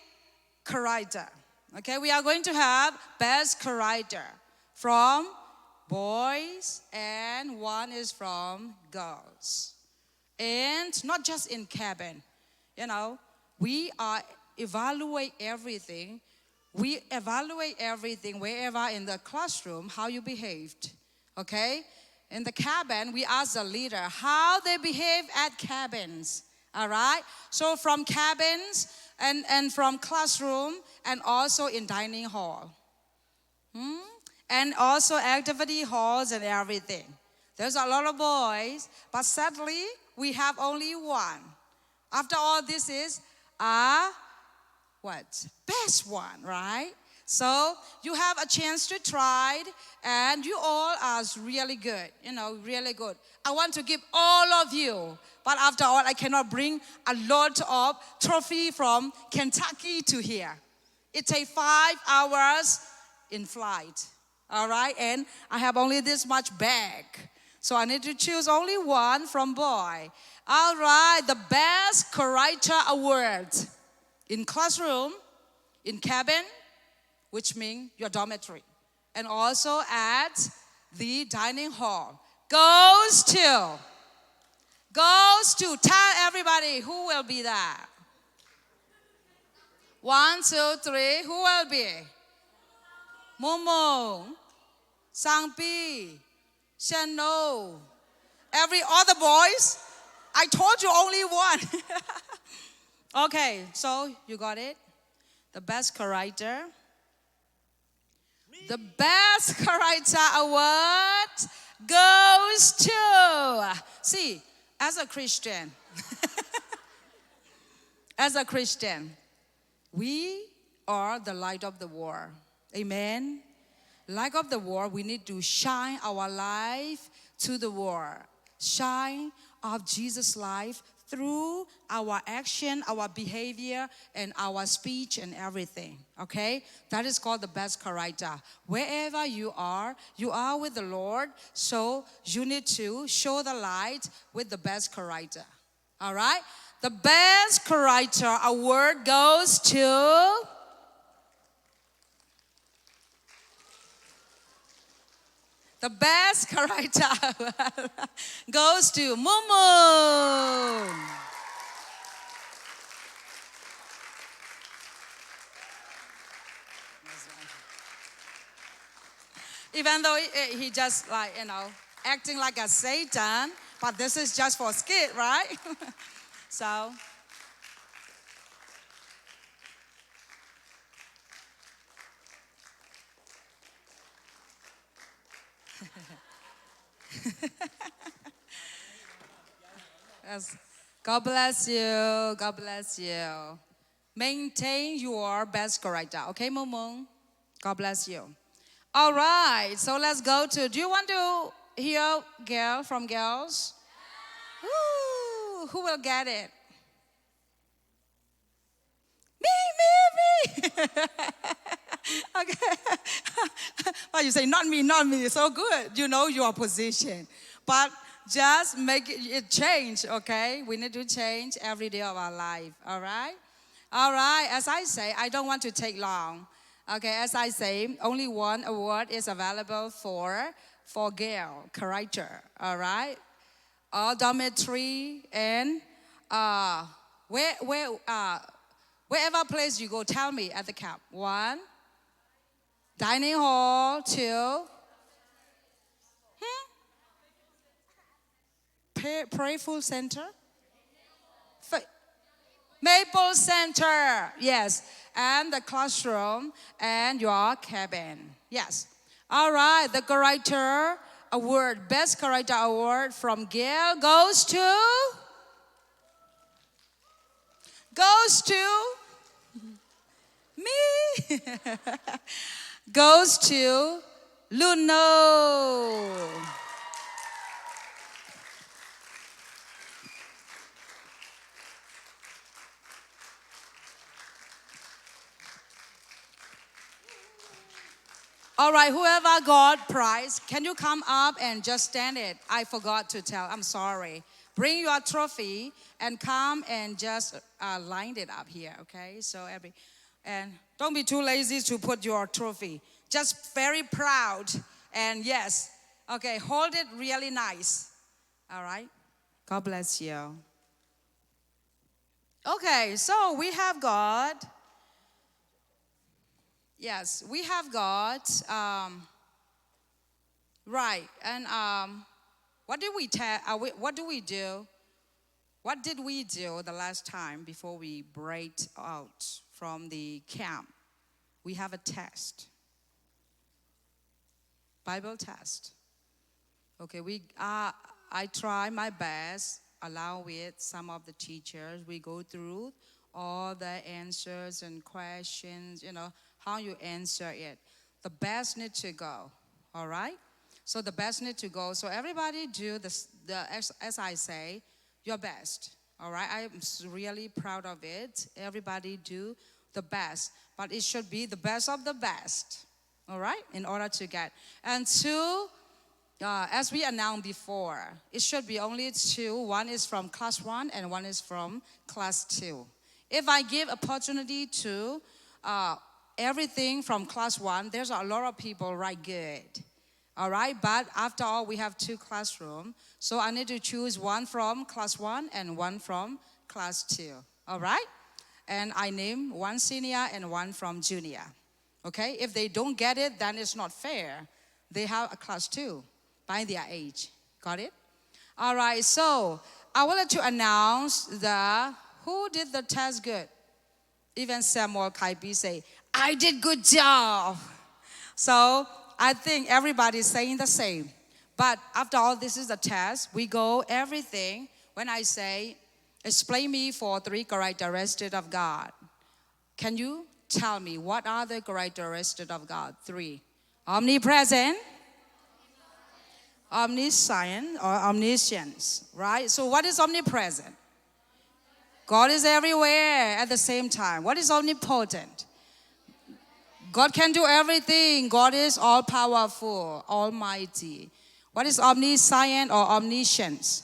character. Okay, we are going to have best character from boys and one is from girls. And not just in cabin. You know, we are evaluate everything. We evaluate everything wherever in the classroom, how you behaved. Okay? In the cabin, we ask the leader how they behave at cabins. All right? So from cabins and, and from classroom and also in dining hall. Hmm? And also activity halls and everything. There's a lot of boys, but sadly, we have only one. After all, this is a what? Best one, right? So you have a chance to try it, and you all are really good, you know, really good. I want to give all of you, but after all, I cannot bring a lot of trophy from Kentucky to here. It takes five hours in flight. All right, and I have only this much bag. So I need to choose only one from boy. All right, the best character award in classroom, in cabin, which means your dormitory, and also at the dining hall goes to goes to, tell everybody who will be there. One, two, three. Who will be? Mung Mung, Sangpi, Shanno, every other boys. I told you only one. Okay, so you got it. The best character. The best character award goes to. See, as a Christian, as a Christian, we are the light of the world. Amen. Light of the world, we need to shine our life to the world. Shine of Jesus' life through our action, our behavior, and our speech and everything. Okay? That is called the best character. Wherever you are, you are with the Lord, so you need to show the light with the best character. All right? The best character award goes to The best character goes to Mung Mung. Even though he, he just, like, you know, acting like a Satan, but this is just for skit, right? So, yes. God bless you. God bless you. Maintain your best character. Okay, Mung Mung? God bless you. All right, so let's go to, do you want to hear girl from girls? Ooh, who will get it? Me, me, me. Okay. But you say, "Not me, not me." So good. You know your position. But just make it, it change, okay? We need to change every day of our life, all right? All right, as I say, I don't want to take long. Okay, as I say, only one award is available for, for girl character, all right? All dormitory and, uh, where, where, uh, wherever place you go, tell me at the camp. One, dining hall. Two, hmm? Pray, prayful center. Fa- Maple Center, yes. And the classroom and your cabin. Yes. All right, the character award, best character award from Gail goes to, goes to me. Goes to Luno. All right, whoever got prize, can you come up and just stand it? I forgot to tell. I'm sorry. Bring your trophy and come and just, uh, line it up here, okay? So every, and don't be too lazy to put your trophy. Just very proud. And yes, okay, hold it really nice. All right? God bless you. Okay, so we have got, yes, we have got, um, right, and, um, what did we ta-, uh, we, what do we do? What did we do the last time before we break out from the camp? We have a test. Bible test. Okay, we, uh, I try my best, along with some of the teachers. We go through all the answers and questions, you know, how you answer it. The best need to go, all right? So the best need to go. So everybody do this, the, as, as I say, your best, all right? I'm s-, really proud of it. Everybody do the best, but it should be the best of the best, all right, in order to get. And two, uh, as we announced before, it should be only two. One is from class one and one is from class two. If I give opportunity to, uh, everything from class one, there's a lot of people write good. All right, but after all, we have two classroom. So I need to choose one from class one and one from class two. All right? And I name one senior and one from junior. Okay? If they don't get it, then it's not fair. They have a class two by their age. Got it? All right, so I would like to announce the who did the test good. Even Samuel Kaipi say, "I did good job." So I think everybody's saying the same. But after all, this is a test. We go everything. When I say, "Explain me for three characteristics of God," can you tell me what are the characteristics of God? Three. Omnipresent, omniscient, or omniscience, right? So what is omnipresent? God is everywhere at the same time. What is omnipotent? God can do everything. God is all powerful, almighty. What is omniscient or omniscience?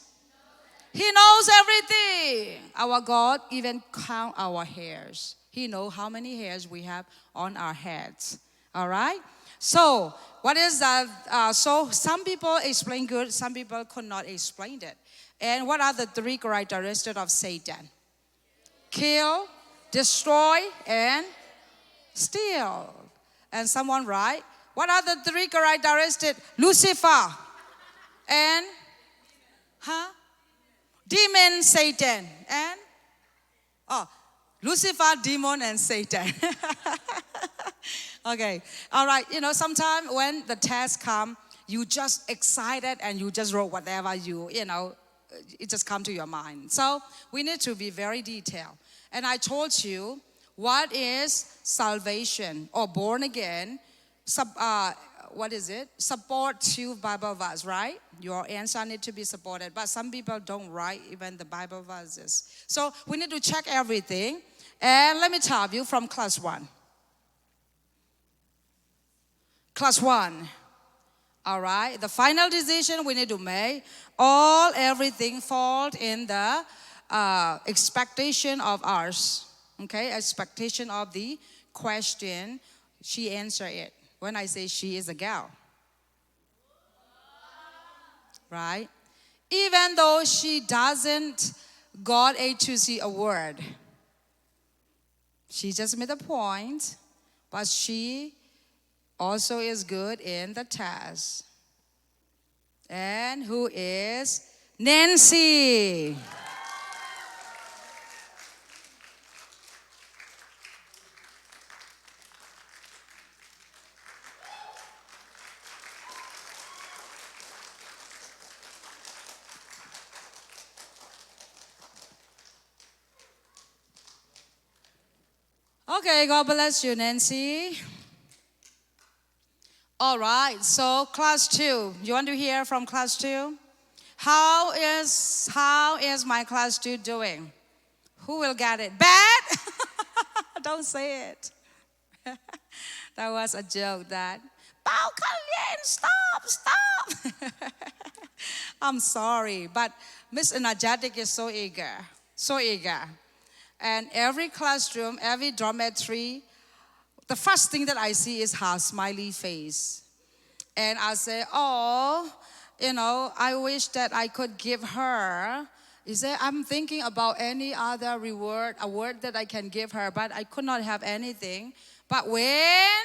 He knows everything. Our God even count our hairs. He know how many hairs we have on our heads. All right? So, what is that? Uh, so, some people explain good, some people could not explain it. And what are the three characteristics of Satan? Kill, destroy, and steal. And someone write, what are the three characteristics? Lucifer and, huh? Demon, Satan, and, oh, Lucifer, demon, and Satan. Okay. All right. You know, sometimes when the test come, you just excited and you just wrote whatever you, you know, it just come to your mind. So we need to be very detailed. And I told you, what is salvation or born again? Sub, uh, what is it? Support to Bible verse, right? Your answer need to be supported. But some people don't write even the Bible verses. So we need to check everything. And let me tell you from class one. Class one. All right. The final decision we need to make. All, everything fall in the uh, expectation of ours. Okay. Expectation of the question. She answered it. When I say she is a girl. Right? Even though she doesn't got A to Z award. She just made a point, but she also is good in the test. And who is Nancy? Okay, God bless you, Nancy. All right, so class two. You want to hear from class two? How is, how is my class two doing? Who will get it? Bad? Don't say it. That was a joke, that. Pau Kalien, stop, stop. I'm sorry, but Miss Energetic is so eager, so eager. And every classroom, every dormitory, the first thing that I see is her smiley face. And I say, "Oh, you know, I wish that I could give her." He said, "I'm thinking about any other reward, award that I can give her, but I could not have anything." But when,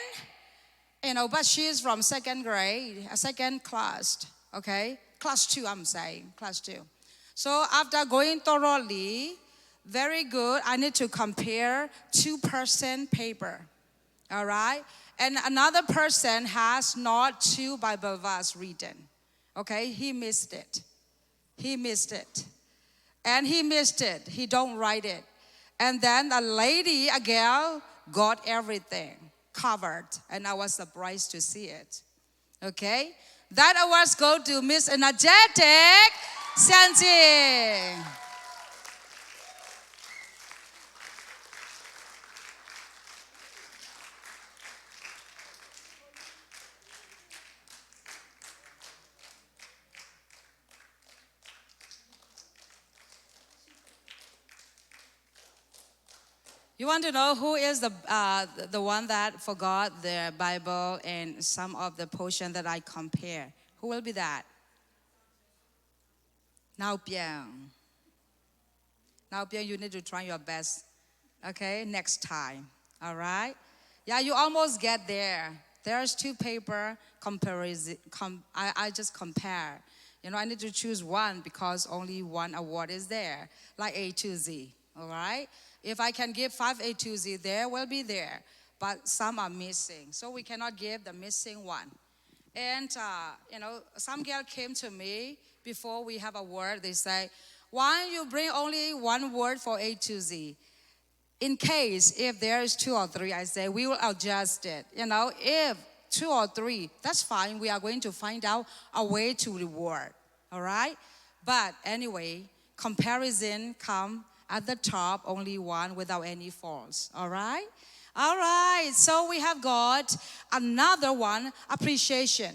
you know, but she is from second grade, a second class, okay? Class two, I'm saying, class two. So after going thoroughly, very good, I need to compare two percent paper. All right? And another person has not two Bible verse written. Okay? He missed it. He missed it. And he missed it. He don't write it. And then a lady, a girl, got everything covered. And I was surprised to see it. Okay? That awards go to Miss Energetic, Sianjing. You want to know who is the uh, the one that forgot the Bible and some of the portion that I compare? Who will be that? Nau Piang. Nau Piang, you need to try your best. Okay, next time. All right. Yeah, you almost get there. There's two paper comparison. Com- I, I just compare. You know, I need to choose one because only one award is there, like A to Z. All right. If I can give five A to Z, there will be there, but some are missing, so we cannot give the missing one. And uh, you know, some girl came to me before we have a word. They say, "Why you bring only one word for A to Z? In case if there is two or three," I say, "we will adjust it. You know, if two or three, that's fine. We are going to find out a way to reward." All right. But anyway, comparison come at the top, only one without any faults. All right. All right. So we have got another one, appreciation.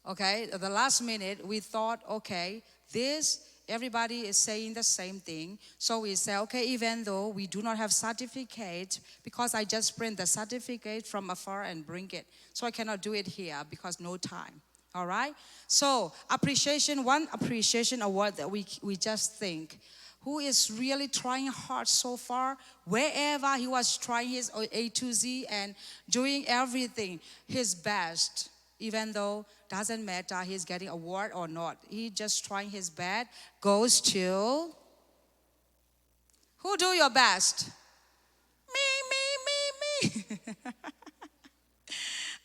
Okay, at the last minute, we thought, okay, this, everybody is saying the same thing. So we say, okay, even though we do not have certificate, because I just print the certificate from afar and bring it. So I cannot do it here because no time. All right? So appreciation, one appreciation award that we, we just think, who is really trying hard so far, wherever he was trying his A to Z and doing everything, his best. Even though doesn't matter he's getting award or not, he just trying his best. Goes to who do your best? Me, me, me, me.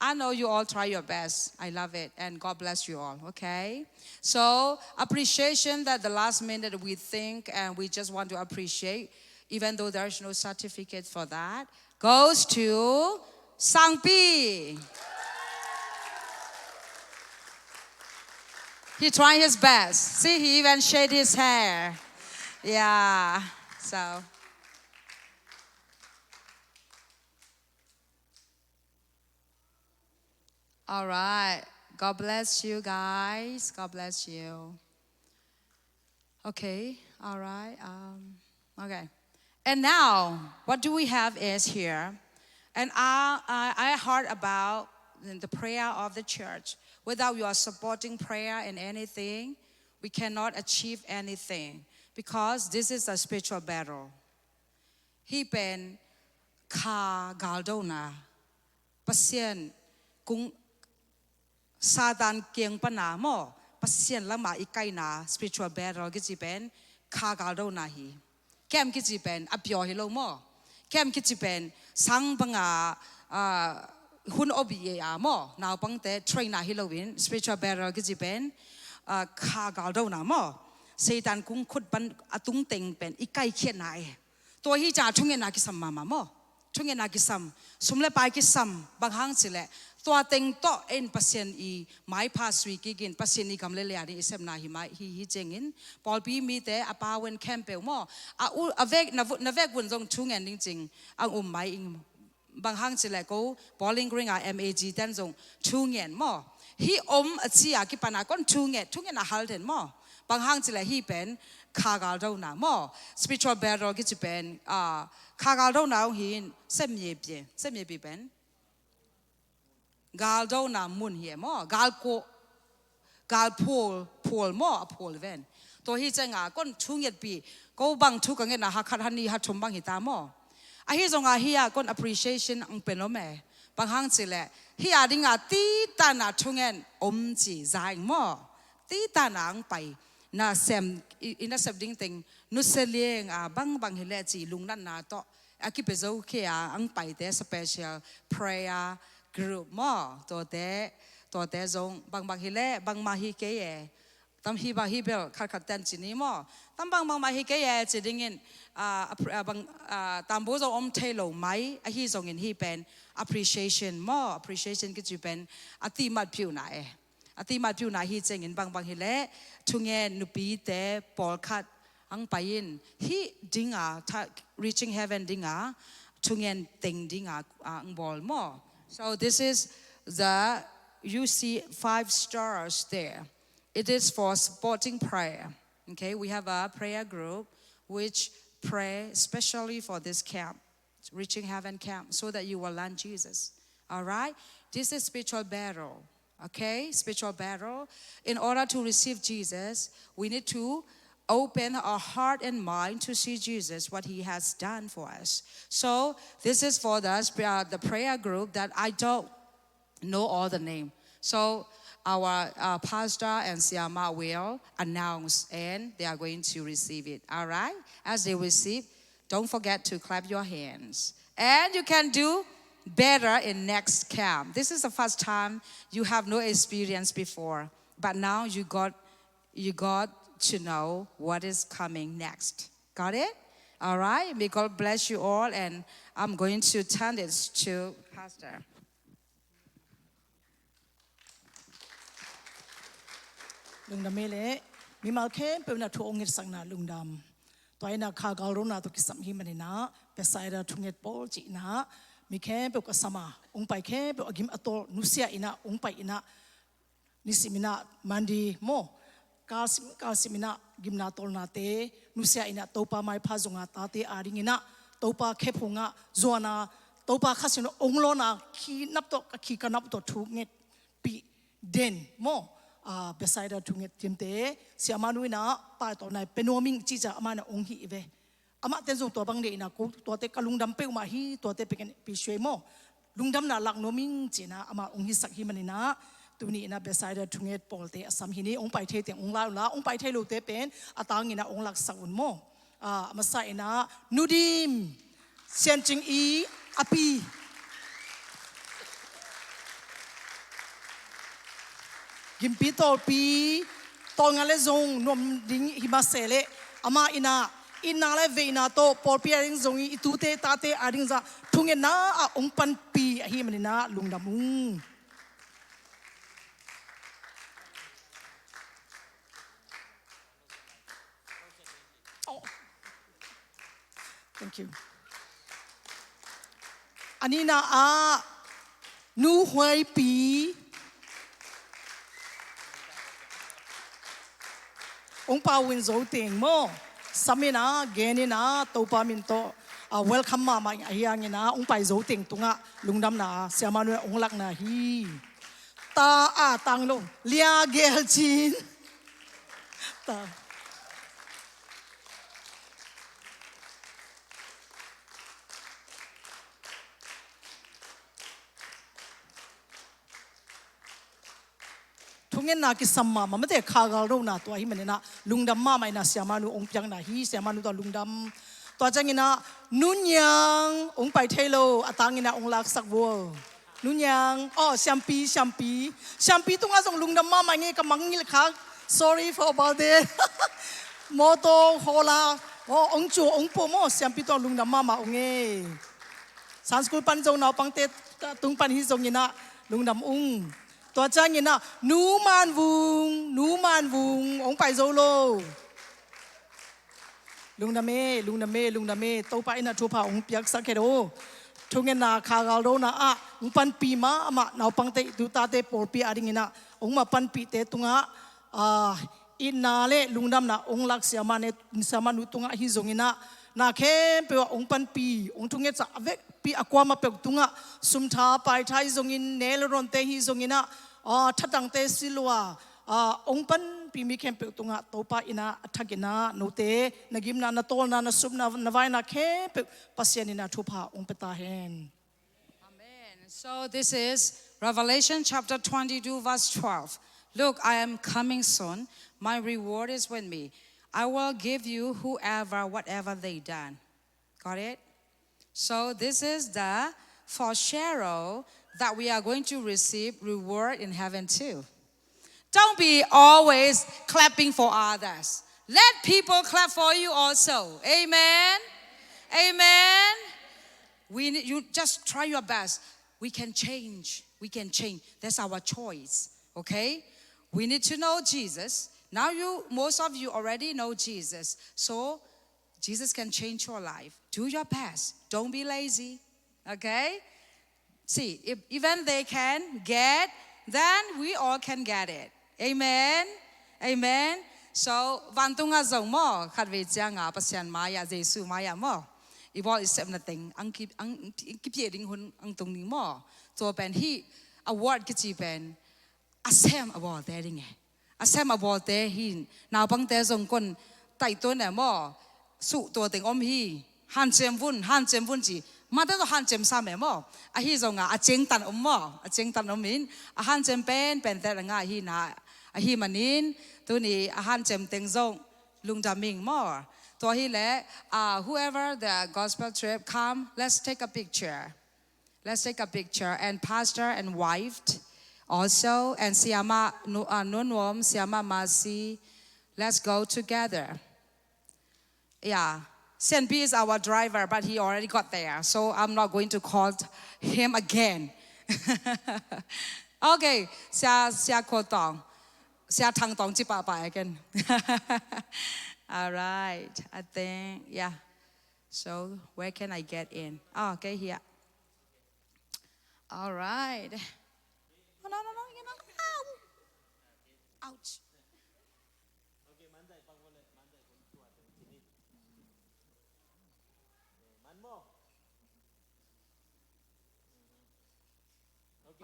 I know you all try your best. I love it. And God bless you all, okay? So, appreciation that the last minute we think and we just want to appreciate, even though there's no certificate for that, goes to Sangpi. He trying his best. See, he even shaved his hair. Yeah. So. All right. God bless you guys. God bless you. Okay. All right. Um, okay. And now, what do we have is here? And I, I, I heard about the prayer of the church. Without your supporting prayer in anything, we cannot achieve anything because this is a spiritual battle. Hih pen kha galdona, Pasian kung, Satan kiang pana maw, Pasian lama i kaina, spiritual battle kici pen kha galdona hi. Kem kici pen a pyaw hi lo maw. Kem kici pen sang banga, ah, hun obi e a maw, naupangte train a hi loin, spiritual battle kici pen, ah, kha galdona maw. Satan kung khut pan a tungteng pen i kaikhiatna e. Tua hi ciang thungetna kisam mahmah maw. Thungetna kisam, sum le pai kisam, bang hang cileh tua teng tawh en Pasian i maipha sui kikin, Pasian i gam le lei a ding i sepna hi mai, hi, hi ciangin pawlpi mite a pau en khempeuh maw, a u, a vek, na vu-, na vek vun zong thungen ding cing ang um mai ing. Bang hang cileh ko Bowling Green a M A G ten zong thungen maw. Hih om a ci a kipana kon thunget, thunget a hal den maw. Bang hang cileh hih pen kha galdona maw. Spiritual battle kici pen, ah, kha galdona hong hi in, semye pie, semye pi pen galdona mun hi e maw. Galko, galphual, phual maw, a phual ven. Tua hi cianga kon thungetpih, ko bang thu ka ngetna ha khat ha ni ha thum bang hita maw. Ahi zonga hi a kon appreciation ang pen om e. Bang hang cileh hi a dinga titana thungen om ci zaing maw. Titana ang pai na sem, i, i na sep ding teng nusia lieng a bangbang hileh ci lungnatna tawh a kipia zo khia ang paite special prayer group maw. Tuate, tuate zong bangbang hileh bangmah hi kei e. Tam hi bang hi bel khatkhat ten ci ni maw. Tam bangbang mah hi kei e ci dingin, ah, a pr-, ah, bang, ah, tambu zong om thei lo mai, ahi zongin hih pen appreciation maw, appreciation kici pen a timat piuhna e. A timat piuhna hi ciangin bangbang hileh thungen nupite pawlkhat ang pai in hih dinga, tha-, reaching heaven dinga, thungen teng dinga, ah, ang bawl maw. So this is the, you see five stars there. It is for supporting prayer. Okay, we have a prayer group which pray specially for this camp. Reaching Heaven Camp, so that you will learn Jesus. All right? This is spiritual battle. Okay? Spiritual battle. In order to receive Jesus, we need to open our heart and mind to see Jesus, what he has done for us. So this is for the, uh, the prayer group that I don't know all the name. So our, uh, pastor and Siama will announce, and they are going to receive it. All right? As they receive, don't forget to clap your hands. And you can do better in next camp. This is the first time, you have no experience before, but now you got, you got to know what is coming next. Got it? All right. May God bless you all, and I'm going to turn this to Pastor. Lungdam ei leh, mimal khempeuh in ah thu hong ngetsakna lungdam. Tua in ah kha galrona tawh kisam hi manin ah Bethsaida thunget pawl cih in ah mi khempeuh ka sam a, hong pai khempeuh a gim a tawl nusia in ah hong pai in ah, nisim in ah Monday maw, kalsim kalsim in ah gimna tawlnate nusia in ah Topa maipha zong a tate ading in ah Topa khephung ah zuan a, Topa Kha Siangtho hong lawn a, khi nap tawh, ka khi ka nap tawh thungetpih den maw. Ah, Bethsaida thunget thiamte, Siamanu in ah pai tawh nai pia nuam ing ci ciang amah in ah hong hih ve. Amah ten zong tua bang deih in ah, ko tuate ka lungdam peuhmah hi, tuate pia ken, pia suai maw, lungdamna lak nuam ing ci in ah amah hong hisak hi manin ah, tuni in ah Bethsaida thunget pawlte a sam hi ni. Hong pai thei teng hong la un la, hong pai thei lote pen a tang in ah hong laksak un maw. Ah, a masa in ah Nu Dim, Siancing i a pi. Gimpi tawlpi, tawlnga le zong nuam ding hi mah se leh, amah in ah itna le veina tawh pawlpi ading zong i, i tute tate ading zah thungetna ah hong panpih ahi manin ah lungdam ung. Oh. Thank you. A nihna ah Nu Huaipi, hong pau in zo teng maw, sam in ah, gen in ah, Topa min tawh, ah, welcome mahmah ahi hangin ah, hong pai zo teng tungah lungdamna Siamanu in hong lakna hi. Ta a tang lo, Lia Gel Cin. Ta. Thungetna kisam mahmah, mate, kha galrona tua hi manin ah lungdam mahmah in ah Siamanu hong piakna hi, Siamanu tawh lungdam. Tua ciangin ah Nu Niang, hong pai thei lo, a tang in ah hong laksak vua. Nu Niang, oh, Siampi, Siampi. Siampi tungah zong lungdam mahmah ing ei, ka mangngilh khak. Sorry for about that. Mawtaw, hawla, oh, hong cu, hong pua maw, Siampi tungah lungdam mahmah ung ei. Sunday school pan zong naupangte tung pan hi zongin ah lungdam ung. Tua ciangin ah Nu Man Vung, Nu Man Vung, hong pai zo lo. Lungdam ei, lungdam ei, lungdam ei. Topa in ah thupha hong piaksak hen aw. Thungetna kha galrona ah hong panpih mahmah naupangte, i tutate pawlpi ading in ah hong mah panpihte tungah, ah, itna le lungdamna hong lak Siamanu, Siamanu tungah hi zongin ah, na khempeuh ah hong panpih, hong thungetsak a vekpi a kuamah peuh tungah, sum tha pai tha hi zongin, ne le ronte hi zongin ah, ah, thatangte si lua, ah, hong panpih mi khempeuh tungah Topa in ah a thak in ah note na gimna, na tawlna, na supna, na vaina khempeuh Pasian in ah thupha hong pia ta hen. Amen. So this is Revelation chapter twenty-two, verse twelve. "Look, I am coming soon. My reward is with me. I will give you whoever, whatever they done." Got it? So this is the foreshadow that we are going to receive reward in heaven too. Don't be always clapping for others. Let people clap for you also. Amen. Amen. We need, you just try your best. We can change. We can change. That's our choice. Okay? We need to know Jesus. Now you, most of you already know Jesus. So Jesus can change your life. Do your best. Don't be lazy. Okay? See, if even they can get, then we all can get it. Amen. Amen. So, vantung ah zong maw, khatvei ciang a Pasian mai-ah, Jesu mai-ah maw, i bawl i sepna teng ang ki, ang kipia ding hun ang tung ding maw. Tua pen hih award kici pen a sem a bawlte ding e. A sem a bawlte hi. Naupangte zong kon taihtuan e maw. Suh tua teng om hi. Hanciam vun, hanciam vun ci. Mate tawh hanciam sam e maw. Ahi zong a, a ciangtan om maw. A ciangtan om in a hanciam pen pente a ngah hi na. Ahi manin tuni a hanciam teng zong lungdam ing maw. Tua hi leh, uh, whoever the gospel trip come, let's take a picture. Let's take a picture. And pastor and wife also, and Siama Nu-, uh, Nunuam, Siama Masi, let's go together. Yeah. Sian B is our driver, but he already got there, so I'm not going to call him again. Okay, Sia, Sia Ko Tong. Sia Thang Tong ci pahpah again. All right, I think, yeah. So, where can I get in? Oh, okay, here. All right. No, no, no, no, you know. Ow. Ouch.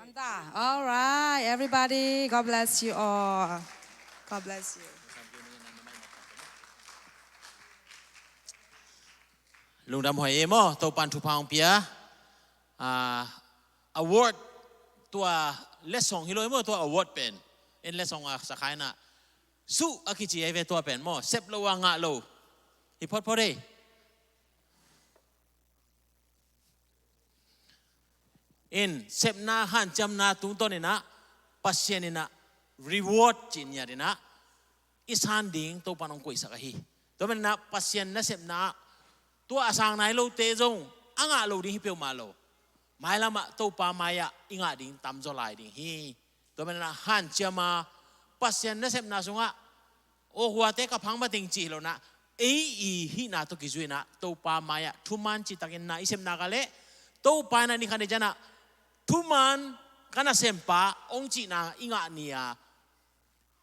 Manta. All right, everybody. God bless you all. God bless you. Lungdam huai e maw, Topan thupha hong pia. Ah, award tua lesson hi lo e maw, tua award pen. En lesson a sa khai na. Suh a kici ai ve tua pen maw, sep lo a ngah lo. Hi photphot e. In sepna hanciamna tungtawn in ah Pasian in ah reward cih niat in ah i san ding Topan hong koihsak ahi. Tua manin ah Pasian nasepna ah tua a sang nai lote zong a ngah lo ding hi peuhmah lo. Mailam ah Topa mai ah i ngah ding tamzaw lai ding hi. Tua manin ah hanciam a Pasian nasepna sungah aw huate ka phang mateng cih hi lo in ah ei i hihna tawh kizui in ah Topa mai ah thuman cihtakin na i sepna ka leh Topa in ah ni khat ni ciang ah thuman ka nasempa hong cihna i ngah ni a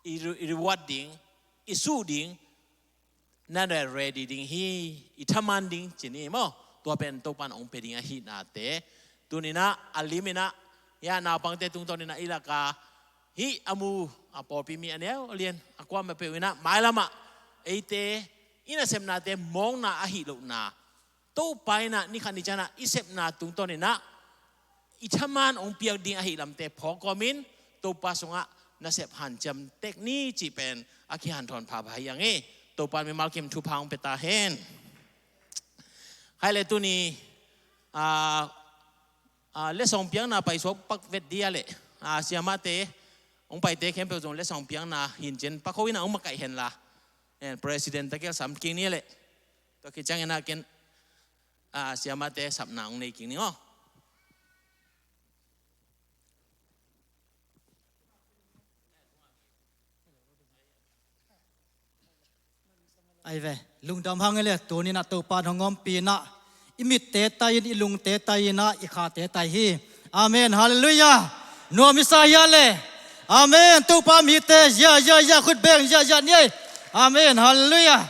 i re-, i reward ding, i suh ding, na ready ding hi, i thaman ding ci ni maw. Tua pen Topan hong pia ding ahihnate. Tuni in ah a lim in ah hih naupangte tungtawn in ah i lak a hih a mu a pawlpi mi a neu a lian a kuamah peuh in ah mailam ah eite i nasepnate mawkna ahi lohna Topa in ah ni khat ni ciang ah i sepna tungtawn in ah i thaman hong piak ding ahi lamte phawk kawmin Topa sungah nasep hanciam tek ni cih pen a kihanthawn phapha hi ang e. Topa in mimal kim thupha hong pia ta hen. Hai le tuni, ah, ah, lesson piakna paisuak pak vet dia le, ah, siamate hong paite khempeuh zong lesson piakna hin cian pakho in ah hong makaih hen la. Eh, President Takel sam kik ni le. Tua khit ciangin ah ken, ah, siamate sapna hong nei kik ni aw. Ai ve, lungdam hang e le, tuni in ah Topan hong ompih in ah i mitte tai in, i lungte tai in ah i khate tai hi. Amen. Halleluiah. Nuam i sa hia le. Amen. Topa mite, ya, ya, ya, khut beng, ya, ya, ni ei. Amen. Halleluiah.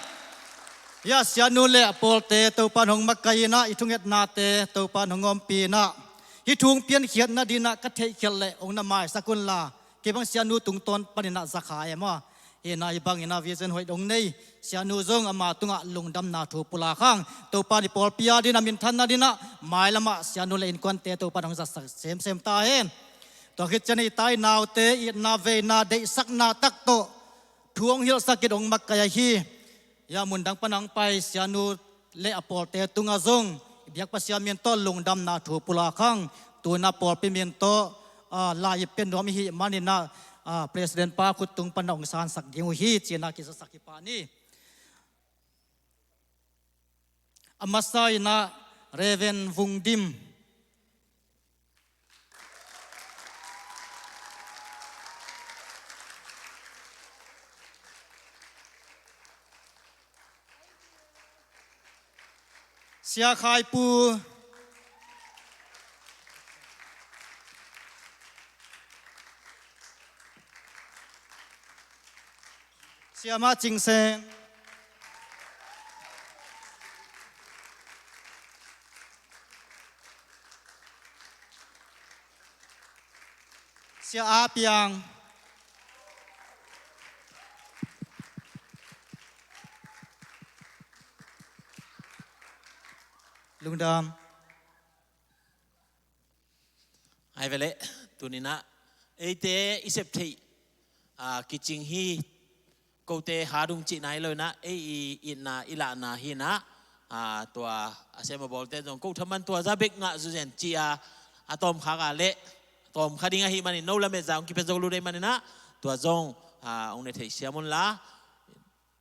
Ya, sianu le a pawlte Topan hong makaih in ah i thungetnate Topan hong ompih in ah hih thu hong piankhiat nading in ah ka theihkhiat le hong na maisak un la. Kei bang sianu tungtawn panin ah za kha e maw. Hih na hih bangin ah vision hoih dong nei. Sianu zong ama tungah lungdamna thu pulak hang. Topa in i pawlpi adingin ah minthan nading in ah mailam ah sianu le innkuante Topa in hong zatsak semsem ta hen. Tua khit ciang i tai naute itna veina deihsakna tak tawh thu hong hilhsak in hong makaih ahi. Ya, mundang pan hong pai sianu le a pawlte tungah zong i biak Pasian min tawh lungdamna thu pulak hang. Tu in ah pawlpi min tawh, ah, lai i pia nuam i hih manin ah, ah, President pa khut tung pan ah hong sansak ding uh hi ci in ah kizatsak hi pah ni. A masa in ah Reverend Vung Dim. Sia Khai Pu. Siamah Cing Seng. A piang. Lungdam. Hai ve leh, tuninah eite i sep theih, a, kicing hi. Kote hadung cihna hi lo inah, ei i itna i lahna hi inah, a, tua a sem a bawlte zong ko thaman tua za bek ngah zuzen ci-a a tawmkhak a leh tawmkha ding ahih manin no lamet za hong kipia zo lut ahih maninah tua zong, a, hong ne theih siam unla,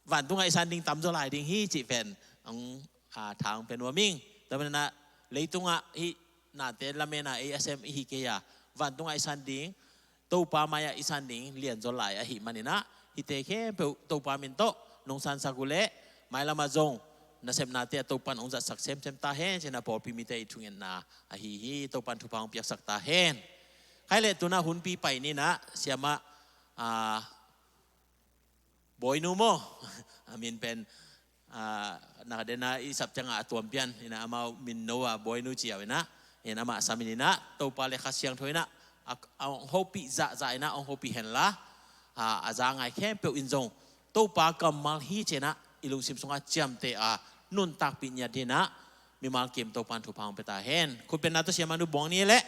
vantungah i san ding tamzaw lai ding hi cih pen hong, a, tha hong pia nuam ing. Tua maninah leitungah hih nate lamena ei a sem ihi kei a, vantungah i san ding, Topa mai-ah i san ding lianzaw lai ahih maninah hihte khempeuh Topa min tawh nong sansak uh leh mailamah zong nasepnate ah Topan hong zatsak semsem ta hen, ci-in a pawlpi mite i thungetna ahi hi. Topan thupha hong piaksak ta hen. Khai leh tunah hunpi pai ninah siamah, a, Bawinu maw? A min pen, a, nakdena i sap ciangah a tuampian inah amau min no a Bawinu ci-au inah, in amah samin inah Topa le Kha Siangtho inah a, a hong hopih zahzah inah hong hopih henla, a, a za ngai khempeuh in zong Topa kammal hi ci-inah i lungsim sungah ciamteh a nuntakpih ngiat dinah mimal kim Topan thupha hong pia ta hen. Khutbetna tawh siamah nu buang ni leh.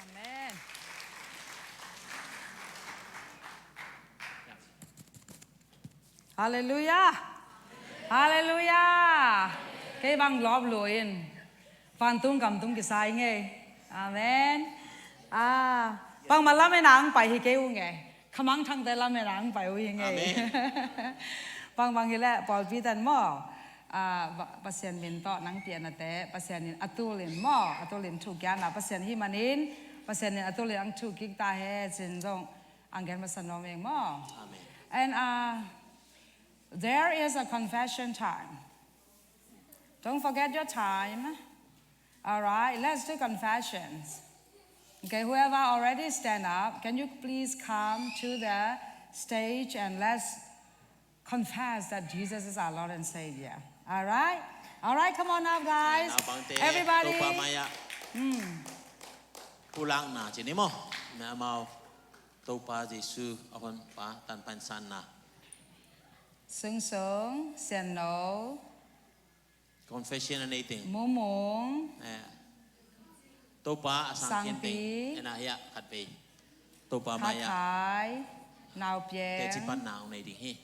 Amen. Halleluiah. Halleluiah. Kei bang lawp luin vantung kamtung kisai ngei. Amen. A, bangmah lamena ang pai hi kei uh ngei. Khamangthangte lamena ang pai uh hi ngei. Amen. Bangbang hileh pawlpi tan maw, a, Pasian min tawh nang pianate Pasian in a tulin maw, a tulin thukiana Pasian hi manin Pasian in a tulin ang thukik ta he cin zong ang gen masa nuam ing maw. Amen. And, uh, there is a confession time. Don't forget your time. All right, let's do confessions. Okay, whoever already stand up, can you please come to the stage and let's confess that Jesus is our Lord and Savior. All right? All right, come on up, guys. Everybody. Topa mai-ah pulakna ci ni maw? Amau Topa Jesu a honpa tanpan sanna. Sungsung, Sianno. Confession a nei teng. Mumung. Eh. Topa a sang khian teng. Sangpi. Ena hiah khat vei. Topa mai-ah. Khathai. Naupiang. Teci patna hong nei ding hi.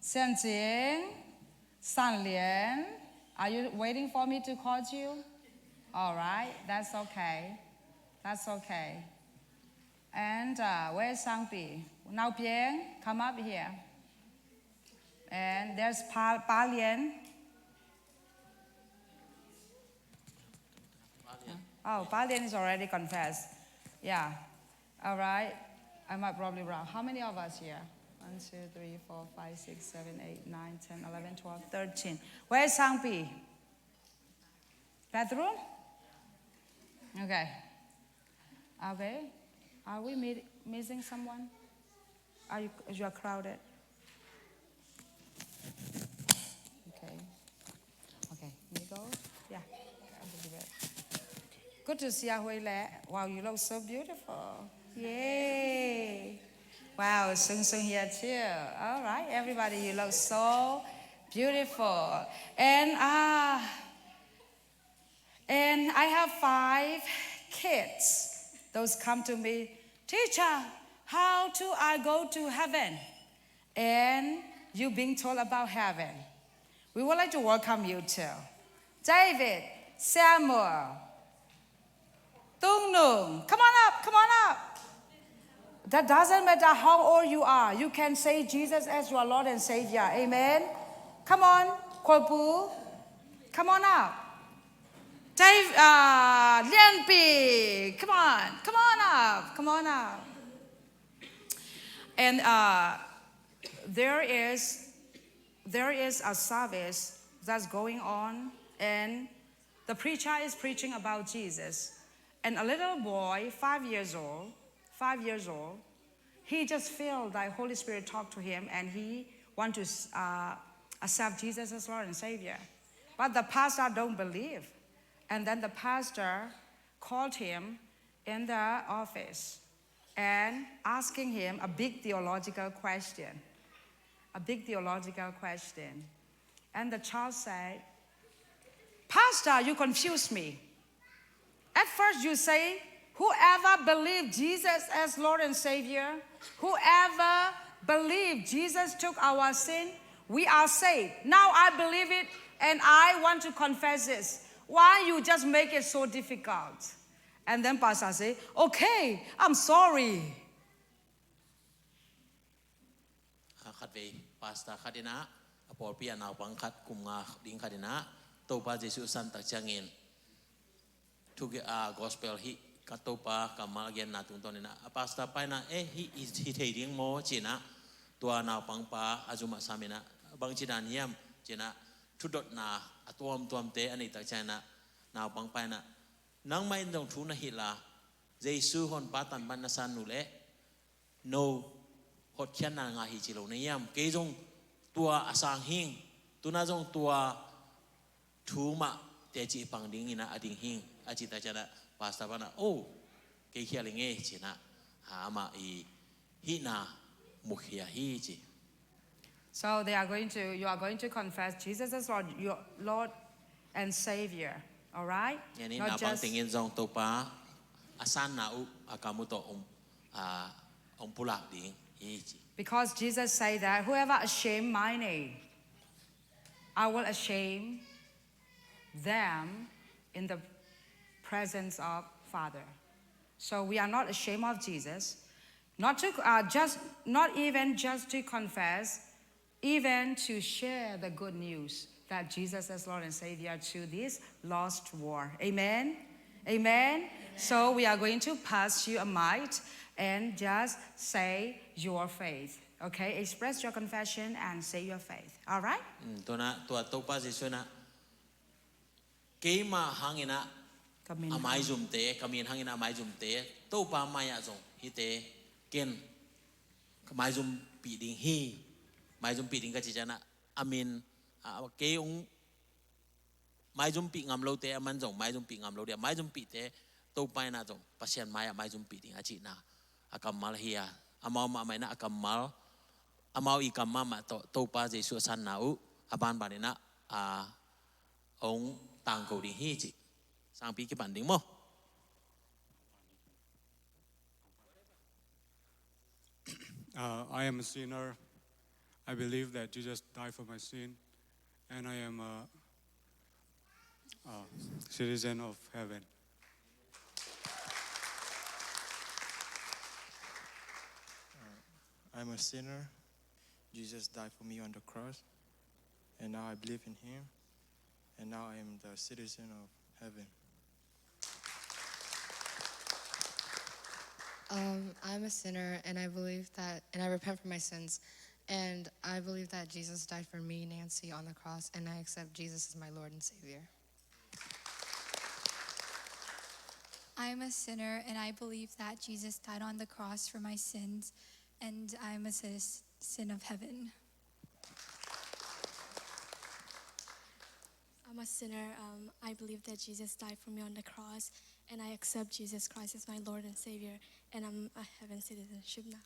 Siancing. Sanlian. Are you waiting for me to call you? All right. That's okay. That's okay. And, uh, where's Sangpi? Naupiang, come up here. And there's Pa, Pa Lian. Oh, Pa Lian is already confessed. Yeah. All right. I might probably wrong. How many of us here? One, two, three, four, five, six, seven, eight, nine, ten, eleven, twelve, thirteen. Where's Sangpi? Bathroom? Okay. Okay. Are we mi-, missing someone? Are you, you are crowded? Okay. Okay. Nico? Yeah. I'll be there. Good to see you, Huile. Wow, you look so beautiful. Yay. Wow, Sung Sung here too. All right, everybody, you look so beautiful. And, uh, and I have five kids. Those come to me, "Teacher, how do I go to heaven?" And you being told about heaven. We would like to welcome you too. David, Samuel, Tung Nung, come on up, come on up. That doesn't matter how old you are, you can say Jesus as your Lord and Savior. Amen. Come on, Khualpu, come on up. Dave, uh, Lianpi, come on, come on up, come on up. And, uh, there is, there is a service that's going on, and the preacher is preaching about Jesus. And a little boy, five years old, five years old, he just feel the Holy Spirit talk to him, and he want to, uh, accept Jesus as Lord and Savior. But the pastor don't believe. And then the pastor called him in the office and asking him a big theological question. A big theological question. And the child said, "Pastor, you confuse me. At first you say, 'Whoever believe Jesus as Lord and Savior, whoever believe Jesus took our sin, we are saved.' Now I believe it and I want to confess this. Why you just make it so difficult?" And then pastor say, "Okay, I'm sorry." A khatvei pastor khat in ah, a pawlpi a naupang khat, kum nga ding khat in ah, Topa Jesuh san tak ciangin thu, a, gospel hih ka Topa kammal a genna tungtawn in ah, a pastor pa in ah, "Eh, hih, hih, hih thei ding maw?" ci in ah, tua naupang pa a zum ah sam in ah, "Bangci dan hiam?" ci in ah, thudotna a tuamtuamte a neih tak ciangin ah, naupang pa in ah, "Nangmah in zong thu na hilh a, Jesuh Honpa Tanpa na san uh leh no hotkhiatna ngah hi ci lo na hiam? Kei zong tua a sang hing, tu-in ah zong tua thu mah teci pang ding in ah a ding hing," a cih tak ciangin ah, pastor pa in ah, "Oh, kei khial ing e," ci in ah, a, amah i hihna mukhia hi ci. So they are going to, you are going to confess Jesus as Lord, your Lord and Savior, all right? Hih naupang teng in zong Topa a sanna uh a kam uh tawh hong, a, hong pulak ding hi ci. Because Jesus said that, "Whoever ashamed my name, I will ashamed them in the presence of Father." So we are not ashamed of Jesus, not to, uh, just, not even just to confess, even to share the good news that Jesus is Lord and Savior to this lost world. Amen? Amen? Amen. So we are going to pass you a mic and just say your faith. Okay? Express your confession and say your faith. All right? Mm, tu-in ah, tua Topa Jesuh in ah, keimah hangin ah, ka min a maizumte, ka min hangin ah a maizumte, Topa mai-ah zong hihte ken ka maizumpih ding hi. Maizumpih ding ka cih ciangin ah, a min, a, kei hong maizumpih ngam lote, aman zong maizumpih ngam lo ding a, maizumpihte Topa in ah zong Pasian mai-ah maizumpih ding a cihna a kammal hi a, amau mahmah in ah a kammal, amau i kam mahmah tawh Topa Jesuh a sanna uh a banban in ah, a, hong tangko ding hi ci. Sangpi kipan ding maw? Uh, I am a sinner. I believe that Jesus died for my sin, and I am a, a citizen of heaven. Uh, I'm a sinner. Jesus died for me on the cross, and now I believe in him, and now I am the citizen of heaven. Um, I'm a sinner, and I believe that, and I repent for my sins, and I believe that Jesus died for me, Nancy, on the cross, and I accept Jesus as my Lord and Savior. I'm a sinner, and I believe that Jesus died on the cross for my sins, and I'm a citizen of heaven. I'm a sinner. Um, I believe that Jesus died for me on the cross, and I accept Jesus Christ as my Lord and Savior, and I'm a heaven citizenship now.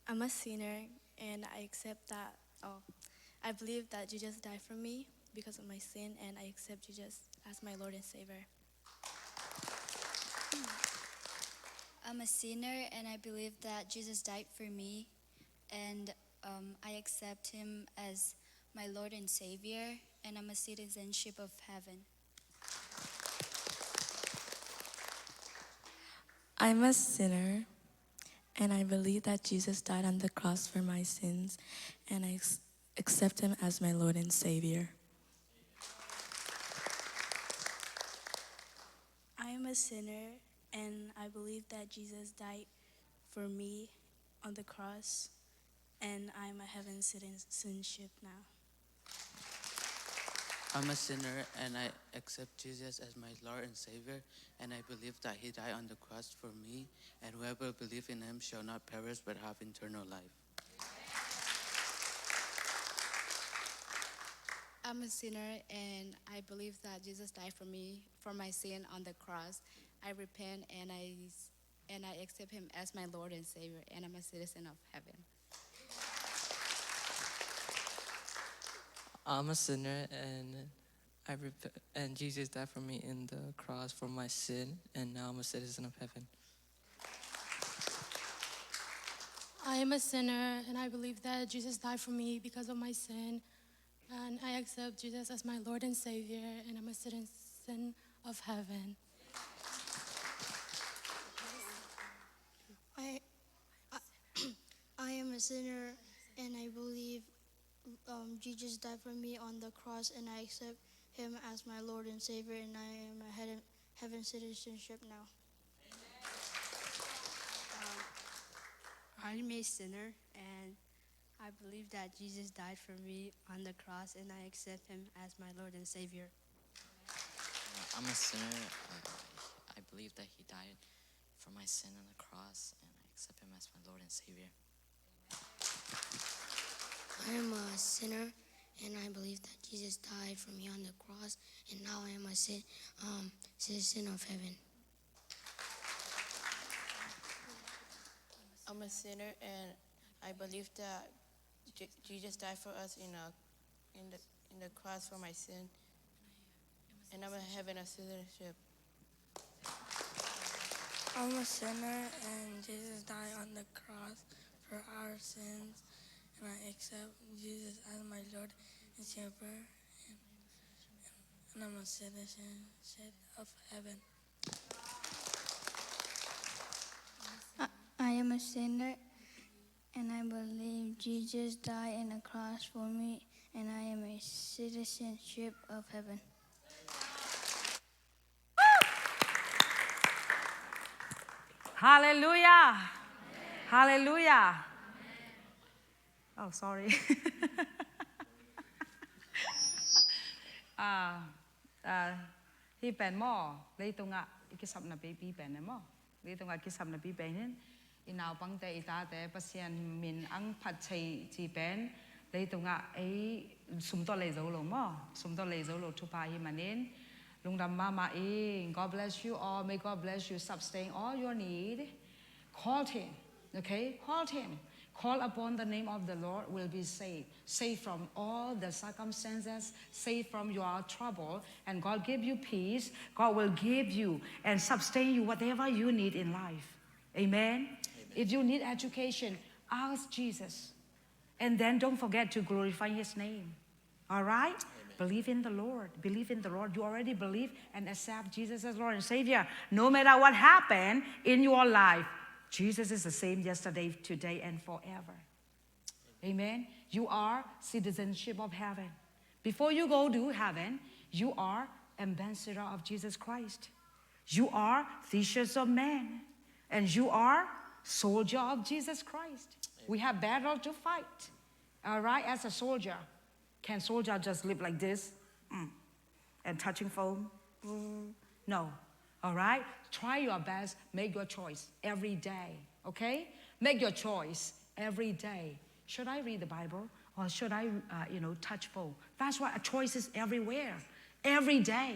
I'm a sinner, and I accept that, oh, I believe that Jesus died for me because of my sin, and I accept Jesus as my Lord and Savior. I'm a sinner, and I believe that Jesus died for me, and, um, I accept him as my Lord and Savior, and I'm a citizenship of heaven. I'm a sinner, and I believe that Jesus died on the cross for my sins, and I ex-, accept him as my Lord and Savior. I am a sinner, and I believe that Jesus died for me on the cross, and I'm a heaven citizenship now. I'm a sinner, and I accept Jesus as my Lord and Savior, and I believe that he died on the cross for me, and whoever believes in him shall not perish but have eternal life. I'm a sinner and I believe that Jesus died for me, for my sin on the cross. I repent and I and I accept him as my Lord and Savior, and I'm a citizen of heaven. I'm a sinner and I rep- and Jesus died for me in the cross for my sin, and now I'm a citizen of heaven. I am a sinner, and I believe that Jesus died for me because of my sin, and I accept Jesus as my Lord and Savior, and I'm a citizen of heaven. I, I, I am a sinner, and I believe um, Jesus died for me on the cross, and I accept him as my Lord and Savior, and I am a heaven, heaven citizenship now. Um, I'm a sinner, and I believe that Jesus died for me on the cross, and I accept him as my Lord and Savior. I'm a sinner. Uh, I believe that he died for my sin on the cross, and I accept him as my Lord and Savior. I am a sinner, and I believe that Jesus died for me on the cross, and now I am a ci- um, citizen of heaven. I'm a sinner, and I believe that Je- Jesus died for us in a in the in the cross for my sin, and I'm having a citizenship. I'm a sinner, and Jesus died on the cross for our sins, and I accept Jesus as my Lord and Savior, and, and I'm a citizen of heaven. I, I am a sinner, and I believe Jesus died on the cross for me, and I am a citizenship of heaven. Halleluia! Halleluia! Oh, sorry. Ah, ah, hih pen maw, leitungah i kisapna pipi pen e maw. Leitungah kisapna pipi pen in, i naupangte, i tate, Pasian min ang phat thei ci pen, leitungah ei sum tawh lei zo lo maw, sum tawh lei zo lo thupha hi manin, lungdam mahmah ing. God bless you all. May God bless you. Sustain all your need. Call him. Okay? Call him. Call upon the name of the Lord, will be saved. Saved from all the circumstances, saved from your trouble, and God give you peace. God will give you and sustain you whatever you need in life. Amen? Amen. If you need education, ask Jesus. And then don't forget to glorify his name. All right? Amen. Believe in the Lord. Believe in the Lord. You already believe and accept Jesus as Lord and Savior. No matter what happened in your life, Jesus is the same yesterday, today, and forever. Amen. You are citizenship of heaven. Before you go to heaven, you are ambassador of Jesus Christ. You are fishers of men. And you are soldier of Jesus Christ. We have battle to fight. All right, as a soldier. Can soldier just live like this? Mm. And touching phone? Mm. No. All right? Try your best. Make your choice every day. Okay? Make your choice every day. Should I read the Bible or should I, uh, you know, touch phone? That's why a choice is everywhere. Every day.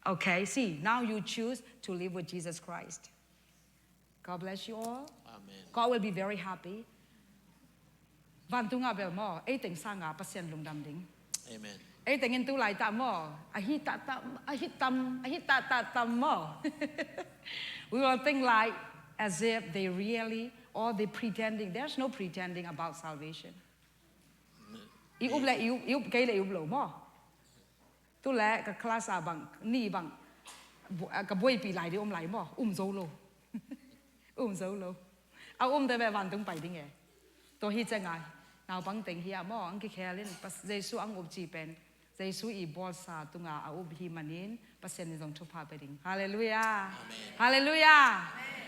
Okay? See, now you choose to live with Jesus Christ. God bless you all. Amen. God will be very happy. Vantungah bel maw, ei teng sanga Pasian lungdam ding. Amen. Ei teng in tu laitah maw, a hi tah tah, a hi tam, a hi tah tah tam maw. We will think like as if they really, or they pretending. There's no pretending about salvation. I up le i up, i up kei le i up lo maw. Tu le ka class a bang, ni bang, bu- ah, ka buaipih lai ding om lai maw, um zo lo. Um zo lo. A um te ve vantung pai ding e. Tua hi ciang a, naupang teng hi a maw, ang kikhel in, pas- Jesu ang up ci pen. Jesu i bawlsa tunga a up hi manin, Pasian in zong thupha pe ding. Halleluiah. Amen. Halleluiah. Amen.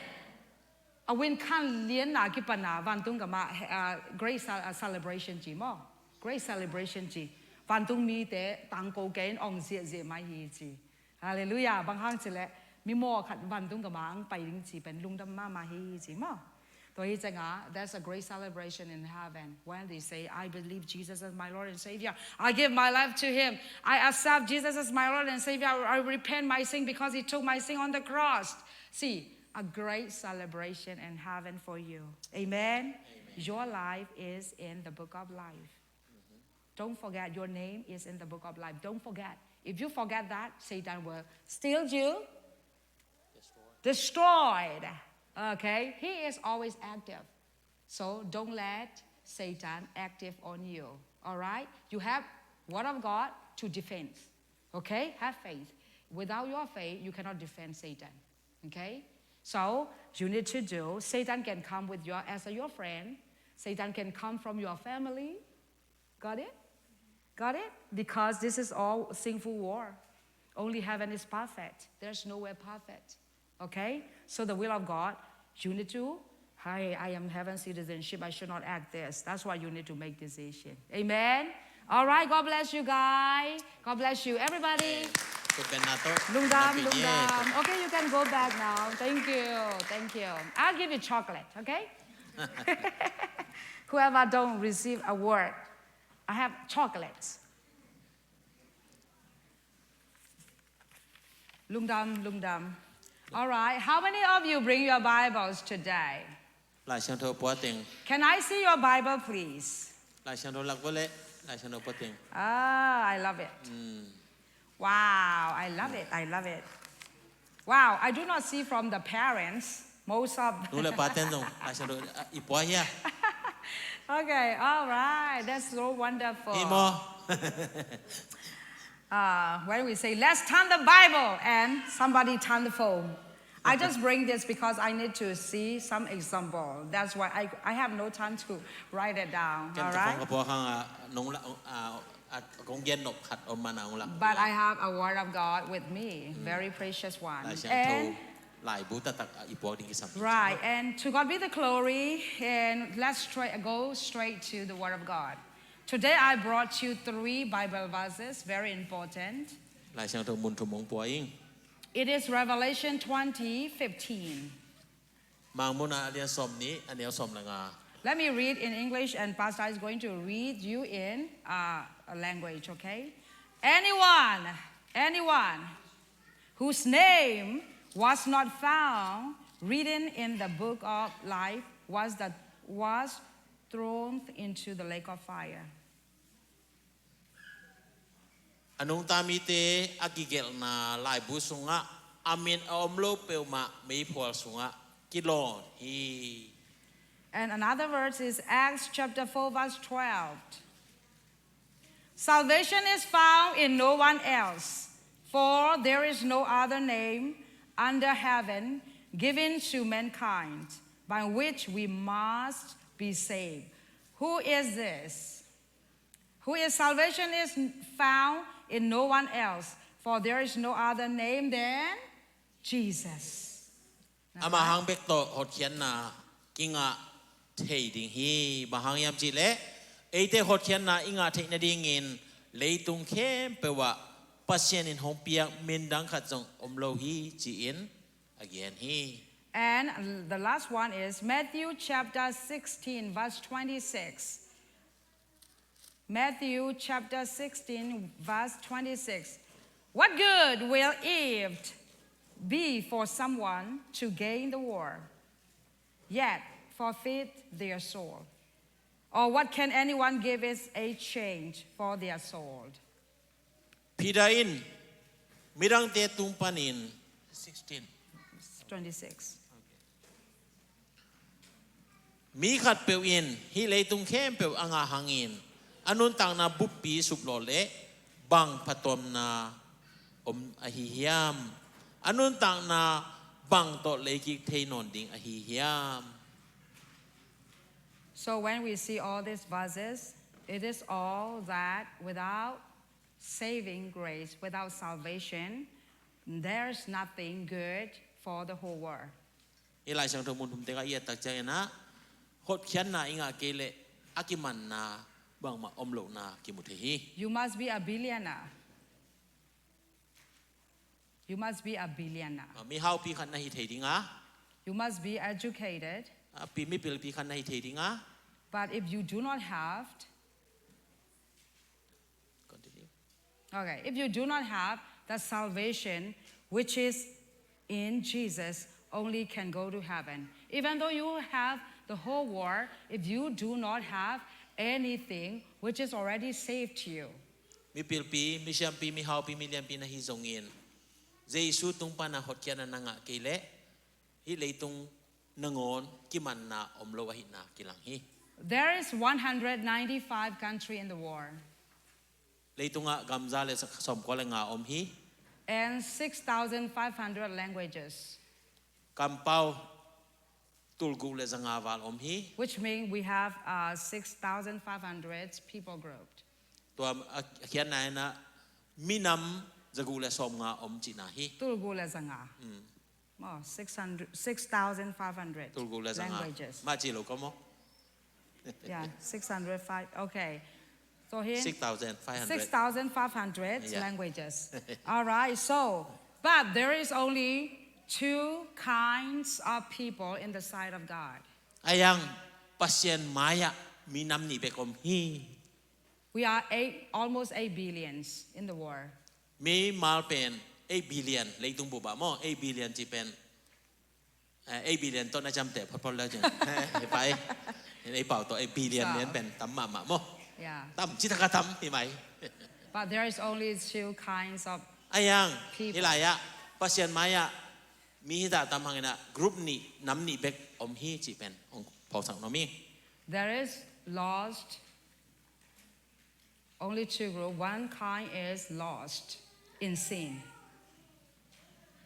A win khan lianna kipana vantung gama, ah, great ce- ah, celebration ci maw. Great celebration ci. Vantung mite tangko kei in ong ziahziah mai hi ci. Halleluiah. Bang hang cileh mi maw khat vantung gama ang pai ding ci pen lungdam mahmah hi ci maw. Tua hi ciangah, there's a great celebration in heaven when they say, "I believe Jesus as my Lord and Savior. I give my life to Him. I accept Jesus as my Lord and Savior. I repent my sin because He took my sin on the cross." See, a great celebration in heaven for you. Amen? Amen. Your life is in the book of life. Don't forget, your name is in the book of life. Don't forget. If you forget that, Satan will steal you, destroyed. Okay? He is always active. So don't let Satan active on you. All right? You have Word of God to defend. Okay? Have faith. Without your faith, you cannot defend Satan. Okay? So you need to do. Satan can come with your as your friend. Satan can come from your family. Got it? Got it? Because this is all sinful war. Only heaven is perfect. There's nowhere perfect. Okay? So the will of God, you need to, "Hi, I am heaven citizenship. I should not act this." That's why you need to make decision. Amen? All right, God bless you, guys. God bless you, everybody. Lungdam, lungdam. Okay, you can go back now. Thank you, thank you. I'll give you chocolate, okay? Whoever don't receive a word, I have chocolates. Lungdam, lungdam. All right. How many of you bring your Bibles today? Lai Siangtho pua teng. Can I see your Bible, please? Lai Siangtho lak vua leh, Lai Siangtho pua teng. Ah, I love it. Wow, I love it. I love it. Wow, I do not see from the parents. Most of Nu le pa ten zong Lai Siangtho i pua hia. Okay, all right. That's so wonderful. Hi maw. Uh, when we say, "Let's turn the Bible," and somebody turn the phone. I just bring this because I need to see some example. That's why I, I have no time to write it down. All right? Ka pua khang a nong la a kong gen nop khat om mana ong la. But I have a word of God with me, very precious one. Lai Siangtho laibu taktak a i puak ding kisam. Right, and to God be the glory, and let's straight, go straight to the word of God. Today I brought you three Bible verses, very important. Lai Siangtho mun thum ong pua ing. It is Revelation twenty fifteen. Mangmuhna a lian sawm nih, a neu sawm le nga. Let me read in English, and Pastor is going to read you in uh, a language, okay? Anyone, anyone whose name was not found written in the book of life was the was thrown into the lake of fire. A nungta mite a kigelhna laibu sungah a min a om lo peuhmah meiphual sungah kilawn hi. And another verse is Acts chapter four, verse twelve. Salvation is found in no one else, for there is no other name under heaven given to mankind by which we must be saved. Who is this? Who is salvation is found in no one else, for there is no other name than Jesus. Amah hang bek tawh hotkhiatna kingah thei ding hi. Bang hang hiam cihleh eite hotkhiatna i ngah theih nadingin leitung khempeuh ah Pasian in hong piak min dang khat zong om lo hi ci-in a gen hi. And the last one is Matthew chapter sixteen, verse twenty-six. Matthew chapter sixteen, verse twenty-six. What good will it be for someone to gain the world, yet forfeit their soul? Or what can anyone give as a change for their soul? Peter in midangte tung panin sixteen. Twenty-six. Mi khatpeuh in hih leitung khempeuh a ngah hangin a nuntakna buppi suplawh leh bang phattuamna om ahi hiam? A nuntakna bang tawh leikik thei nawn ding ahi hiam? So when we see all these verses, it is all that without saving grace, without salvation, there's nothing good for the whole world. Hih Lai Siangtho mun thum tengah i et tak ciangin ah hotkhiatna i ngah kei leh a kimanna bangmah om lohna kimu thei hi. You must be a billionaire. You must be a billionaire. Ah, mi haupi khat na hi thei ding a. You must be educated. A pi mipilpi khat na hi thei ding a. But if you do not have, Continue. Okay, if you do not have the salvation which is in Jesus, only can go to heaven. Even though you have the whole world, if you do not have anything which is already saved to you, Mipilpi, misiampi, mihaupi, milianpi na hi zongin, Jesu tung pana hotkhiatna na ngah kei leh hih leitung nangawn kimanna om lo ahihna kilang hi. There is one hundred ninety-five country in the world. Leitungah gam za le sawmkua le nga om hi. And six thousand five hundred languages. Kampau tulguk le zanga val om hi. Which means we have uh, six thousand five hundred people grouped. Tua a khiatna in ah minam zaguk le sawmnga om cihna hi. Tulguk le zanga. Mm. Oh, six hundred, six thousand five hundred. Tulguk le zanga. Languages. Ma ci lo ka mo. Yeah, six hundred five. Okay. So here, six thousand five hundred. Six thousand five hundred. Yeah. Languages. All right. So, but there is only two kinds of people in the sight of God. Ayang Pasian maya minam ni bek om hi. We are eight, almost eight billions in the world. Mimal pen eight billion, leitung bup ah maw, eight billion ci pen. Eh, eight billion tawh na ciamteh photphot le cin. Hi pai. Ei pau tawh eight billion lian pen tam mahmah maw. Yeah. Tam, ci taka tam hi mai. But there is only two kinds of Ayang, hi lai ah Pasian mai ah mi hi ta tam hang in ah group nih, nam nih bek om hi cih pen hong phawksak nuam hi. There is lost, only two group. One kind is lost in sin.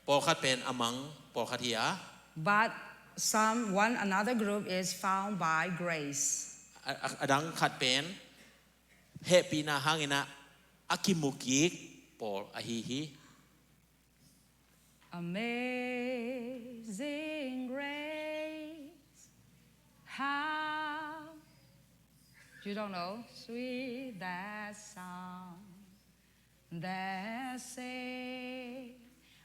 Pawlkhat pen a mang pawlkhat hi a. But some, one another group is found by grace. A, a, a dang khat pen hehpihna hang in ah a kimu kik pawl ahi hi. Amazing grace, how, you don't know? Sweet that sound that saved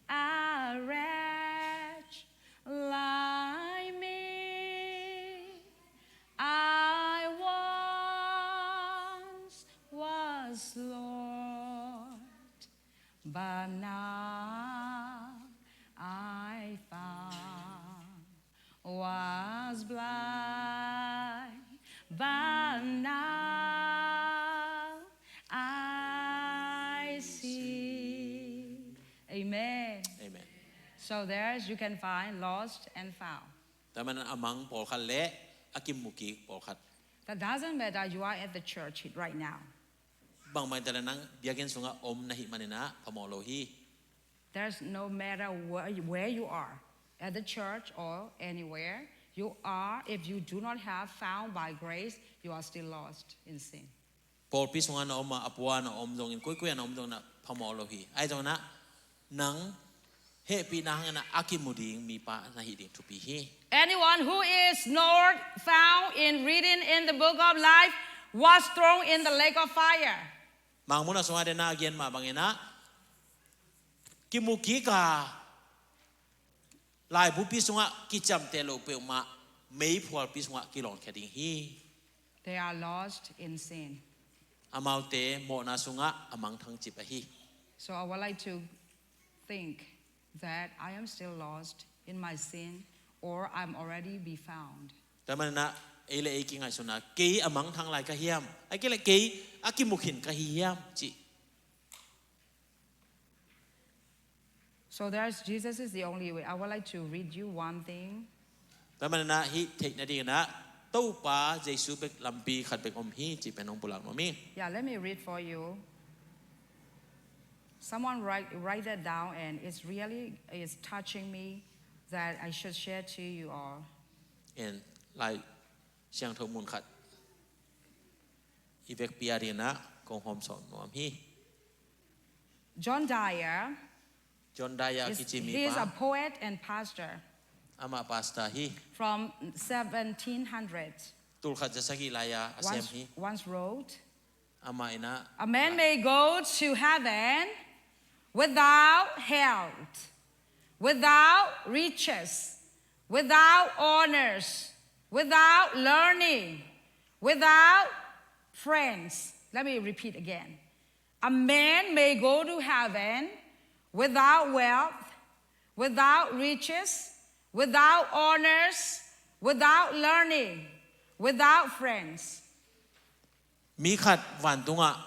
a wretch like me. I once was lost, but now I found, was blind, but now I see. Amen. Amen. So there's, you can find lost and found. Tua manin a mang pawlkhat le a kimu kik pawlkhat. That doesn't matter you are at the church right now. Bangmah in ta le nang biakinn sungah om na hih manin ah phamawh lo hi. There's no matter where, where you are, at the church or anywhere you are, if you do not have found by grace, you are still lost in sin. Pawlpi sungah na om ah, a pua na om zongin, koikoi ah na om zongin ah phamawh lo hi. Ahi zongin ah nang hehpihna hangin ah a kimu ding mipa na hih ding thupi hi. Anyone who is not found in written in the book of life was thrown in the lake of fire. Mangmuhna sungah den a gen mah bangin ah kimu kik a laibupi sungah kiciamteh loh peuhmah meiphualpi sungah kilawngkhia ding hi. They are lost in sin. Amaute mawhna sungah a mangthang cip ahi. So I would like to think that I am still lost in my sin or I'm already be found. Tua manin ah ei le ei kingaihsun a kei a mangthang lai ka hiam? Ahih kei leh kei a kimu khin ka hi hiam cih. So there's, Jesus is the only way. I would like to read you one thing. Tua manin ah hih theihna dingin ah Topa Jesu bek lampi khat bek om hi cih pen hong pulak nuam hi. Yeah, let me read for you. Someone write, write that down and it's really, it's touching me that I should share to you all. En Lai Siangtho mun khat i vekpi a dingin ah kong hawmsawn nuam hi. John Dyer. John Dyer a kici mi He is a pa. Poet and pastor. Amah pastor hi. From seventeen hundred. Tulkhat zasagih lai-a a sem hi. Once wrote, Amah in ah a man may go to heaven without health, without riches, without honors, without learning, without friends. Let me repeat again. A man may go to heaven without wealth, without riches, without honors, without learning, without friends. Mi khat vantungah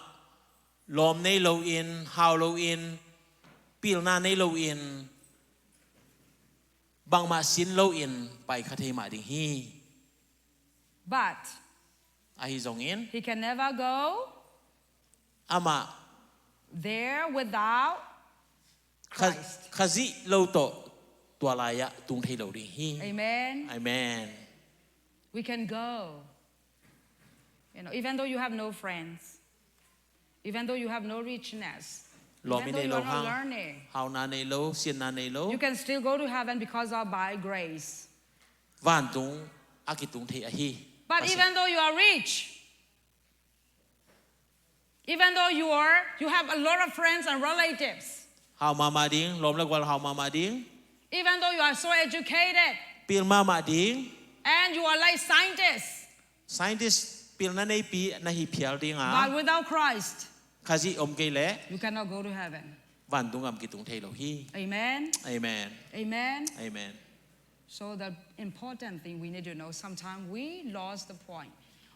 lawm nei loin, hau loin, pilna nei loin, bangmah sin loin pai kha thei mah ding hi. But Ahi zongin he can never go amah there without Kha- Christ. Khazih lo tawh tua lai-ah tung thei lo ding hi. Amen. Amen. We can go. You know, even though you have no friends, even though you have no richness, Lawm even i though nei you lo are not hang, learning, hauna nei lo, siatna nei lo, you can still go to heaven because of by grace. Vantung a kitung thei ahi. But Pasal- even though you are rich, even though you are, you have a lot of friends and relatives, Hau mahmah ding, lawm le gual hau mahmah ding, even though you are so educated, pil mahmah ding, and you are like scientists, scientist pilna neipi na hi phial ding but a, without Christ, Khazih om kei leh you cannot go to heaven. Vantung gam kitung thei lo hi. Amen. Amen. Amen. Amen. So the important thing we need to know, sometimes we lost the point.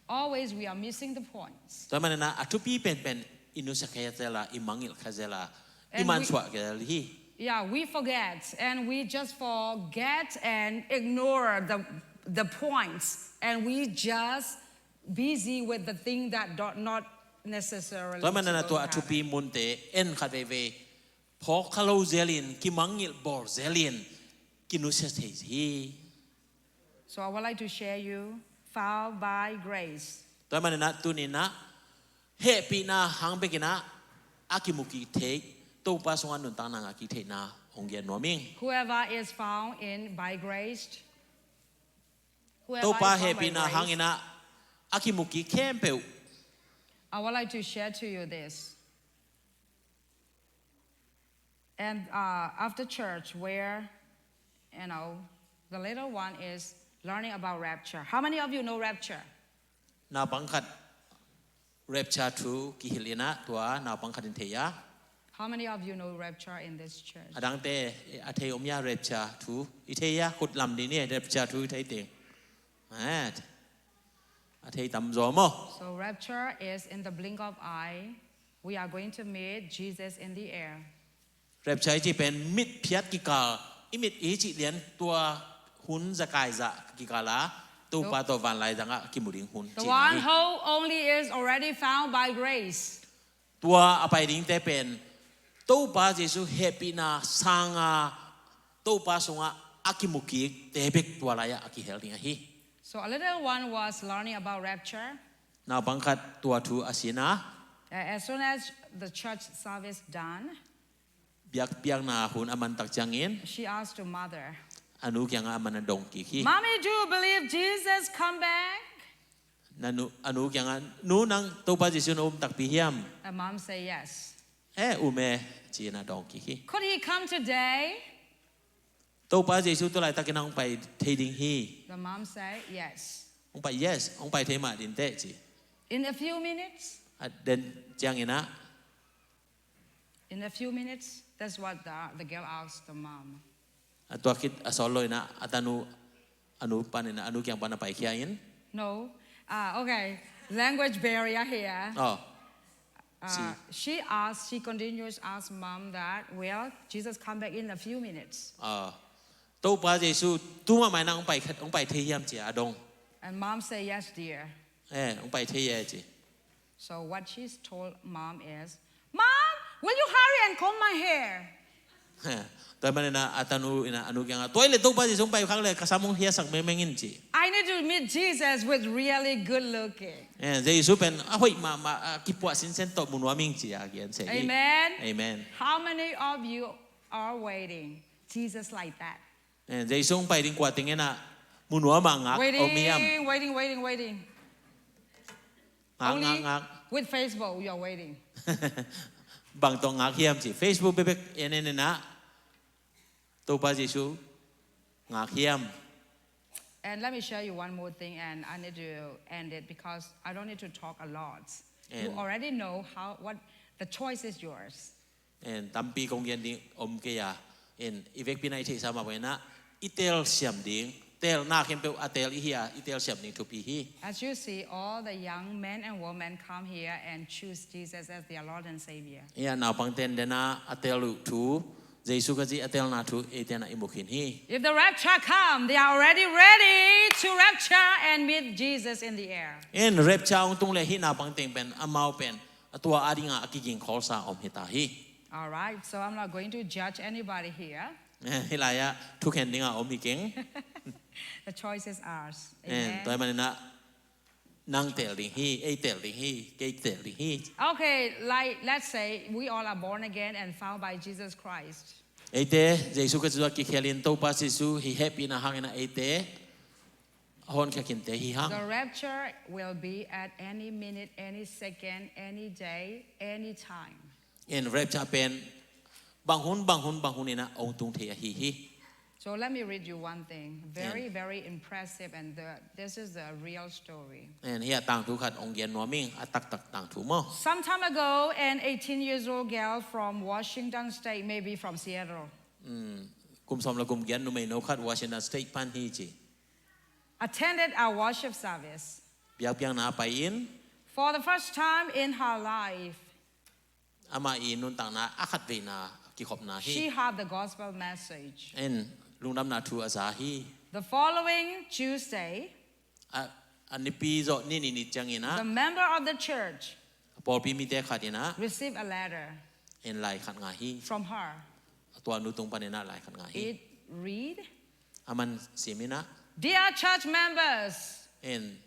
Always we are missing the points. Tua manin a thupi penpen i nusia kha zel a, i mangngilh kha zel a, i And man we- suah kha zel hi. Yeah, we forget and we just forget and ignore the, the points, and we just busy with the thing that do not necessarily Tua manin a to tua a have it. thupi munte en khat veivei phawk kha lo zelin, kimangngilh bawl zelin, kinusia thei hi. So I would like to share you, found by grace. Tua manin a tunin a hehpihna hang bekin a a kimu kik thei, Topa sungah nuntakna ngah kik theihna hong gen nuam ing. Whoever is found in by grace, whoever Topa is found by hehpihna grace, hangin a a kimu kik khempeuh. I would like to share to you this. And uh, after church, where, you know, the little one is learning about rapture. How many of you know rapture? Naupang khat rapture thu kihilh in a, tua naupang khat in thei a. How many of you know rapture in this church? A dangte a thei om hia rapture thu? I thei a, khut lam dih ni, rapture thu i thei teng. A, a thei tam zaw maw? So rapture is in the blink of eye. We are going to meet Jesus in the air. Rapture i cih pen mit phiat kikal, i mit i cih lian tua hun zakai zah kikal a, Topa tawh vanlai dangah kimu ding hun The cihna one hi. Who only is already found by grace. Tua a pai dingte pen Topa Jesu hehpihna sanga Topa sungah a kimu kikte bek tua lai-ah a kihel ding ahi. So a little one was learning about rapture. Naupang khat tua thu a sin a. Uh, as soon as the church service done, Biakpiakna hun a man tak ciangin she asked her mother, a nu kiangah a man a dong kik hi. "Mommy, do you believe Jesus come back?" Na nu, a nu kiangah, "Nu, nang Topa Jesu na um takpi hiam?" And mom said, "Yes." "Eh, um e," ci-in a dong kik hi. "Could he come today?" "Topa Jesu tu laitakin hong pai thei ding hi?" The mom said, "Yes." "Hong pai, yes, hong pai thei mah ding teh," ci. "In a few minutes?" A den ciangin ah. "In a few minutes?" That's what the, the girl asked the mom. A tua khit a sawt lo in ah, a tanu, a nu panin ah, a nu kiang pan a paikhia in. No. Ah, okay. Language barrier here. Oh. Uh, she asked, she continues ask mom that, "Well, Jesus come back in a few minutes." Oh. "Topa Jesu tu mahmah in ah hong pai, hong pai thei hiam?" ci a dong. And mom say, "Yes, dear." "Eh, hong pai thei e," ci. So what she told mom is, "Mom, will you hurry and comb my hair?" Tua manin ah, a tanu in ah, a nu kiangah, "Tua ahih leh Topa Jesu hong pai khak leh ka sam hong hiasak mengmeng in," ci. "I need to meet Jesus with really good looking." Eh, Jesu pen a hoih mahmah, a kipuah sinsen tawh mu nuam ing, ci a gen se hi. Amen. Amen. How many of you are waiting Jesus like that? Eh, Jesu hong pai ding kua teng in ah mu nuam a ngak om hiam? Waiting, waiting, waiting, waiting. Ngak, ngak, ngak. Only with Facebook you are waiting. Bang tawh ngak hiam ci. Facebook bekbek en en in ah. Topa Jesu ngak hiam? And let me share you one more thing, and I need to end it because I don't need to talk a lot. You And already know how, what the choice is yours. And tampi kong gen ding om kei a, and i vekpi in i theihsa mah bangin ah i telsiam ding, telna khempeuh a tel i hi a, i telsiam ding thupi hi. As you see, all the young men and women come here and choose Jesus as their Lord and Savior. Hih naupangte'n den a a tel uh thu, Jesu Khazih a telna thu eite'n ah i mu khin hi. If the rapture come, they are already ready to rapture and meet Jesus in the air. And rapture hong tung leh hih naupangte'n pen, amau pen a tua a dingin a kigingkhawlsa om hi ta hi. All right, so I'm not going to judge anybody here. Eh, hih lai-ah thukhen ding a om hi keng. The choice is ours. Eh, Amen. Tua ahih manin ah nang tel ding hi, ei tel ding hi, kei tel ding hi. Okay, like, let's say we all are born again and found by Jesus Christ. Eite Jesu Khazih tawh kikhelin Topa Jesu hih hehpihna hangin ah eite a honkhia khinte hi hang. The rapture will be at any minute, any second, any day, any time. And rapture pen bang hun, bang hun, bang hun in ah hong tung thei ahi hi. So let me read you one thing. Very, And very impressive, and the, this is the real story. And hih tangthu khat hong gen nuam ing, a taktak tangthu maw. Some time ago, an eighteen years old girl from Washington State, maybe from Seattle, Mm, kum sawm le kum giat numeino khat Washington State pan hi ci. Attended our worship service. Biakpiakna pai in. For the first time in her life, Amah i nuntakna a khatveina kikhopna hi. She heard the gospel message. And lungdamna thu a za hi. The following Tuesday, A, a nipi zawh ni nih ni ciangin ah the member of the church a pawlpi mite khat in ah received a letter and lai khat ngah hi. From her. A tua nu tung panin ah lai khat ngah hi. It read, Aman sim in ah, Dear church members, And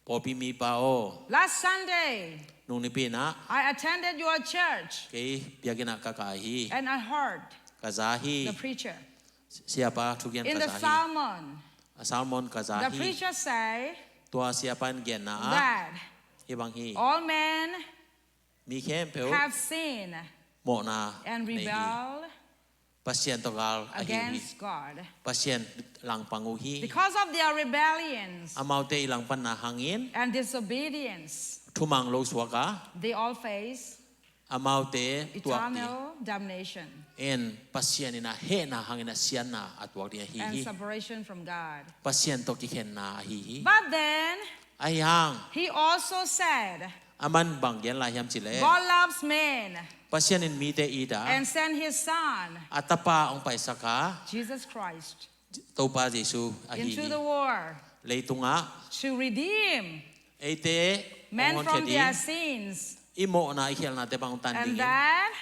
pawlpi mipa aw, last Sunday, nung nipi in ah I attended your church kei biakinn ah ka kai hi. And I heard Ka za hi. The preacher Siapa thugen in ka the za hi. Sermon. A sermon ka za hi. The preacher say Tua siapa in genna ah that hih bang hi. All men Mi khempeuh have sinned mawhna and nei hi. Rebelled Pasian tawh gal ahi uh hi. Against God. Pasian langpang uh hi. Because of their rebellions Amaute i langpanna hangin and disobedience, thumang lo suak a they all face amaute tuak ding eternal damnation in Pasian in a hehna hangin a siatna a tuak ding ahi hi. And separation from God. Pasian tawh kikhenna ahi hi. But then Ahi hang he also said, Aman bang gen lai hiam cih leh, God loves men Pasian in mite it a, and sent his son, a tapa hong paisak a, Jesus Christ, Topa Jesu ahi hi. Into the world Leitungah to redeem eite men hong honkhia from their ding, sins. I mawhna i khialhnate bang hong tan dingin. And that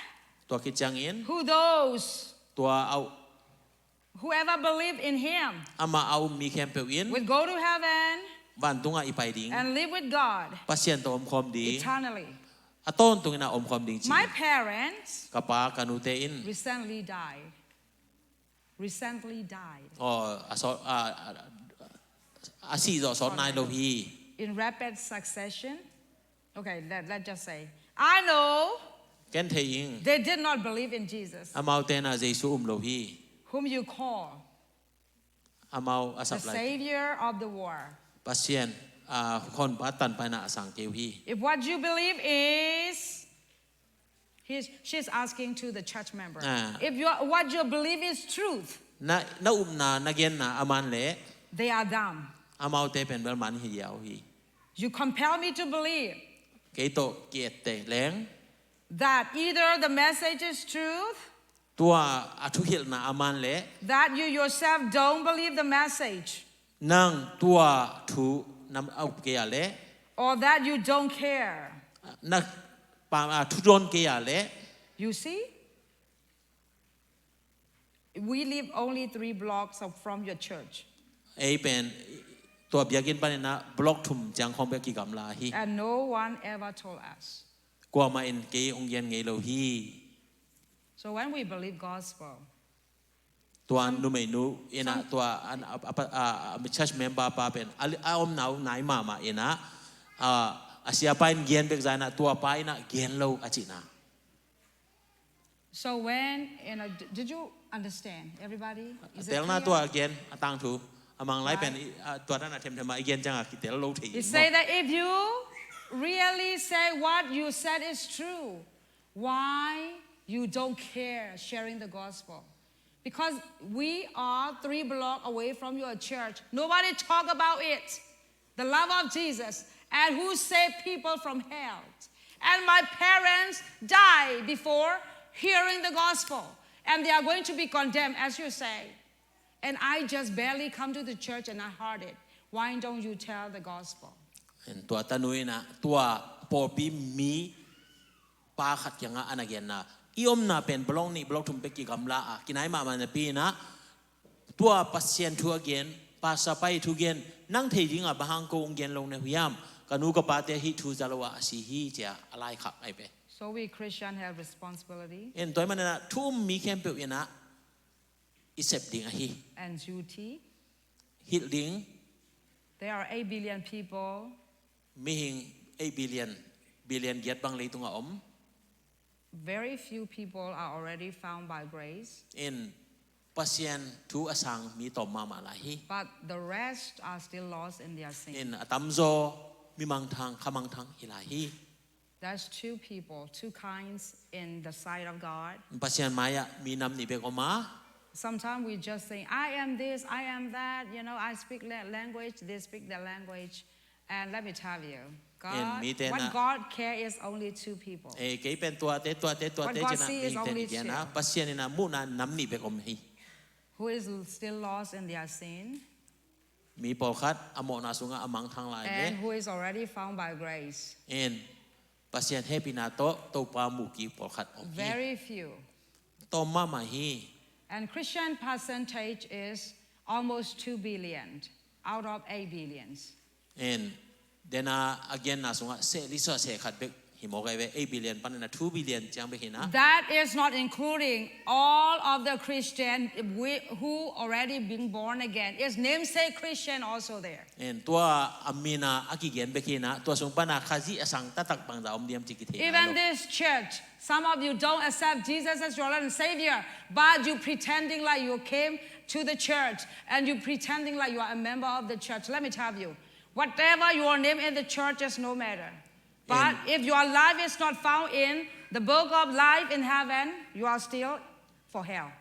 Tua khit ciangin who those tua a Whoever believe in him Amah a um mi khempeuh in will go to heaven vantungah i pai ding. And live with God Pasian tawh omkhawm ding. Eternally. A tawntungin a omkhawm ding ci. My parents Ka pa ka nute in recently died. Recently died. Aw, a sawt, a, a, a sih zawh sawt nai lo hi. In rapid succession. Okay, let, let's just say, I know Ken thei ing. They did not believe in Jesus, Amaute in a Jesu um lo hi. Whom you call Amau a the sap lai Savior of the world. Pasian, a, Honpa Tanpa in a sang kei uh hi. If what you believe is, he's, she's asking to the church member, Ah. If your, what you believe is truth, Na, na upna, na genna a man leh they are dumb. Amaute pen bel man hi diau hi. You compel me to believe Kei tawh ki-etteh leng that either the message is truth tua a thuhilhna a man leh that you yourself don't believe the message nang tua thu na up kei a leh or that you don't care. Na pa, a, thu dawn kei a leh. You see? We live only three blocks of, from your church. Ei pen tua biakinn panin a block thum ciang khawng bek kigamla hi. And no one ever told us. Kuamah in kei hong gen ngei lo hi. So when we believe gospel, Tua numeinu in a, some tua an, a, a, a, a, church member pa pen a, a omna uh nai mahmah in a, a, a siapa in gen bek zah in a, tua pa in a gen lo a cihna. So when, you know, d-, did you understand, everybody? Is it clear? Telna tua gen a tangthu. A Mang lai pen i, a, tua dan a themthem a i gen ciang a kitel lo thei. He say that if you really say what you said is true, why you don't care sharing the gospel? Because we are three block away from your church. Nobody talk about it. The love of Jesus and who saved people from hell. And my parents die before hearing the gospel. And they are going to be condemned, as you say. And I just barely come to the church and I heard it. Why don't you tell the gospel? Tua tanu in ah, tua pawlpi mi pa khat kiangah a na genna, i omna pen block nih block thum pek kigamla a, kinai mahmah napi in ah, tua Pasian thu a gen, pastor pa ii thu gen, nang thei ding a bang hang ko hong gen lo na hiam, ka nu ka pate hih thu za lo a a si hi, ci a a laikhak ahi ve. So we Christian have responsibility. In tua ahih manin ah thu um mi khempeuh in ah i sep ding ahi. And duty. Hilh ding. There are eight billion people. Mihing eight billion, billion giat bang leitungah om. Very few people are already found by grace. In Pasian thu a sang mi tawm mahmah lai hi. But the rest are still lost in their sin. In a tamzaw mi mangthang, kha mangthang hi lai hi. There's two people, two kinds in the sight of God. Pasian mai-ah mi nam nih bek om a. Sometimes we just think, "I am this, I am that, you know, I speak that language, they speak that language." And let me tell you, God, what God care is only two people. Eh, kei pen tuate, tuate, tuate, what God see is only two. Pasian in a muhna nam nih bek om hi. Who is still lost in their sin. Mi pawlkhat a mawhna sungah a mangthang lai ve. And who is already found by grace. In Pasian hehpihna tawh Topa muh kik pawlkhat om hi. Very few. Tawm mahmah hi. And Christian percentage is almost two billion out of eight billions. In dena a genna sungah seh li sua seh khat bek hi mawk ahi ve, eight billion panin a two billion ciang bek hi na. That is not including all of the Christian we, who already been born again. Is namesake Christian also there? In tua a min a a kigen bek hi na, tua sung pana Khazih a sang taktak bangzah om diam ci kithei nai lo. Even this church, some of you don't accept Jesus as your Lord and Savior, but you pretending like you came to the church and you pretending like you are a member of the church. Let me tell you, whatever your name in the church is no matter. But if your life is not found in the book of life in heaven, you are still for hell.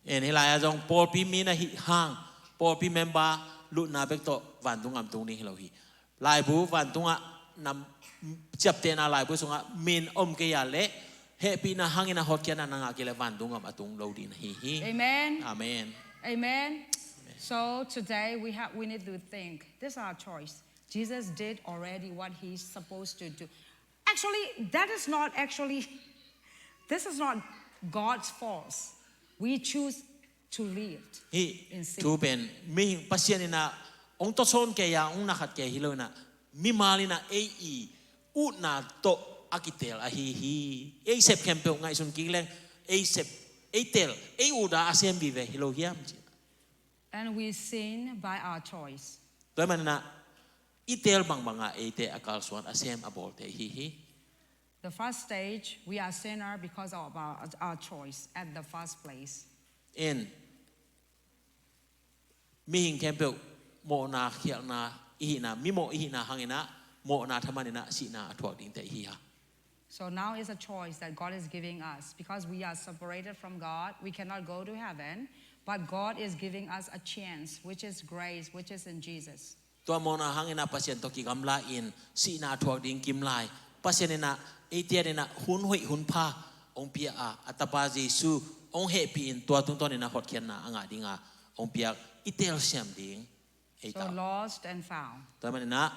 In hih lai-ah zong pawlpi mi na hih hang, pawlpi member lutna bek tawh vantung gam tung ding hi lo hi. Laibu vantungah nam ciaptehna laibu sungah min om kei a leh hehpihna hangin a hotkhiatna na ngah kei leh vantung gam a tung lo ding na hi hi. Amen. Amen. Amen. So today we have, we need to think. This is our choice. Jesus did already what he's supposed to do. Actually, that is not actually, this is not God's fault. We choose to live in sin. Hih thu pen mihing Pasian in a hong tawsawn kei a, hong na khat kei hi lo in a, mimal in a ei i utna tawh a kitel ahi hi. Ei sep khempeuh ngaihsun kik leng, ei sep, ei tel, ei ut a a sem vive hi lo hiam ci. And we sin by our choice. Tua ahih manin a i tel bangbang a eite a kalsuan a sem a bawlte i hi hi. The first stage, we are sinner because of our, our choice at the first place. In mihing khempeuh mawhna khialhna i hihna, mimawh i hihna hangin a mawhna thaman in a sihna a thuak dingte i hi a. So now is a choice that God is giving us. Because we are separated from God, we cannot go to heaven. But God is giving us a chance, which is grace, which is in Jesus. Tua mawhna hangin a Pasian tawh kigamla in sihna a thuak ding kim lai, Pasian in a eite adingin a hun hoih hun pha hong pia a, a Tapa Jesu hong hehpih in tua tungtawnin a hotkhiatna a ngah ding a hong piak i telsiam ding ei ta. So lost and found. Tua ahih manin a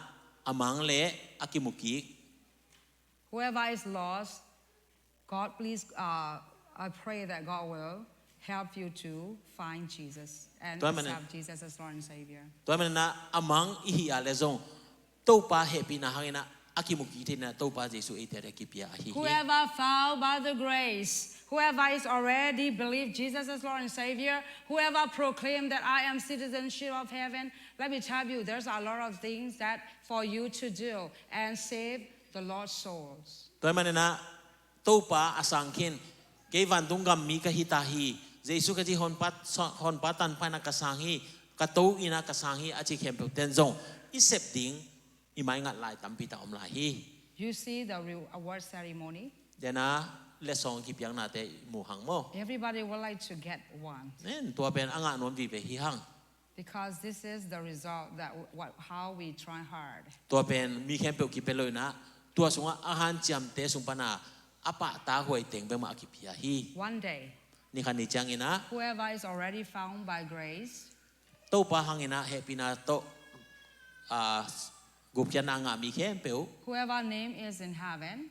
a mang le a kimu kik. Whoever is lost, God, please, uh, I pray that God will help you to find Jesus and accept Jesus as Lord and Savior. Tua ahih manin a a mang i hih a leh zong Topa hehpihna hangin a a kimu kik theihna Topa Jesu eite adingin a kipia ahi hi. Whoever found by the grace, whoever is already believed Jesus as Lord and Savior, whoever proclaimed that I am citizenship of heaven, let me tell you, there's a lot of things that for you to do and save the lost souls. Tua ahih manin a Topa a sang khin, kei vantung gam mi ka hi ta hi, Jesu Khazih honpa, honpa tangpaih in a ka sang hi, ka to in ah ka sang hi a ci khempeuh ten zong i sep ding i maingat lai tampi tak om lai hi. You see the re- award ceremony? Dena letsong kipiaknate i mu hang maw? Everybody would like to get one Nen tua pen a ngah nuam vive hi hang. Because this is the result that w- what, how we try hard. Tua pen mi khempeuh kipia lo in ah tua sungah a hanciamte sung pana a pahtak huai teng bek mah a kipia hi. One day, Ni khat ni ciangin ah whoever is already found by grace Topa hangin ah hehpihna tawh a gupkhiatna a ngah mi khempeuh, whoever name is in heaven,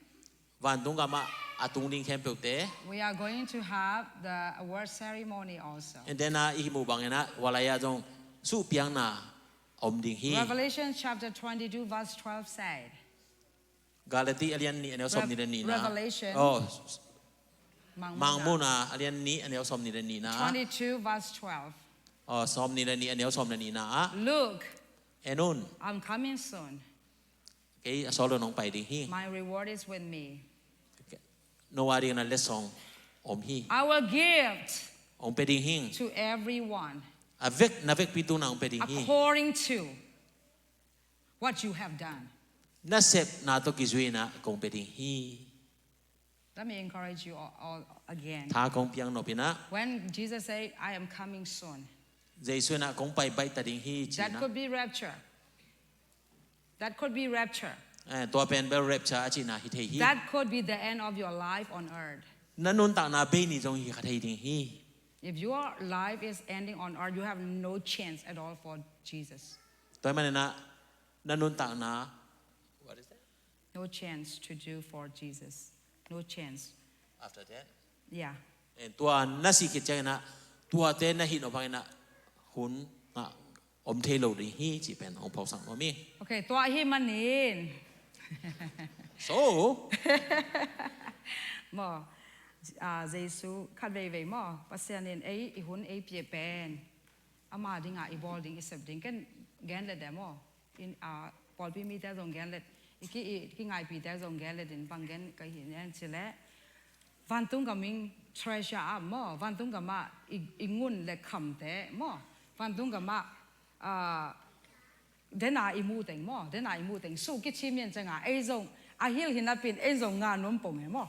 vantung gamah a tung ding khempeuhte, we are going to have the award ceremony also. and then ah i kimu bangin ah walai ah zong suhpiakna om ding hi. Revelation chapter twenty-two, verse twelve said, Galati a lian nih a neu sawm nih le nihna. Revelation. Oh, Mangmuna. Mangmuna a lian nih a neu sawm nih le nihna. Twenty-two, verse twelve. Oh, sawm nih le nih a neu sawm le nihna ah. Look, En un, I'm coming soon. Kei a sawt lo nong pai ding hi. My reward is with me. No a dingin ah letsong om hi. I will give Ong pe ding hi. To everyone A vek, na vekpi tungin ah ong pe ding hi. According to what you have done. Na sepna tawh kizui in ah kong pe ding hi. Let me encourage you all, all again. Tha kong piak nop in ah. When Jesus said, "I am coming soon," Jesu in ah kong pai baih ta ding hi ci-in that ah. Could be rapture. That could be rapture. Eh, tua pen bel rapture a cihna hi thei hi. That could be the end of your life on earth. Na nuntakna bei ni zong hi kha thei ding hi. If your life is ending on earth, you have no chance at all for Jesus. Tua ahih manin ah na nuntakna, what is that? No chance to do for Jesus. No chance. After that? Yeah. Eh, tua na si khit ciangin ah, tuate na hih nop bangin ah hun ngah om thei lo ding hi cih pen ong phawksak nuam hi. Okay, tua ahih manin. So, Maw, ah, Jesu khat veivei maw, Pasian in ei, i hun ei pia pen. Ama dingah i bawl ding, i sep ding. Ken gen let de maw. In, ah, pawlpi mite zong gen let. I ki, i, kingaipite zong gen let in bang gen ka hi nen ci leh. Vantung gam in treasure ah maw. Vantung gamah i, i ngun le khamte maw. Vantung gamah, ah, dena i muh teng maw, dena i muh teng. Suh kici mian ciangin, ei zong, a hil hi napi-in, ei zong ngah nuam pong e maw.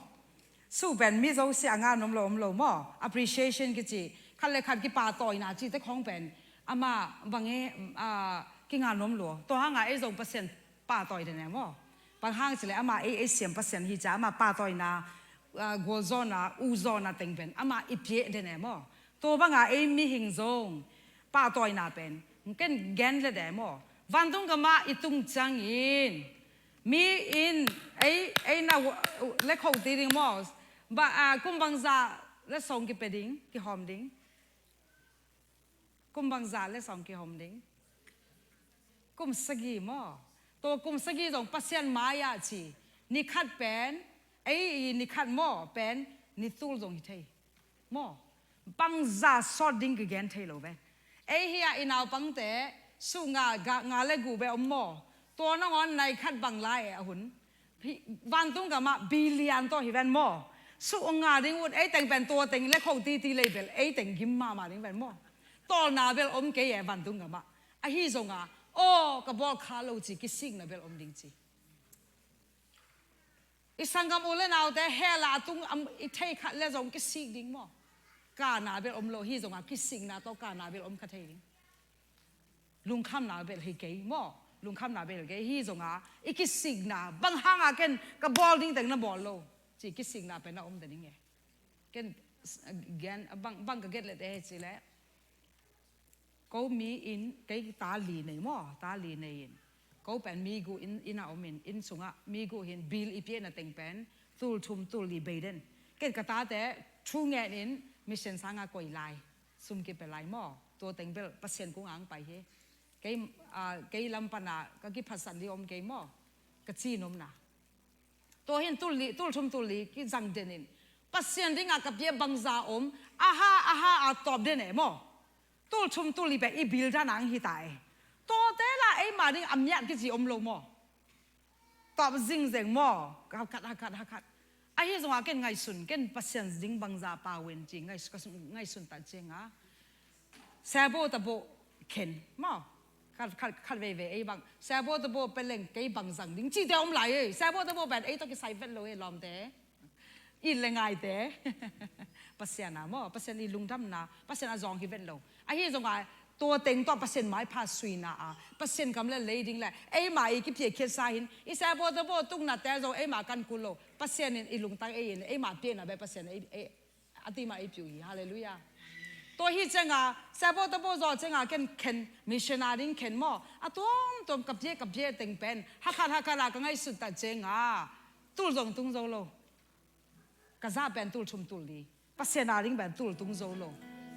Suh pen mi zosia a ngah nuam lo om lo maw. Appreciation kici, khat le khat kipahtawina cihte khawng pen, ama bang e, ah, kingah nuam lua. Tua hangin ei zong Pasian pahtawi den e maw. Bang hang cih leh ama ei, ei siam Pasian hi ciang, ama pahtawina, ah, gualzawhna, uzawhna teng pen, ama i pia den e maw. Tua bangin ei mihing zong, pahtawina pen, ken gen let de maw. Vantung gamah i tung ciangin, mi in, ei, ei na, le kho ti ding maw. Ba, ah, kum bangzah letsong kipia ding, kihawm ding. Kum bangzah letsong kihawm ding. Kum sagih maw. Tua kum sagih zong Pasian mai-ah ci. Ni khat pen, ei i ni khat maw pen, ni tul zong hi thei. Maw, bangzah sawt ding kigen thei lo ve. Ei hi a i naupangte, suh ngah, ngah le guh bek om maw. Tua nangawn nai khat bang lai e a hun. Hi, vantung gamah billion tawh hi ven maw. Suh ngah ding un, ei teng pen tua teng le kho titi lei bel, ei teng gim mahmah ding ven maw. Tawlna bel om kei e vantung gamah. Ahi zongin, aw, ka bawl kha lo ci, kisikna bel om ding ci. I sanggam u le naute hell ah a tung, am, i thei khat le zong kisik ding maw. Kana bel om lo, hi zongin kisikna tawh kana bel om kha thei ding. Lungkhamna bel hi kei maw. Lungkhamna bel kei, hi zongin i kisikna, bang hangin ken ka bawl ding teng na bawl lo ci, kisikna pen na om ta ding e. Ken, s-, gen, bang, bang ka gen let e ci leh. Ko mi inn, kei ta li nei maw, ta li nei in. Ko pen mi guh inn, inn ah om in, inn sungah mi guh hi in, bill i piakna teng pen, tul thum tul li bei den. Ken ka tate thu ngen in, mission sangin koi lai, sum kipia lai maw. Tua teng bel Pasian kungah pai hi. Kei, ah, kei lam panin ka kiphatsat ding om kei maw, ka ci nuamna. Tua hi in tul li, tul thum tul li kizang den in, Pasian dingin ka piak bangzah om, aha, aha, a tawp den e maw. Tul thum tul li pen i bill dan a hi ta e. Tuate lah eima ding a miat kici om lo maw. Tawp zingzeng maw. Hakhat, hakhat, hakhat. Ahi zongin ken ngaihsun, ken Pasian ding bangzah pau in ci, ngaihsun, ngaihsun ta ciangin. Sebo tabo, khen maw. Khat, khat, khat veivei ei bang, Sia Bo Tabo pia leng kei bang zang ding cite om lai ei. Sia Bo Tabo pen ei tawh kisai vet lo ei, lawmte. It le ngaite. Pasian a maw, Pasian i lungdamna, Pasian a zawng hi vet lo. Ahi zongah tua teng tawh Pasian maipha suina a, Pasian kam le lei ding le eima i kipiakkhiatsa hin, i Sia Bo Tabo tuknate zong eima kan kul lo. Pasian in i lungtang ei in eima piakna bek Pasian ei, ei, a ti mah ei piu hi. Halleluiah. Tua hi cianga Sia Bo Tabo zaw cianga ken khen, missionary ding khen maw, a tuamtuam ka pia, ka pia teng pen hakhat, hakhat a ka ngaihsut ta cianga tul zong tung zo lo. Ka zah pen tul thum tul li. Pasian a ding pen tul tung zo lo.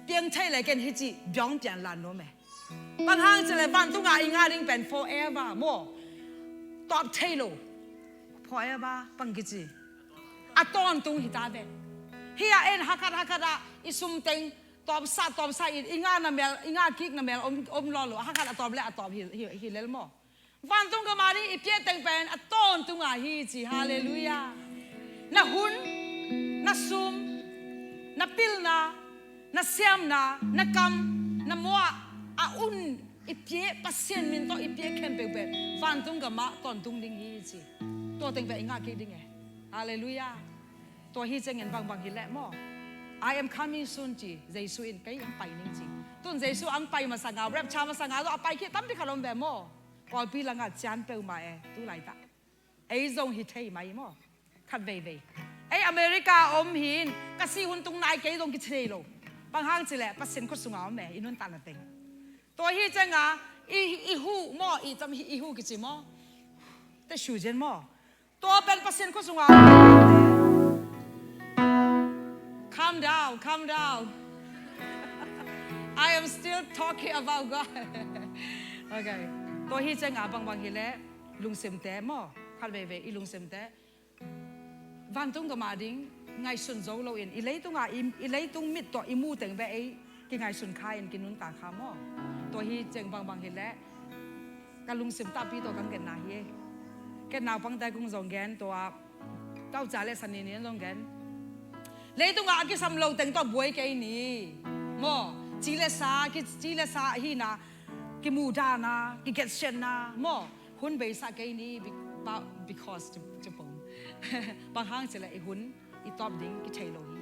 Piang thei le ken hi ci biang pian lan nuam e. Bang hang ci le vantung a i ngah ding pen forever maw. Tawp thei lo. Forever bang kici. A tawntung hi ta ve. Hi a en hakhat, hakhat a i sum teng tawpsa, tawpsa in i ngah na mel, i ngah kik na mel om, om law lo. Hakhat a tawp le a tawp hi, hi, hi lel maw. Vantung gam a ding i piak teng pen a tawntung a hi ci. Halleluiah. Na hun, na sum, na pilna, na siamna, na kam, na muah, a un i piak, Pasian min tawh i piak khempeuh pen vantung gam ah tawntung ding hi ci. Tua teng pen i ngah kik ding e. Halleluiah. Tua hi ciangin bangbang hi leh maw. I am coming soon ci. Jesu in kei ang pai ning ci. Tun Jesu ang pai masanga, rapture masanga, a pai khit tampi khat om ve maw. Pawlpi langah cian peuhmah e, tu laitak. Ei zong hi thei mai maw. Khat veivei. Ei America om hin, ka si hun tung nai kei zong kici thei lo. Bang hang ci leh, Pasian khut sunga om e, i nuntakna teng. Tua hi cianga, i, i hu maw, i tam hi, i hu kici maw. Te shu jen maw. Tua pen Pasian khut sunga om e. Calm down, calm down. I am still talking about God. Okay. Tua hi cianga bangbang hi leh, lungsimte maw. Khat veivei, i lungsimte. Vantung gam a ding, ngaihsun zo loin, i leitung a, i, i leitung mit tawh i mu teng bek ei, kingaihsun kha in, kinuntak kha maw. Tua hi ciang bangbang hi leh, ka lungsim takpi tawh kang genna hi e. Ken naupangte kung zong gen, tua, tauca le sani ni zong gen. Leitung a a kisam lo teng tawh buai kei ni. Maw, ci le sa, ki, ci le sa hi na, kimuhdahna, kiketsetna, maw. Hun beisak kei ni, be-, ba-, because ci, ci pong. Bang hang ci leh i hun, i tawp ding, kithei lo hi.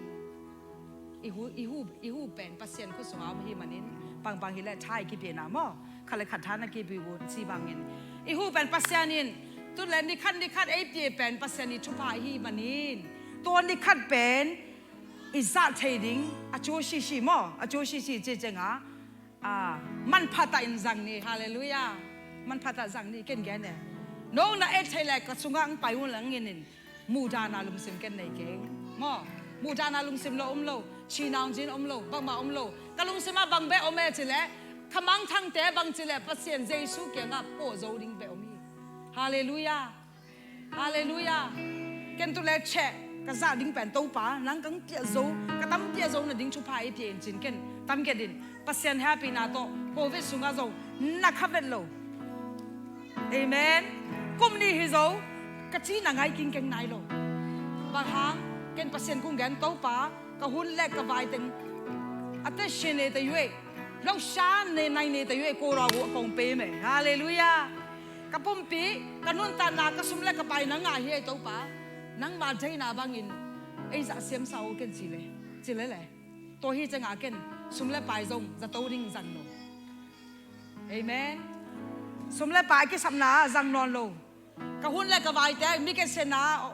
I hu, i hu, i hu pen Pasian khut sunga om hi manin, bangbang hi leh tha i kipiakna maw. Khat le khat tha na kipia un ci bangin. I hu pen Pasian in, tu le ni khat ni khat ei pia pen Pasian i thupha hi manin. Tua ni khat pen, i zah thei ding, a cu sisi maw, a cu sisi ci cianga. Ah, manpha ta in zang ni, halleluiah. Manpha ta zang ni, ken gen e. No na et thei le ka sungah ang pai un lang in in. Muhdahna lungsim ken nei keng. Maw, muhdahna lungsim lo om lo, cinaung cin om lo, bangmah om lo. Ka lungsim ah bang bek om e ci le, ka mangthangte bang ci le, Pasian Jesu kiangah pawh zo ding bek om hi. Halleluiah. Halleluiah. Ken tu le cheh, ka zah ding pen Topa, nang kang piah zo, ka tam piah zo na ding thupha i pia in cin ken, tam kiat in, Pasian happy na tawh, covid sungah zo, na kha vet lo. Amen. Kum ni hi zo, ka ci na ngai kingkeng nai lo. Bang hang, ken Pasian kung gen Topa, ka hun le ka vai teng, a te shin le te yue, lo shan ne nai ne te yue ko ra gu a kong pe me. Halleluiah. Ka pumpi, ka nuntakna, ka sum le ka pai nang ngah hi ei Topa. Nangma deihna bangin ei zah siamsa uh ken ci le, ci le le. Tua hi cianga ken sum le pai zong zato ding zang lo. Amen. Sum le pai kisapna zang nawn lo. Ka hun le ka vaite mi ketsena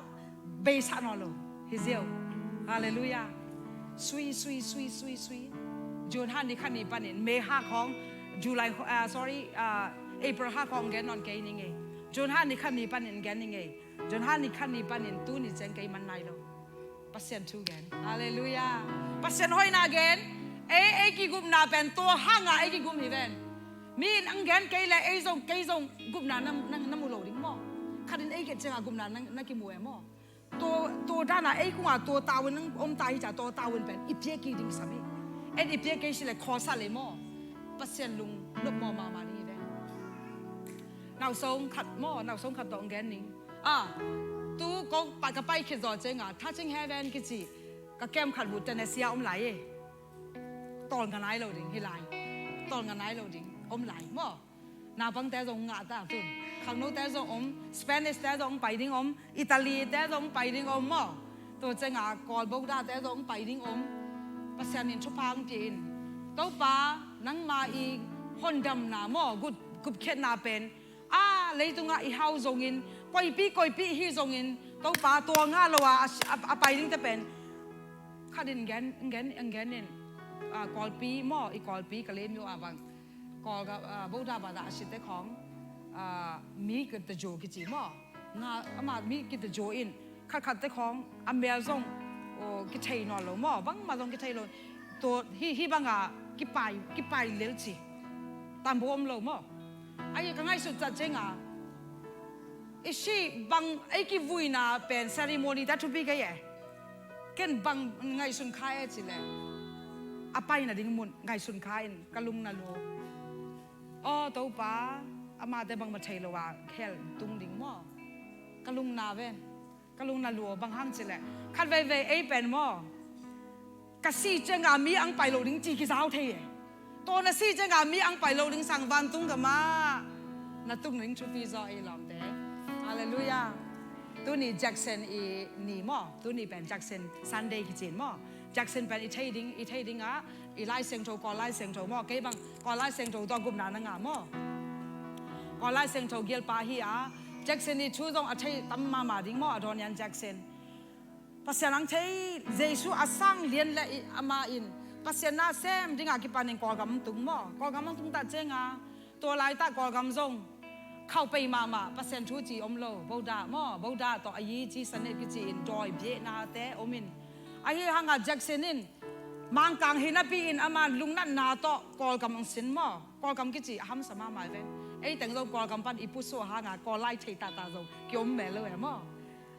beisak nawn lo. Hi ziau. Halleluiah. Sui, sui, sui, sui, sui. June ha ni kha ni panin May ha khong, July, ah, sorry, ah, April ha khong gen nawn kei ning ei. June ha ni kha ni panin gen ning ei. June ha ni kha ni panin tuni ciang kei man nai lo. Pasian thu gen. Halleluiah. Pasian hoihna gen. Ei, ei kigupna pen tua hanga ei kigum hi ven. Mi in ang gen kei le ei zong, kei zong gupna na, na, na mu lo ding maw. Khatin ei kiat cianga gupna na, na kimu e maw. Tua, tua dana ei kunga tua tavuan nang om ta hi ca, tua tavuan pen i piak kik ding sam hi. En i piak kei si le khawsa le maw. Pasian lung nop maw mama ding hi ven. Nausong khat maw, nausong khat tawh ang gen ning. Ah, tu ko pa, ka pai khit zaw cianga, Touching Heaven kici, ka camp khat bu Tennessee ah om lai e. Tawl nga nai lo ding, hi lai. Tawl nga nai lo ding. om lai maw. Naupangte zong ngah ta tun. Khangnote zong om, Spanish te zong pai ding om, Italy te zong pai ding om maw. Tua cianga Kawl Buddha te zong pai ding om. Pasian in thupha hong pia in. Topa, nangma i hondamna maw, gup, gupkhiatna pen a leitungah i hau zongin, koipi koipi hi zongin, Topa, tua ngah lo a, a, a pai dingte pen khat in gen, gen, gen in, a, Kawlpi maw, i Kawlpi Kalaymyo a bang, Kawl ka, a, Buddha bada a site khawng, a, mi kitajo kici maw. Nga ama mi kitajo in, khatkhatte khawng a mel zong, o, kithei nawn lo maw, bangmah zong kithei lo. Tua hi, hi banga kipai, kipai lel ci. Tambu om lo maw. Ahi ka ngaihsut cat cianga, i si bang, ei kivuina pen ceremony ta thupi kei e. Ken bang ngaihsun kha e cileh, a paina ding mun ngaihsun kha in ka lung na lua. Aw Topa, amate bangmah thei lo a hell tung ding maw. Ka lung na ven. Ka lung na lua, bang hang cileh, khat veivei ei pen maw, ka si cianga mi ang pai lo ding ci kizau thei e. Tua na si cianga mi ang pai lo ding sang vantung gamah na tung ding thupi zaw ei lawmte. Halleluiah. Tuni Jackson i ni maw, tuni pen Jackson Sunday kicin maw. Jackson pen i thei ding, i thei dingah i Lai Siangtho, Kawl Lai Siangtho maw, kei bang Kawl Lai Siangtho tua gupna na ngah maw. Kawl Lai Siangtho gialpa hi a, Jackson i thu zong a thei tam mahmah ding maw, a dawn yan Jackson. Pasian ang thei, Jesu a sang lian le i, ama in Pasian na sem dinga kipanin Kawlgam tung maw. Kawlgam ang tung ta cianga, tua laitah Kawlgam zong khauh pei mahmah, Pasian thu ci om lo, Buddha maw, Buddha tawh a yi ci sanet kici in dawi biahnate om in. Ahi hanga Jackson in Mangkang hi napi in ama lungnatna tawh Kawlgam ang sin maw. Kawlgam kici a hamsa mahmah ve. Ei teng zong Kawlgam pan i pusuah hanga Kawl lai thei tata zong kiom mel lo e maw.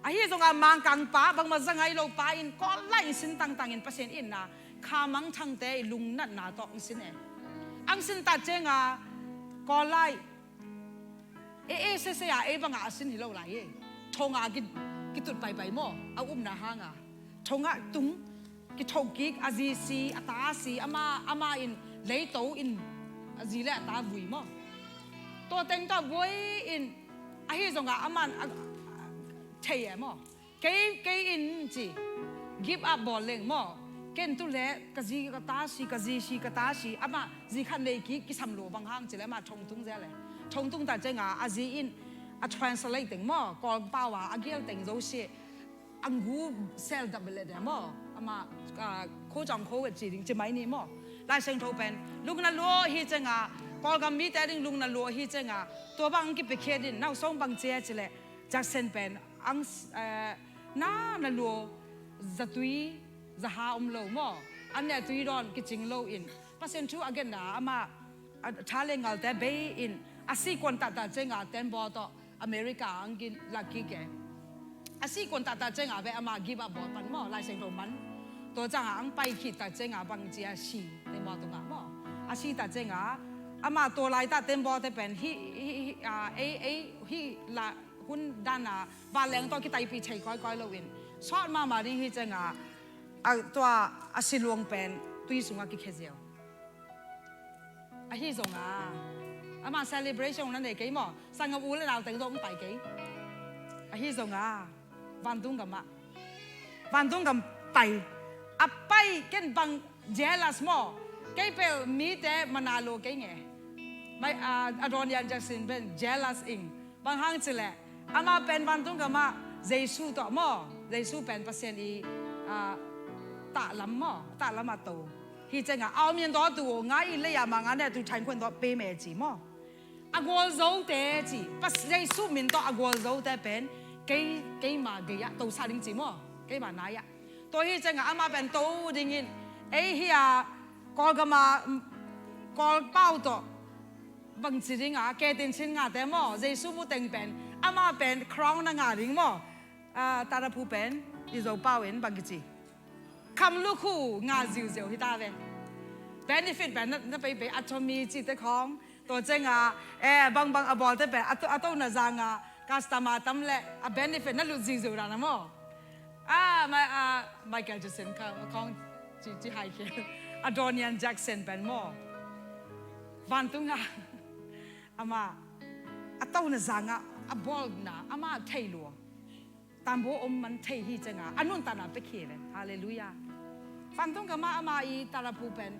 Ahi zonga Mangkang pa, bangmah za ngai lo pa in Kawl lai in sin tangtang in Pasian itna khamang thangte i lungnatna tawh ang sin e. Ang sin ta cianga Kawl lai e, e sese a ei banga a sin hi lo lai e. Thonga ki, kitut paipai maw, a upna hanga. Thonga tung, kithoh kik, a zi si, a ta si, ama, ama in leito in a zi le a ta vui maw. Tua teng tawh vui in, ahi zonga aman a, a, thei e maw. Kei, kei in ci, give up bawl leng maw. Ken tu le ka zi ka ta si, ka zi si ka ta si, ama zi khat nei kik, kisam lo, bang hang cileh ama thongtung zel e. Thongtung ta cianga a zi in a translate teng maw, Kawl pau a a gial teng zo si. Ang gu sel dap bele de maw. Ama, a, kho cawng kho wet ci ding ci mai ni maw. Lai Siangtho pen lung na lua hi cianga, Kawlgam mite ding lung na lua hi cianga, tua bang ang kipiakhiat in, nau song bang cia cileh, Jackson pen ang, eh, na, na lua, zatui zaha om lo maw. An ne tui dawn kicing lo in Pasian thu a genna ama, a, tha le ngalte bei in a si kuan tahtah cianga tembaw tawh America ang kin lak kik e. A si kuan tahtah cianga ve ama give up bawl pan maw, Lai Siangtho man. Tua cianga ang pai khit ta cianga bang cia si tembaw tungah maw. A si ta cianga ama tua laitah tembawte pen hi, hi, hi, a, ei, ei, hi la hun dana vanleng tawh kitaipih thei kawikawi loin sawt mahmah ding hi cianga, a, tua a siluang pen tui sungah kikhia ziau. Ahi zonga ama celebration na nei kei maw, sanggam u le nau teng zong pai kei. Ahi zonga vantung gamah, vantung gam pai. A pai ken bang jealous maw. Kei pel mite mana lo kei nge. Mai, a, a dawn yan Jackson pen jealous ing. Bang hang cileh, ama pen vantung gamah Jesu tawh maw, Jesu pen Pasian i, a, tahlam maw, tahlam a to. Hi cianga a om yan tawh tu ngai i lei a manga ne tu thain khuan tawh pe me ci maw. A gualzote ci, Pas, Jesu min tawh a gualzote pen kei, keima gei-ah tosa ding ci maw, keima nai-ah. Tua hi cianga ama pen to dingin, ei hi a, Kawlgama, Kawl pau tawh bangci dinga ketin sin ngate maw, Jesu mu teng pen ama pen crown na nga ding maw. A, Tadaphu pen i Zo pau in bang kici, kham lukhu nga ziuziau hi ta ve. Benefit pen na, na peipei, a thomi cite khawng, tua cianga, e, bangbang a bawlte pen a to, a tona zanga customer tam le a benefit na lut ziuziau dana maw. A, ma, a, Michael Jackson ka, khawng ci, ci hai khel. A dawn yan Jackson pen maw. Vantung ah ama a tona zangah a bawlna ama thei lua. Tambaw om man thei hi ciangah a nuntakna pia khia ve. Halleluiah. Vantung gam ah ama i taraphu pen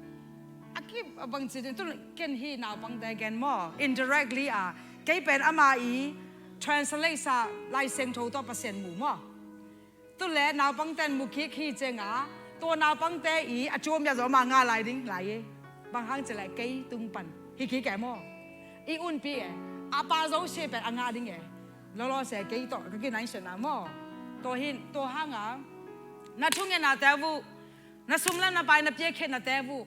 a kip a bangci ding tu ken hi naupangte gen maw. Indirectly ah kei pen ama i translate sa Lai Siangtho tawh Pasian mu maw. Tu le naupangte in mu kik hi ciangah tua naupangte i a cuam ya zaw ama nga lai ding lai e. Bang hang cileh kei tung pan hi kik e maw. I unpi e a pa zosia pen a nga ding e. Lolo se kei tawh ka kinai sian a maw. Tua hin tua hanga na thungetnate uh na sum le na pai na piakkhiatnate uh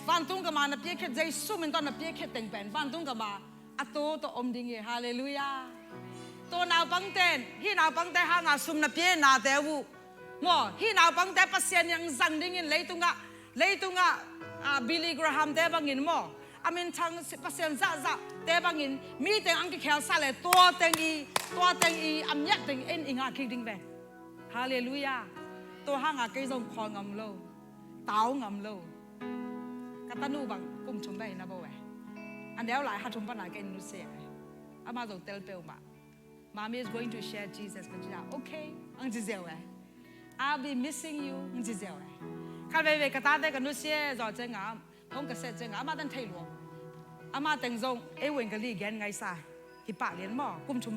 vantung gam ah na piakkhiat Jesu min tawh na piakkhiat teng pen vantung gam ah a to tawh om ding hi. Halleluiah. Tua naupangte in hi naupangte hanga sum na pianate uh maw hi naupangte Pasian in ang zang dingin leitungah leitungah ah, Billy Graham te bangin maw a minthang Pasian zahzah te bangin mi teng ang kikhelsa le tua teng i tua teng i a miat teng in i ngah kik ding ve. Halleluiah. Tua hanga kei zong khawl ngam lo tau ngam lo. Ka tanu bang kum thum beh hi na bo e. A neu lai ha thum pana kei nusia e. Ama zong tel peuhmah. Mommy is going to share Jesus ka ci a okay ang ci ziau e. I'll be missing you ang ci ziau e. Khat veivei ka tate ka nusia zaw ciangah hong ka set ciangah ama tan thei lua. Ama teng zong ei wen ka li gen ngaisa. Hi pah lian maw kum thum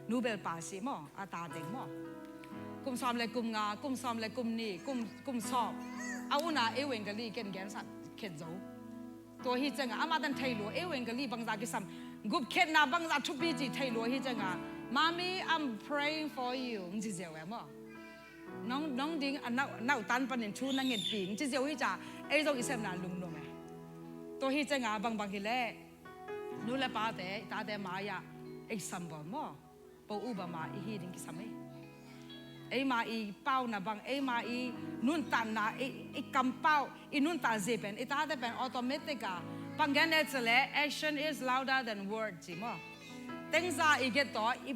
nu bel pa si maw a ta teng maw. Kum sawm le kum nga kum sawm le kum ni kum kum sawm a una ei wen ka li ken gen sa khet zo. Tua hi ciangah ama tan thei lua ei wen ka li bangza kisam gupkhiatna bangza thupi ci thei lua hi ciangah mommy I'm praying for you ang ci ziau e maw. Nong nong ding a nau nau tan panin thu na ngetpi ang ci ziau hi ca ei zong i sepna lungnuam e. Tua hi ciangah bangbang hileh nu le pate i tate mai-ah example maw. Po u ba ma i hi ding kisam e. Eima i pauna bang eima i nuntakna i kampau i nuntak zia pen i tate pen automatic a panggen e cileh action is louder than word ci maw. Tengza i get tawh i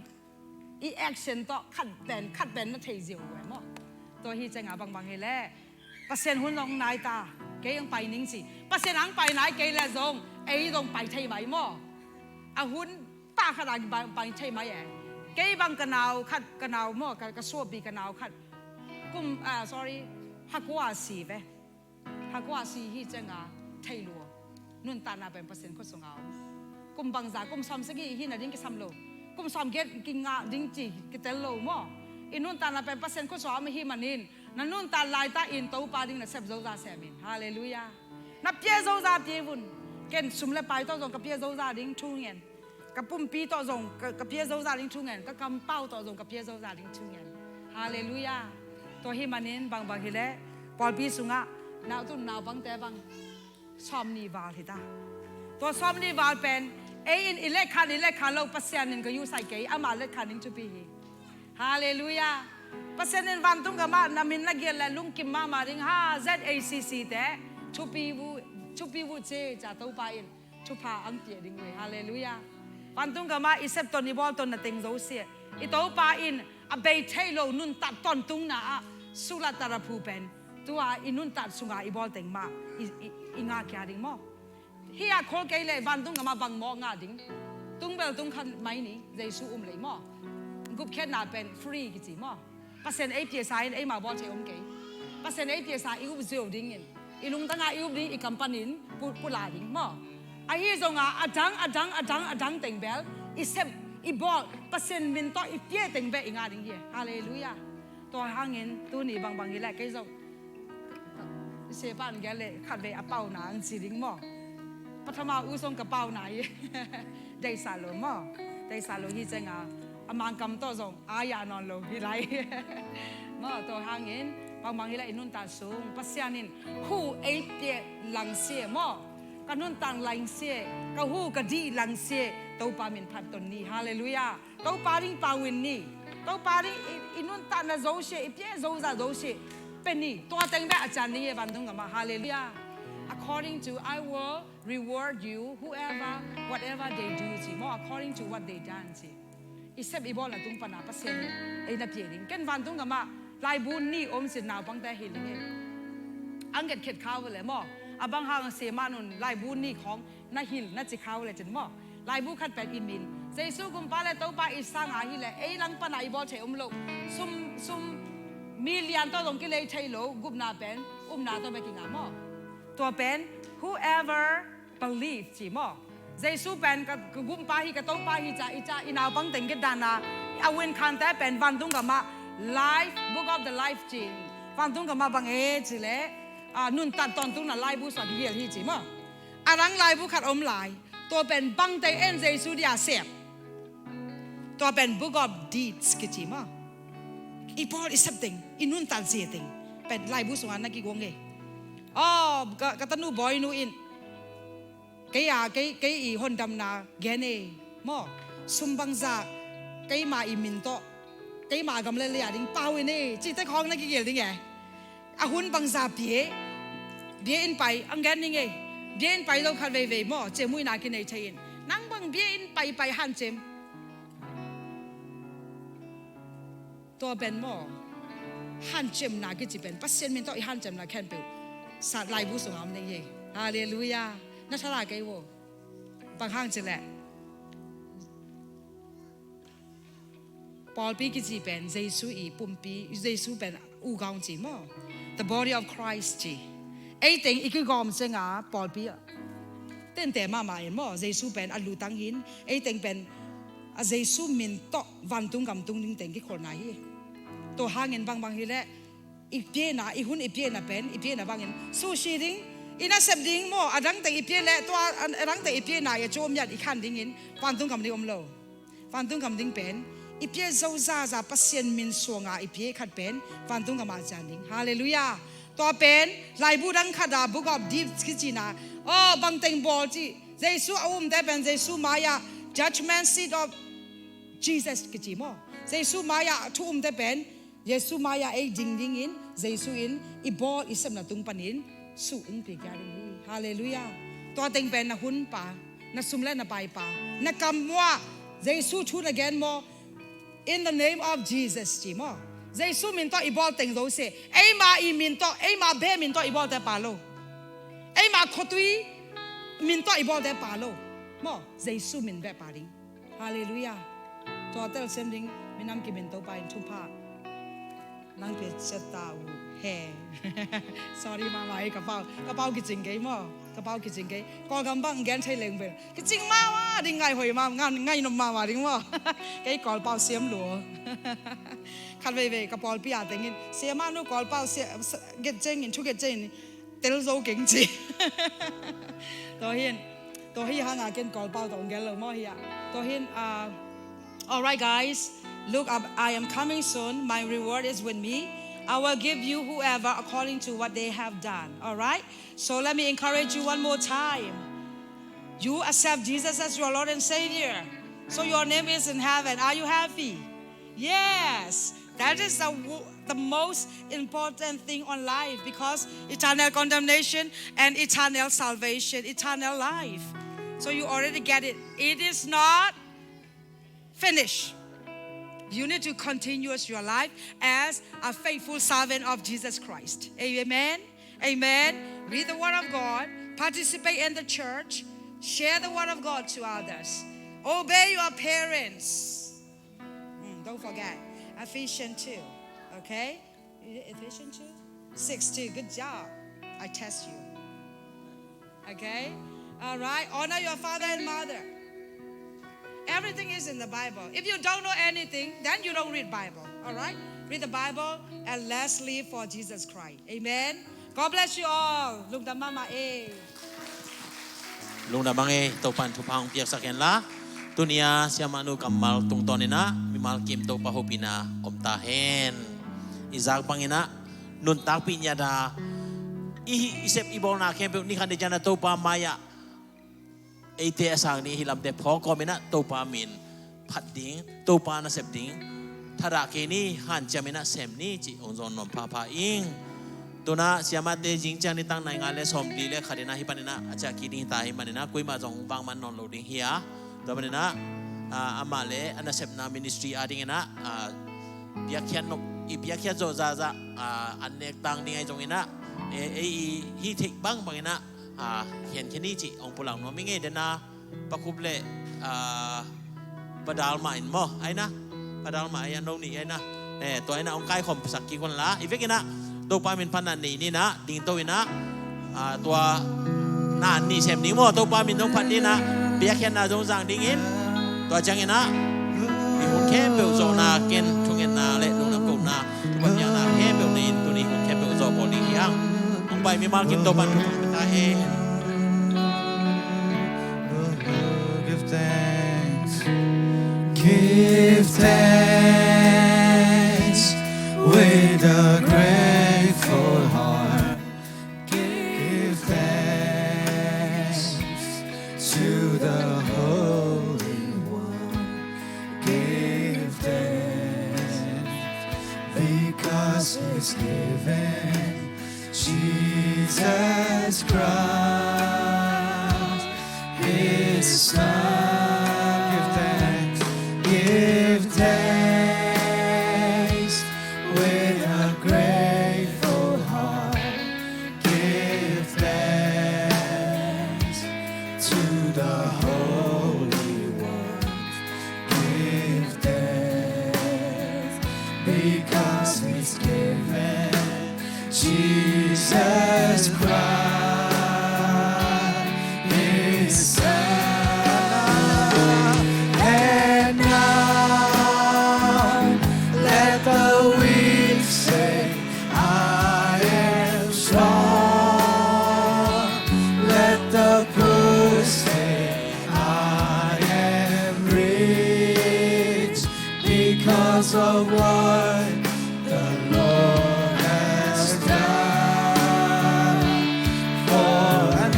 i action tawh khat pen khat pen na thei zia uh e maw. Tua hi ciangah bangbang hileh Pasian hun zong nai ta kei ang pai ning ci. Pasian ang pai nai kei le zong ei zong pai thei mai maw. A hun ta khat a pai thei mai e. Kei bang ka nau khat ka nau maw ka suahpi ka nau khat kum ah sorry hakua si ve. Hakua si hi ciangah thei lua. Nuntakna pen Pasian khut sungah om. Kum bangza kum sawm sagih hi na ding kisam lo. Kum sawm giat kingah ding ci kitel lo maw. I nuntakna pen Pasian khut sungah om hi manin na nuntak laita in Topa ding na sep zoza sem in. Halleluiah. Na pia zoza pia vun. Ken sum le pai tawh zong ka pia zoza ding thu ngen. Ka pumpi tawh zong ka pia zoza ding thu ngen ka kampau tawh zong ka pia zoza ding thu ngen. Halleluiah. Tua hi manin bangbang hileh pawlpi sungah nautun naupangte bang sawm nih val hi ta. Tua sawm nih val pen ei in i letkhan i letkhan lo Pasian in ka yusai kei ama letkhan ding thupi hi. Halleluiah. Pasian in vantung gam ah na min na giat le lungkim mahmah ding ha Z A C C te thupi uh thupi uh ci ca Topa in thupha ang pia ding uh hi. Halleluiah. Vantung gam ah i septon i bawlton na teng zosia i Topa in a bei thei lo nuntak tawntungna ah sulat taraphu pen tua i nuntak sunga i bawl teng mah i ngah kia ding maw. Hi a khawl kei le vantung gam ah bang maw ngah ding. Tung bel tung khat mai ni Jesu um lei maw. Gupkhiatna pen free kici maw. Pasian ei piasa in eima bawl thei om kei. Pasian ei piasa i up zio dingin i lungtanga i up ding i kam panin pula ding maw. Ahi zonga adang adang adang adang teng bel i sep i bawl Pasian min tawh i pia teng beh i ngah ding hi. Halleluiah. Tua hangin tuni bangbang hileh kei zong i sepan gel le khatvei a pauna ang ci ding maw. Pathama u zong ka pauna hi. Deisa lo maw. Deisa lo hi cianga a mangkam tawh zong a ya nawn lo hi lai. Maw tua hangin bangbang hileh i nuntak sung Pasian in hu ei piah langsia maw. Ka nuntak langsia ka hu ka dih langsia Topa min phat ton ni. Halleluiah. Topa ding pau in ni. Topa ding i nuntakna zosia i pia zoza zosia pe ni. Tua teng beh a cian ding hi vantung gam ah. Halleluiah. According to I will reward you whoever whatever they do ci maw. According to what they done ci. I sep i bawlna tung pana Pasian in ei na pia ding. Ken vantung gam ah laibu ni om ci naupangte hi ling e. Ang getkhiat kha uh le maw. A bang hang siamah nun laibu nih khawng na hilh na ci kha uh lecin maw, laibu khat pen i min Jesu Gumpa le Topa i sang a hileh ei lang pana i bawl thei om lo. Sum, sum million tawh zong kilei thei lo, gupna pen upna tawh bek kinga maw. Tua pen whoever believe ci maw. Jesu pen ka, ka Gumpa hi, ka Topa hi ci a i ci a i naupang teng kidana a win khante pen vantung gamah life, Book of the Life ci in vantung gamah bang e ci leh, a, nuntak tawntungna laibu sua kihial hi ci maw. A rang laibu khat om lai. Tua pen bangte en Jesu dia sep. Tua pen Book of Deeds kici maw. I bawl i sep teng, i nuntak zia teng pen laibu sungah na kigong e. Aw, ka, ka tanu bawinu in kei a, kei, kei i hondamna gen e maw. Sum bangza keima i min tawh, keima gam le lei a ding pau in e, cihte khawng na kigel ding e. A hun bangza pia, bia in pai ang gen ding e. Bia in pai lo khat veivei maw, ciammuina kinei thei in. Nang bang bia in paipai hancem. Tua pen maw, hancemna kici pen Pasian min tawh i hancemna khempeuh sa laibu sungah om ding hi. Halleluiah. Na thala kei vo. Bang hang cileh pawlpi kici pen Jesu i pumpi, Jesu pen ugawng ci maw. The body of Christ ci. Ei teng i kigawm cianga pawlpi tente mahmah in maw, Jesu pen a lutang hin, ei teng pen a Jesu min tawh vantung gam tung ding teng kikholhna hi. Tua hangin bangbang hileh i piana, i hun i piana pen, i piana bangin sushi ding, i nasep ding maw, a dang teng i pia leh tua a dang teng i piana i a cawm yat i khan dingin vantung gam ding om lo. Vantung gam ding pen i pia zo zaza Pasian min suanga i pia khat pen vantung gam a cian ding. Halleluiah. Tua pen laibu dang khat a Book of Deeds kici na. Aw, bangteng bawl ci. Jesu a umte pen Jesu mai-ah judgment seat of Jesus kici maw. Jesu mai-ah thu umte pen Jesu mai-ah ei ding dingin Jesu in i bawl i sepna tung panin suh in pikia ding hi. Halleluiah. Tua teng pen na hun pa, na sum le na pai pa, na kam muah Jesu thu na gen maw. In the name of Jesus ci maw. Jesu min tawh i bawl teng zo se. Eima i min tawh, eima beh min tawh i bawlte pa lo. Eima khuatui min tawh i bawlte pa lo. Maw, Jesu min beh pa ding. Halleluiah. Tua telsiam ding minam kimin Topa in thupha nang pia ciat ta uh hen. Sorry mama ei, ka pau, ka pau kicing kei maw. Ka pau kicing kei. Kawlgam bang gen thei leng bel kicing mama ding ngai hoi mama, ngai, ngai nop mama ding maw. Kei Kawlpau siam lua. Khat veivei ka pawlpi a tengin siamah nu Kawlpau sia, sia, get cengin, thu get cengin tel zo keng ci. Tua hin, tua hi hanga ken Kawlpau tawh ong gel lo maw hi a. Tua hin, uh, all right, guys, look up, I am coming soon. My reward is with me. I will give you whoever according to what they have done. All right? So let me encourage you one more time. You accept Jesus as your Lord and Savior. So your name is in heaven. Are you happy? Yes. That is the wo-, the most important thing on life, because eternal condemnation and eternal salvation, eternal life. So you already get it. It is not finished. You need to continue your life as a faithful servant of Jesus Christ. Amen. Amen. Read the word of God. Participate in the church. Share the word of God to others. Obey your parents. Mm, don't forget Ephesians two, okay? Is it Ephesians two? Six two. Good job. I test you. Okay? All right? Honor your father and mother. Everything is in the Bible. If you don't know anything, then you don't read Bible. All right? Read the Bible and let's live for Jesus Christ. Amen. God bless you all. Lungdam mahmah ei. Lungdam mahmah ei, Topa'n thupha hong piaksak hen la. Tuni-a siamahnu kammal tungtawn inah mimal kim Topa hopihna om ta hen. I zak bang inah nuntakpih ngiat a i, i sep i bawlna khempeuh ni khat ni ciang a Topa mai-ah eite a sang ni, hih lamte phawk kawm inah Topa min phat ding, Topa nasep ding thadah kei ni, hanciam inah sem ni cih hong zawn nuam phapha ing. Tunah siamahte zing ciang nitak nai nga le sawmli le khat inah hih pan inah a ciah kik ding hi ta, hih man inah kuimah zong vang man nawn lo ding hi a, tua man inah, ah, amah le a nasepna ministry a ding inah, ah, piakkhiat nop, i piakkhiat zawh zahzah, ah, an nek tang ding ahi zong inah, eh, ei i hih theih bangbang inah a, khen khen hi cih hong pulak nuam hi ngei dena, Pa Khup le, a, Pa Dal mah in maw, ai na, Pa Dal mah ai a, no nih ai na. Eh, tua ai na hong kaikhawm sak kik un la, i vekin ah Topa min phatna nei ni na, dingto in ah, a, tua na nih sem ding maw, Topa min hong phat ni na, biakhiatna zong zang dingin, tua ciangin ah i hun khempeuh zawhna ken thungetna le lungdam kohna, Topa biakna khempeuh nei in tuni hun khempeuh zawh bawl ding hi hang. Hong pai mimal kim Topa thu thang pia ta hen. Give thanks. Give thanks with a grateful heart. Give thanks to the Holy One. Give thanks because He's given Jesus Christ, His Son. Give thanks, give thanks with a grateful heart. Give thanks to the Holy One. Give thanks because He's given Jesus Christ, His Son. And now let the weak say, "I am strong." Let the poor say, "I am rich because of what the Lord has done for us."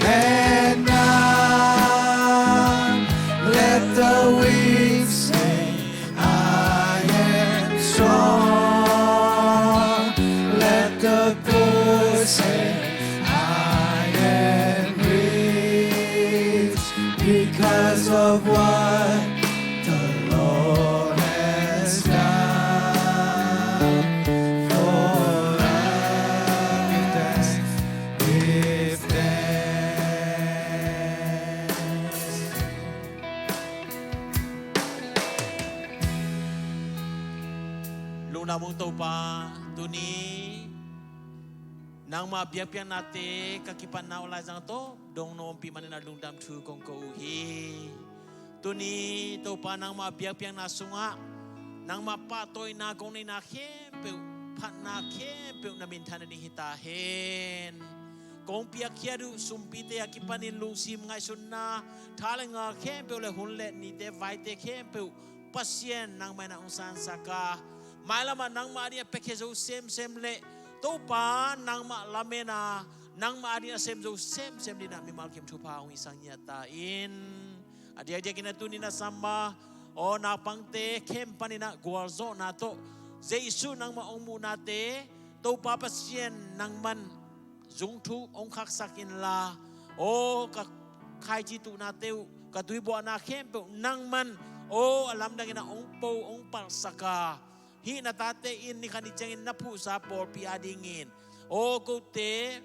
And now let the weak say, "I am strong." Let the poor say, "I am rich because of what the Lord has done for us." Give thanks. Give thanks. Lungdam ung Topa, tuni nangmah biakpiaknate ka kipatna uh laizang tawh dong na ompih manin a lungdam thu kong ko uh hi. Tuni Topa, nangmah biakpiakna sungah nangmah pahtawina kong neihna khempeuh, phatna khempeuh na minthan nading hi ta hen. Kong piakkhiat uh sumpite a kipanin lungsim ngaihsutna, tha le ngal khempeuh le hun le nite vaite khempeuh Pasian nangmah in ah hong sansak a, mailamah nangmah ading a piakhia zo semsem le Topa nangmah lamen a, nangmah ading a sem zo semsem dingin ah mimal kim thupha hong hisak ngiat ta in. A diakdiakin a tuni na sam a, aw naupangte khem panin ah gualzawhna tawh Jesu nangmah hong muhnate, Topa Pasian nangman zungthuk hong khaksak inla, aw ka khaici tuhnate uh, ka tuibuahna khempeuh nangman, aw a lamdangin ah hong po hong palhsak a, hih na tate in ni khat ni ciangin na phuhsa pawlpi adingin, aw kote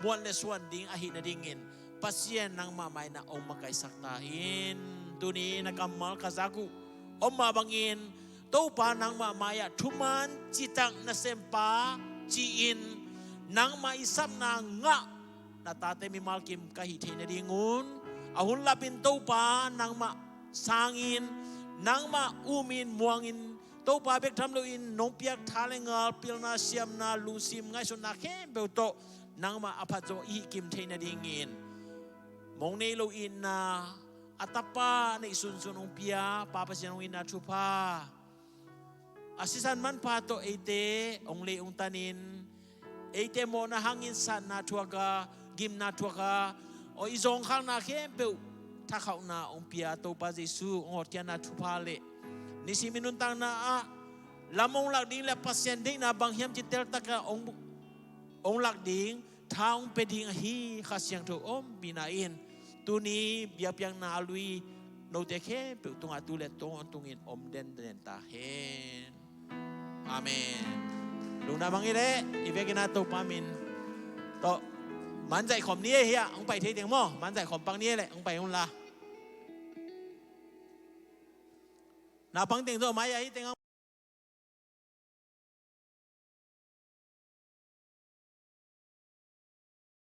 muan le suan ding ahih nadingin Pasian nangmah mah in ah hong makaihsak ta in. Tuni na kammal ka zak uh om mah bangin Topa nangmah mai-ah thuman citak nasempa ci-in nangmah i sapna ngah na tate mimal kim ka hih theih nadingun, a hun lapin Topa nangmah sangin, nangmah umin muangin, Topa bek tham loin nong piak tha le ngal, pilna, siamna, lungsim ngaihsutna khempeuh tawh nangmah a phat zawh i hih kim theih nadingin, mong nei lo itna a Tapa neih sunsun hong pia Pa Pasian hong itna thupha, a sisan manpha tawh eite hong lei hong tanin, eite mawhna hangin satna thuak a, gimna thuak a, aw i zawngkhakna khempeuh thakhauhna hong pia Topa Jesu hong hotkhiatna thupha le nisim i nuntakna ah lam hong lak ding le Pasian deihna bang hiam ci teltak a hong, hong lak ding, tha hong pia ding ahi Kha Siangtho ompihna in tuni biakpiakna a lui note khempeuh tungah tu le tawn tungin om denden ta hen. Amen. Lungdam hang hi leh i vekin ah Topa min Tawh, manzaih khawm ni e hi a, hong pai thei teng maw, manzaih khawm pang ni e leh hong pai un la. Na pang teng tawh mai a hi teng